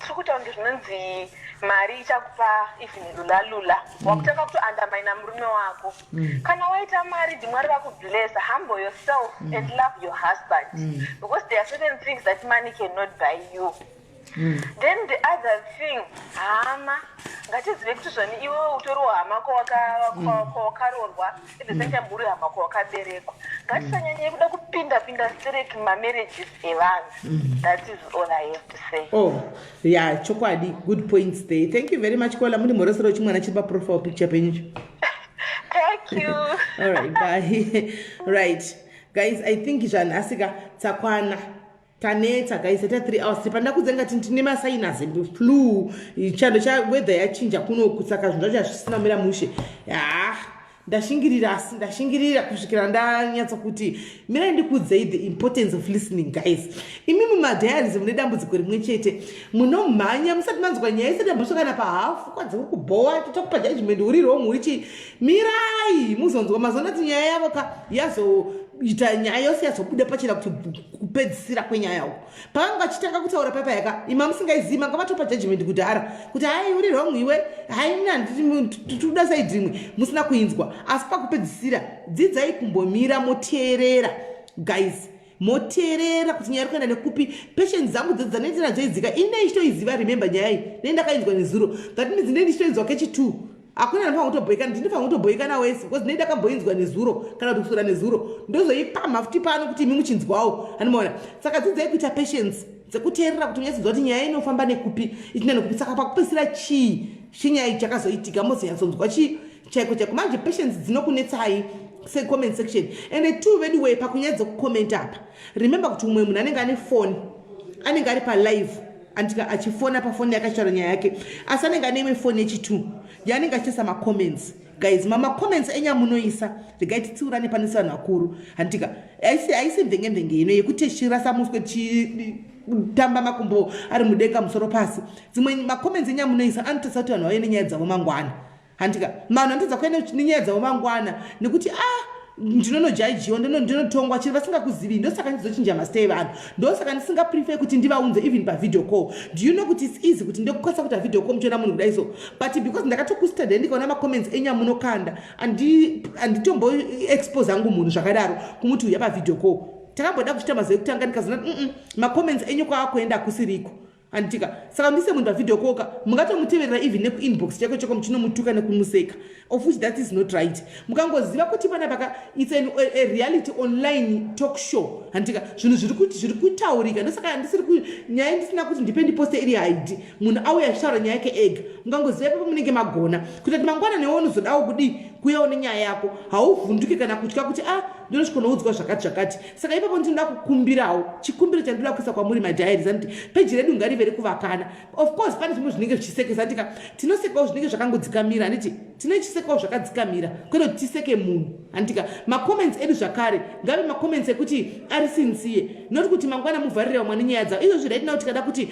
tiri kuita kunge zvinonzi mari ichakupa even lula lula, wakutanga kutoandamaina murume wako. Kana waita mari, ndimwari vakublessa, humble yourself and love your husband, because there are certain things that money cannot buy you. Then the other thing, hama, ngatizive kuti zvoni iwewe utoriwo hama kwawakaroorwa, at the same time uri hama kwawakaberekwa. Ngatisanyanyei kuda kupinda pinda stereki mumamarriages evanhu. That is all I have to say. Oh yeah, chokwadi, good points there. Thank you very much, caller. Muri mhoresero chimwana chiri paprofile picture penyucho. Thank you. All right, bye. Right guys, I think zvanhasika tsakwana. Tanetsa guys, taita 3 hours tipanda kudzenga kuti tine masinus, flu, chando chaweather yachinja kunoku, saka zvinhu zvacho hazvisina kumira mushe. Ha, ndashingirira, asi ndashingirira kusvikira ndanyatsa kuti mirai ndikuudzei the importance of listening. Guys, imimi madiaries mune dambudziko rimwe chete: munomhanya musati manzwa nyaya, isati yambosvika kana pahafu. Kwadzi kubhowa, totokupa judgment, uri wrong, uri chii. Mirai muzonzwa. Mazoona kuti nyaya yavo ka yazoita, nyaya yose yazobuda pachena kuti kupedzisira kwenyaya uko pavanga vachitanga kutaura papa yaka ima musingaizivi, manga vatopa judgment kudhara kuti hai, uri wrong iwe, hai, handitoda side rimwe, musina kuinzwa. Asi pakupedzisira, dzidzai kumbomira moteerera, guys, moteerera kuti nyaya iri kuenda nekupi. Patience dzangu dzaneti nadzo idzika ine ichitoiziva. Remember, nyaya iyi nei ndakainzwa nezuro. That means nei ndichitoinzwa kechi2. Hakuna ndinofanira kutobhoikana, ndinofanira kutobhoikana wese because nei ndakamboinzwa nezuro kana kuti kuswera nezuro, ndozoipamha futi pano kuti imi muchinzwawo. Handimaona? Saka dzidzai kuita patience dzekuteerera kuti munyatsinzwa kuti nyaya inofamba nekupi, ichienda nekupi. Saka pakupedzisira chii chinyaya chakazoitika, mozonyatsonzwa chii chaiko chaiko. Manje patience dzinokunetsai secomment section. And two, vedu way, pakunyaya dzekucomment apa, remember kuti umwe munhu anenge ane foni, anenge ari palive andika achifona pafoni yake achitaura nyaya yake, asi anenge ane imwe foni yechi2 yaanenge achiisa macomments. Guys, mamacomments enyu amunoisa, regai titsiurane pane sevanhu vakuru, handika? Haisi mvenge-mvenge ino yekuti tichirasa muswe, tichitamba makumbo ari mudenga, musoro pasi. Dzimwe macomments enyu amunoisa anotarisa kuti vanhu vauye nenyaya dzavo mangwana, handika? Vanhu vanotadza kuenda nenyaya dzavo mangwana nekuti a ah, ndinonojajiwa, ndinotongwa chiri vasingakuzivi. Ndosaka ndizochinja mazita evanhu, ndosaka ndisingaprefer kuti ndivaunze even pavideo call. Do you know kuti it's easy kuti ndokukwanisa kuita video call muchiona munhu kudai so? But because ndakatokustudy, ndikaona macomments enyu amunokanda, handitombo expose hangu munhu zvakadaro kumuti uya pavideo call. Takamboda kuchita mazuva ekutanga, ndikazoona macomments enyu kwaakuenda kusiriko, handitika? Saka ndise munhu pavideo call ka, mungatomuteverera even nekuinbox chako chako, muchinomutuka nekumuseka, of which that is not right. Mukangoziva kuti panapaka it's a reality online talk show, handitika? Zvinhu zviri kuti zviri kutaurika. Ndosaka ndisiri nyaya ndisina kuti ndipe ndiposte iri haidi munhu auya achitaura nyaya yake ega. Mukangoziva ipapo, munenge magona kuita kuti mangwana newe unozodawo kudii, kuuyawo nenyaya yako, hauvhunduki kana kutya kuti a ah, ndinosvikonoudzwa zvakati zvakati. Saka ipapo ndinoda kukumbirawo, chikumbiro chandinoda kuisa kwamuri madiaries, anoti peji redu ngarive rekuvakana. Of course pane zvimwe zvinenge zvichisekesa, handika? Tinosekawo zvinenge zvakangodzikamira, handiti? Tinochisekawo zvakadzikamira, kwete kuti tiseke munhu, handika? Macomments edu zvakare ngave macomments ekuti ari sincere, not kuti mangwana muvharire vamwe nenyaya dzavo. Izvozvi right now tikada kuti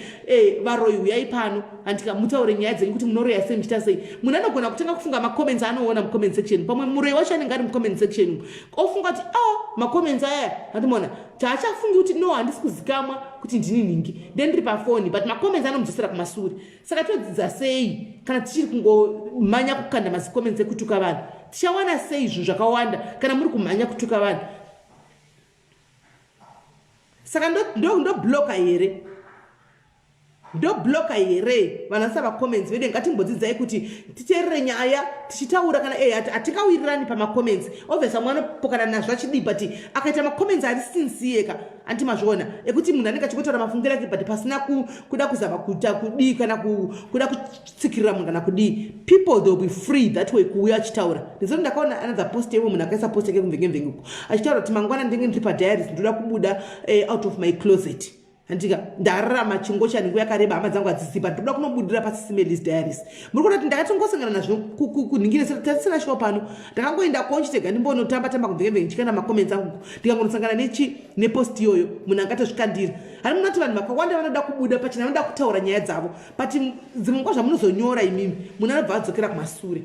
varoyi uyai pano, handika, mutaure nyaya dzenyu kuti munoroya sei, muchiita sei, munhu anogona kutanga kufunga macomments anoona mucomment section. Pamwe muroyi wacho anenge ari mucomment section, ofunga kuti a oh, macomments aya, handimona taachafungi kuti no, handisi kuzikamwa kuti ndini nhingi, ndendiri pafoni, but macomments anomudzosera kumasure. Saka todzidza sei kana tichiri kungomhanya kukanda mazicomments ekutuka vanhu? Tichawana sei zvinhu zvakawanda kana muri kumhanya kutuka vanhu? Saka ndobloka here? Ndobloka here vanhu vasisa macomments? Vede, ngatimbodzidzai kuti titeerere nyaya tichitaura. Kana e hatingawirirani pamacomments, obviously vamwe vanopokana nazvo achidii, but akaita macomments ari sincere ka, anti mazviona ekuti munhu anenge achingotaura mafungiro ake, but pasina kuda kuzama kuita kudii kana kuda kutsikirira munhu kana kudii, people, they will be free that way kuuya achitaura. Ndizoti ndakaona another post yemwe munhu akaisa post yake kumvenge-mvenge uko achitaura kuti mangwana ndinge ndiri padiaries, ndoda kubuda out of my closet, handika? Ndararama chingochani nguva yakareba, hama dzangu hadzisipa, ndoda kunobudira paSis Melly's Diaries. Muri kuona kuti ndakatongosangana nazvo kunhingire tatisina show pano. Ndakangoenda konchitega ndimbonotamba tamba kumvenge-mvenge, ndichikanda macomments angu, ndikangonosangana nechi nepost iyoyo. Munhu angatozvikandira hani. Munoti vanhu vakawanda vanoda kubuda pachena, vanoda kutaura nyaya dzavo, but dzimwe nguva zvamunozonyora imimi, munhu anobva adzokera kumasure.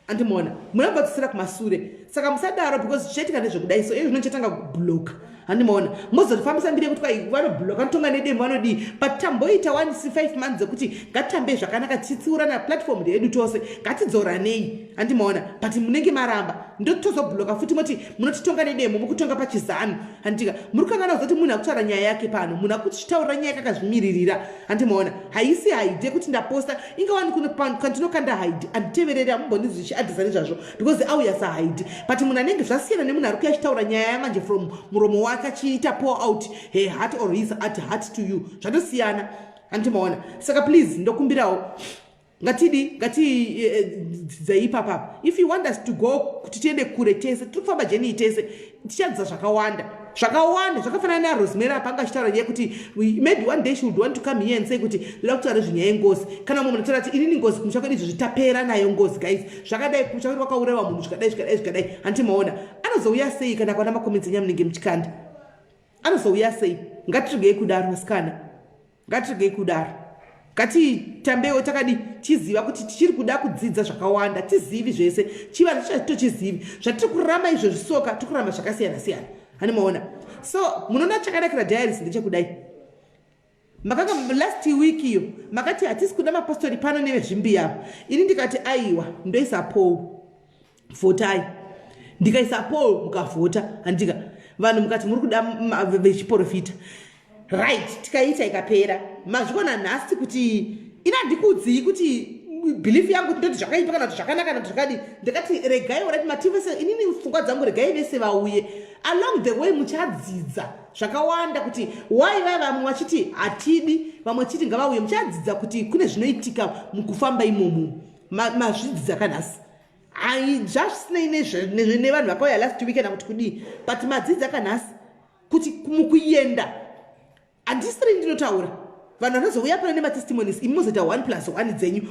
Andimaona, munhu anobva adzosera kumasure. Saka musadaro, because zvichaitika ndezvekudai so iyo zvino chatanga kubloka, handimaona, mozorifambisa mbiri yekuti kwai vanobloka, vanotonga nedemo, vanodii. But tamboita 1 5 months ekuti ngatitambei zvakanaka, tichitsiurana. Platform ndeyedu tose, ngatidzoranei, handimaona? But munenge maramba, ndotozobloka futi, moti munotitonga nedemo, mukutonga pachizanu, handitika? Muri kukangana kuzoti munhu akutaura nyaya yake pano, munhu akuchitaurira nyaya yake akazvimiririra, handimaona? Haisi hide kuti ndaposta ingawani kandinokanda hide, handitevereri, hamumbondinzwi chiadhisa nezvazvo because auya sahide. But munhu anenge zvasiyana nemunhu ari kuya achitaura nyaya yamanje from muromo wake, achiita pour out her heart or his heart to you, zvatosiyana, handimaona? Saka please, ndokumbirawo. Ngatidi ngatidzidzai ipapapa. If you want us to go, kuti tiende kure tese, tiri kufamba journey tese, tichadzidza zvakawanda zvakawanda. Zvakafanana naRosemary apa, anga achitaura nyaya yekuti maybe one day she would want to come here and say kuti ndoda kutaura nezvenyaya yengozi. Kana mumwe munhu ataura kuti inini ngozi kumusha kwedu izvo zvitapera nayo ngozi, guys, zvakadai, kumusha kwedu kwakaurayiwa munhu, zvikadai, zvikadai, zvikadai, handiti maona? Anozouya sei kana akaona macomments enyaya munenge muchikanda? Anozouya sei? Ngatiregei kudaro, vasikana, ngatiregei kudaro. Ngatitambewo takadi tichiziva kuti tichiri kuda kudzidza zvakawanda. Tizivi zvese, chivanhu chatitochizivi zvatiri kuramba izvozvi. Soka tiri kuramba zvakasiyana siyana, hani maona? So munoona chakanakira diaries ndechekudai. Makanga last week iyo makati hatisi kuda mapostori pano nevezvimbiya. Ini ndikati aiwa, ndoisa poll, vhotai. Ndikaisa poll, mukavhota, handika? Vanhu mukati muri kuda vechiprofita, right? Tikaita, ikapera. Mazviona nhasi kuti ina handikuudzii kuti belief yangu kuti ndoti zvakaipa kana kuti zvakanaka kana kuti zvakadii. Ndakati regai, right, mati vese, inini pfungwa dzangu, regai vese vauye. Along the way muchadzidza zvakawanda kuti why vaya vamwe vachiti hatidi, vamwe vachiti ngavauye. Muchadzidza kuti kune zvinoitika mukufamba imomo. Mazvidzidza kanhasi. Zvazvisinei nevanhu vakauya last week kana kuti kudii, but madzidza kanhasi kuti mukuenda handisiri ndinotaura. Vanhu vanozouya pano nematestimonies, imi mozoita 1 plus 1 dzenyu,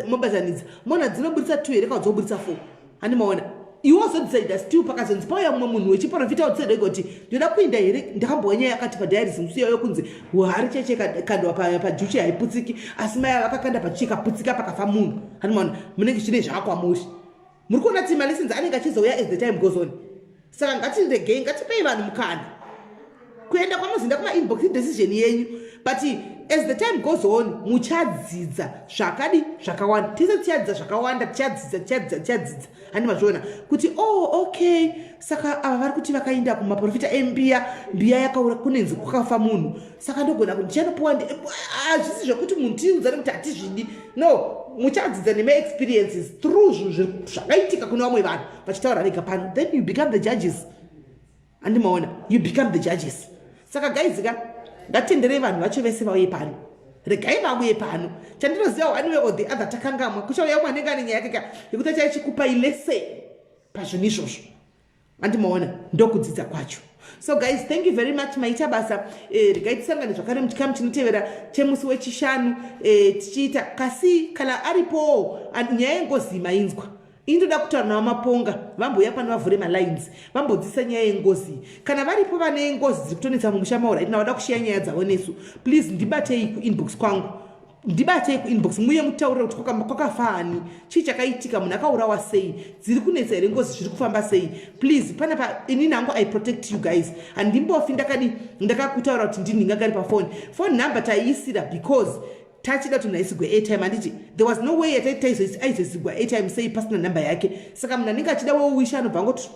mobatanidza, mona dzinoburitsa 2 here kana dzoburitsa 4, handi maona? Iwe wazodecida still. Pakazonzi pauya mumwe munhu wechiprofita, wodecida kuti ndoda kuinda here. Ndakambowa nyaya yakati padiaries musi iyoyo kunzi hari cheche kandwa pajuchi haiputsiki, asi mai vakakanda pajuchi ikaputsika, pakafa munhu, handi maona? Munenge chine zvaakwamuri. Muri kuona kuti malessons anenge achizouya as the time goes on. Saka ngatiregei, ngatipei vanhu mukana kuenda kwamuzinda kumainbox, decision yenyu, but as the time goes on muchadzidza zvakadi zvakawanda. Tese tichadzidza zvakawanda, tichadzidza, tichadzidza, tichadzidza, handi mazviona kuti oh, okay, saka ava vari kuti vakaenda kumaprofita embiya, mbiya yakaura, kunenzi kwakafa munhu, saka ndogona kuti ndichanopiwa. Hazvisi zvekuti munhu tiudzane kuti hatizvidi, no. Muchadzidza nemaexperiences through zvinhu zvakaitika kune vamwe vanhu vachitaura vega pano. Then you become the judges, handimaona? You become the judges. Saka guys ka, ngatienderei vanhu vacho vese vauye pano, regai vauye pano. Chandinoziva, one way or the other, takangamwa kuchauya umwe anenge ane nyaya yake ka yekuti achaichikupai lesson pazvinhu izvozvo, handimaona? Ndokudzidza kwacho. So guys, thank you very much, maita basa. Regai tisangane zvakare muchikamu chinotevera chemusi wechishanu, tichiita kasi kana aripowo nyaya yengozi mainzwa. Indoda kutaura navamaponga, vambouya pano, vavhure malines, vambodzisa nyaya yengozi. Kana varipo vane ngozi dziri kutonetsa mumusha maura tina, vada kushiya nyaya dzavo nesu, please ndibatei kuinbox kwangu, ndibatei kuinbox, muye mutaurire kuti kwakafani, chii chakaitika, munhu akaurawa sei, dziri kunetsa here ngozi, zviri kufamba sei. Please, panapa inini hangu I protect you guys. Handimbofi ndakadi ndakakutaura kuti ndini ndingagari pafoni. Phone number taiisira because tachida kuti munhu aisigwe airtime, handiti? There was no way aizoisigwa airtime sei pasina namba yake? Saka munhu anenge achida wowisha anobva angoti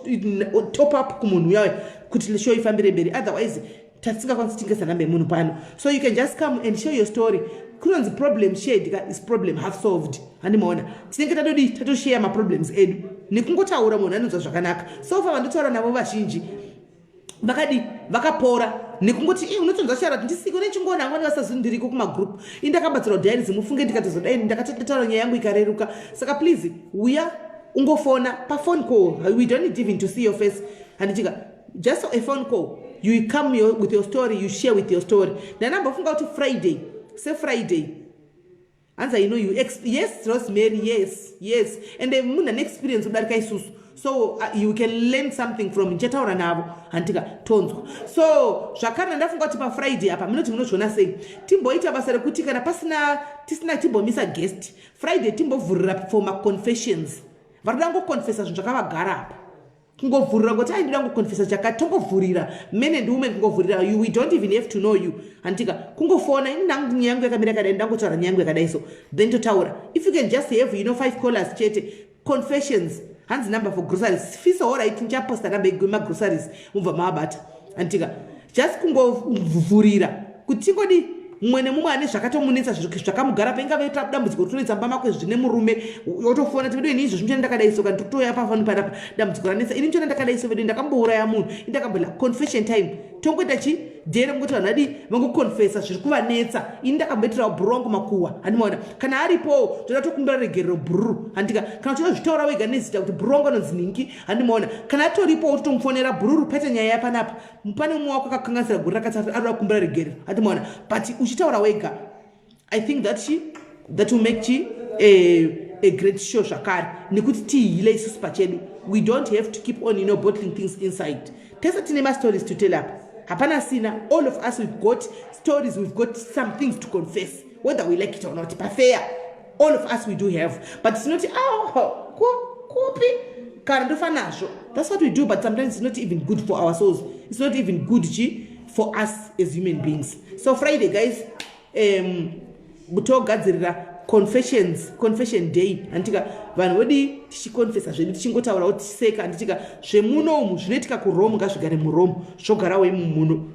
top up kumunhu uyayo kuti show ifambire mberi. Otherwise tasingakwanisi kutengesa namba yemunhu pano. So you can just come and share your story. Kunonzi problem shared ka is problem half solved, handimaona? Tinenge tatodi tatoshare maproblems edu nekungotaura, munhu anonzwa zvakanaka. So far vandotaura navo vazhinji vakadi vakapora nekungoti i unotonzwa chara kuti ndisiko nechingona angoni vasazondiriko kumagroup. Indakabatsirwa diaries, mufunge, ndikatozodai ndakatotaura nyaya yangu ikareruka. Saka please, uya ungofona paphone call. We don't need even to see your face, handitika? Just a phone call, you come with your story, you share with your story. Ndanambofunga kuti Friday, sefriday, hanzi I know you yes, Rosemary, yes, and munhu ane experience kudarika isusu, so you can learn something from. Ndichataura navo, handitika? Tonzwa. So zvakare ndandafunga kuti pafriday apa, munoti munozviona sei, timboita basa rekuti kana pasina tisina timbomisa guest Friday, timbovhurira for maconfessions. Vari kuda ngoconfessa zvinhu zvakavagara apa, kungovhurira kuti ai, ndoda ngoconfessa chakati. Tongovhurira men and women, kungovhurira you. We don't even have to know you, handitika? Kungofona, ini ndangu nyaya yangu yakamira yakadai, ndangotaura nyaya yangu yakadai, so then totaura. If you can just have five callers chete, confessions. Hanzi number for groceries, fiso. Alright, ndichaposta number yemagroceries, mubva maabata, handitika? Just kungovhurira kuti tingodi mumwe nemumwe ane zvakatomunetsa, zvakamugara paingave dambudziko ritonetsa mumba mako zvine murume, otofona ti vedu, ini izvo zvinchona ndakadai so, kana tikutoya pafoni panapa, dambudziko ranetsa ini nchona ndakadai so, vedu ndakambouraya munhu, indakambola. Confession time, tongoita chi Day rekungoti vanhu vadii, vangoconfessa zviri kuvanetsa. Ini ndakamboitirawo bhuru wangu makuhwa, handimaona. Kana aripowo, toda tokumbira regerero bhururu, handika? Kana uchida zvitaura wega nezita kuti bhuru wangu anonzi ningi, handimaona. Kana atoripowo, totomufonera, "Bhururu, paita nyaya yapanapa, pane mumwe wako akakanganisira gore rakati, arikuda kukumbira regerero," handimaona. But uchitaura wega, I think that will make chi a great show zvakare, nekuti tiheale isusu pachedu. We don't have to keep on bottling things inside. Tese tine mastories to tell up, hapana sina. All of us, we've got stories, we've got some things to confess, whether we like it or not. Pafair, all of us, we do have, but tinoti, "Oh, kupi kana ndofa nazvo." That's what we do, but sometimes it's not even good for our souls. It's not even good chi for us as human beings. So Friday, guys, togadzirira confessions, confession day, handitika? Vanhu vodi tichiconfessa zvedu, tichingotaurawo, tichiseka, handitika? Zvemuno umu zvinoitika kuRome ngazvigare muRome, zvogarawo imo muno,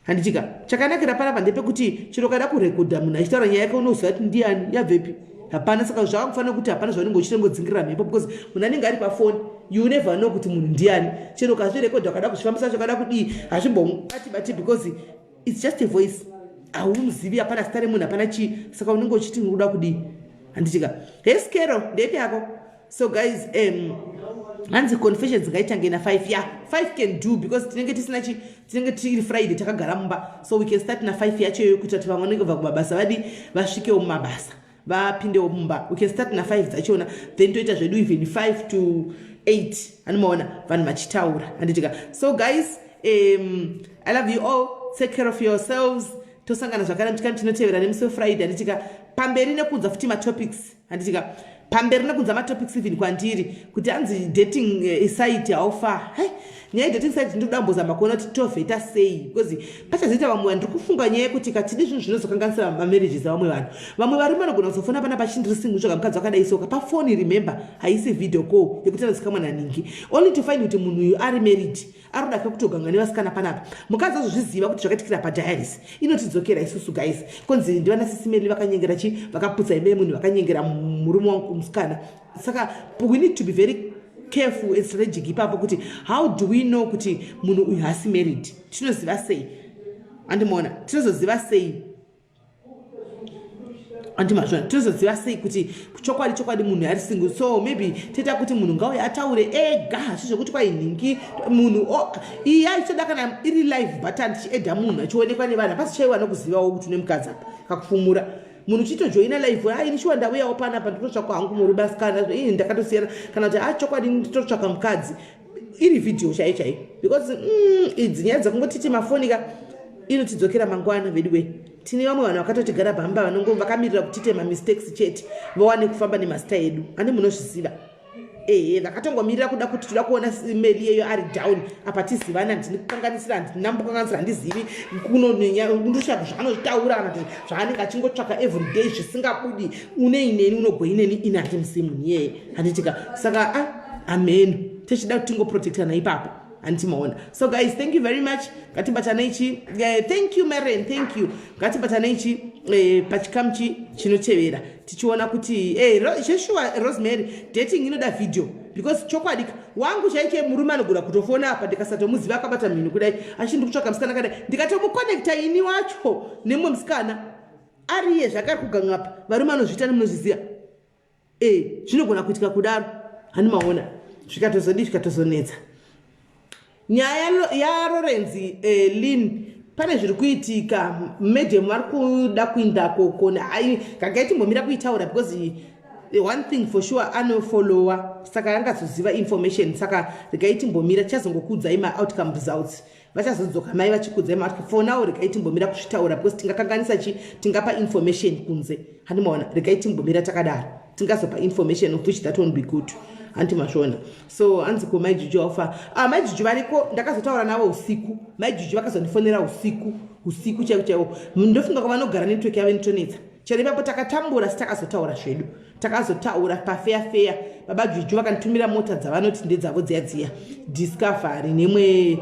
handitika? Chakanakira panapa ndepekuti chiro kada kurekodha munhu achitaura nyaya yake, unoziva kuti ndiani, yabvepi, hapana. Saka zvakakufanira kuti hapana zvaunenge uchitengodzingirira mhepo, because munhu anenge ari pafoni, you never know kuti munhu ndiani. Chero ukazvirekodha, ukada kuzvifambisa, chakada kudii, hazvimbobati bati, because it's just a voice. Haumuzivi, hapana zita remunhu, hapana chii. Saka unenge uchiti uda kudii, handitika? Heskero, ndepi yako? So guys, hanzi confessions ngaitange na5. Ya, 5 can do, because tinenge tisina chi, tinenge tiri Friday, takagara mumba, so we can start na5 yacho iyoyo, kuitira kuti vamwe vanenge bva kumabasa vadi vasvikewo mumabasa, vapindewo mumba. We can start na5 dzachona, then toita zvedu even 5 to 8, anomaona vanhu vachitaura, handitika? So guys, I love you all. Take care of yourselves. Tosangana zvakare muchikamu chinotevera nemusi weFriday, handitika? Pamberi nekunza futi matopics, handitika? Pamberi nekunza matopics, even kwandiri kuti hanzi dating site, how far? Hai, nyaya yedating site ndinoda kumbozama kuona kuti tovheta sei, because pachazoita vamwe vanhu. Ndiri kufunga nyaya yekuti katidi zvinhu zvinozokanganisa mamarriages avamwe vanhu. Vamwe varume vanogona kuzofona pana pachindiri single, tsvaga mukadzi wakadai soka pafoni. Remember, haisi video call yekuti anozikamwa naningi, only to find kuti munhu uyu ari married, ari kuda kutoganga nevasikana panapa. Mukadzi azozviziva kuti zvakaitikira padiaries inotidzokera isusu, guys. Konzi ndivana Sisimeli vakanyengera chi, vakaputsa imba yemunhu, vakanyengera murume wangu musikana. Saka we need to be very careful and strategic ipapo, kuti how do we know kuti munhu uyu haasi married? Tinoziva sei, andimaona? Tinozoziva sei, andimazvona? Tinozoziva sei kuti chokwadi chokwadi munhu ari single? So maybe toita kuti munhu ngauye ataure ega, hasi zvekuti kwainhingi munhu iya ichoda. Kana iri live button, tichiedha munhu achionekwa nevanhu, hapasi chaiwa nokuzivawo kuti une mukadzi apa. Kakufumura munhu uchitojoina live, "Ai, nishuwa ndauyawo panapa, nditotsvaka hangu murume asikana, ii ndakatosiyana," kana kuti, "A, chokwadi nditotsvaka mukadzi," iri vhidhiyo chaiyo chaiyo, because idzi nyaya dzekungotiti mafonika inotidzokera mangwana. Veduwe, tine vamwe vanhu vakatotigara pamba, vanongo vakamirira kutiite mamistakes chete, vawane kufamba nemazita edu. Ane munozviziva, ehe, vakatongomirira kuda kuti toda kuona meli yeyo ari down apa. Tizivana, handini kukanganisira, handinambokanganisira, handizivi kunondotsvaka zvaanotaura kana kuti zvaanenge achingotsvaka everyday zvisingabudi. Uneineni, unogoineni, ini handimusi munhu iyeye, handitika? Saka a ameno tichida kuti tingoprotectana ipapo, handiti maona? So guys, thank you very much. Ngatibatanei chi, thank you Maren, thank you. Ngatibatanei chi pachikamu chi chinotevera, tichiona kuti zveshuwa. Rosemary, dating inoda video, because chokwadi wangu chaiche murume anogona kutofona apa, ndikasatomuziva, akabata mhinu kudai, achindi kutsvaka musikana kadai, ndikatomuconnecta ini wacho nemumwe musikana ariye zvakari kugang'apa. Varume anozviita, nemunozviziva, zvinogona kuitika kudaro, hani maona? Zvikatozodii, zvikatozonetsa. Nyaya yaLorenzi Lin, pane zviri kuitika. Madam vari kuda kuinda kokona. Gagai timbomira kuitaura, because one thing for sure, anofollowa, saka angazoziva information. Saka regai timbomira, tichazongokuudzai maoutcome results, vachazodzoka mai vachikuudzai maoutcome. For now, regai timbomira kuzvitaura, because tingakanganisa chi, tingapa information kunze, handimaona? Regai timbomira takadaro, tingazopa information of which that won't be good, hanti mazvona? So hanzi ko Maijuju aufa? Ah, Maijuju variko. Ndakazotaura navo usiku. Maijuju vakazondifonera usiku, usiku chaivo chaivo. Ndofunga kwavanogara network yavo inotonetsa. Chero ipapo takatambura, si takazotaura zvedu, takazotaura pafeya feya. Baba Juju vakanditumira mota dzavanoti ndedzavo dziya dziya, Discovery nemwe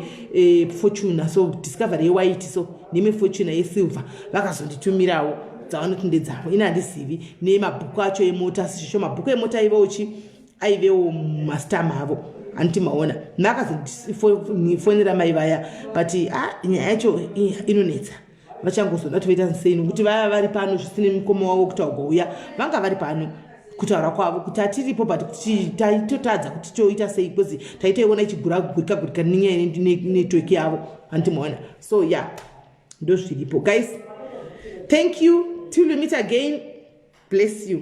Fortuner. So Discovery yewhite, so nemwe Fortuner yesilver, vakazonditumirawo dzavanoti ndedzavo. Ine handizivi nemabhuku acho emota, asi zvisho mabhuku emota aivewo chi, aivewo mumasitama avo. Handiti maona makazondifonera mai vaya, but ah, nyaya yacho inonetsa. Vachangozoda kuti voita sei, nokuti vaya vari pano zvisine mukoma wavo kuti agouya. Vanga vari pano, kutaura kwavo kuti hatiripo, but kuti taitotadza kuti toita sei, because taitoiona ichigura gurika gurika nenyaya yenetwork yavo. Handiti maona? So yeah, ndozviripo, guys. Thank you. Till we meet again, bless you.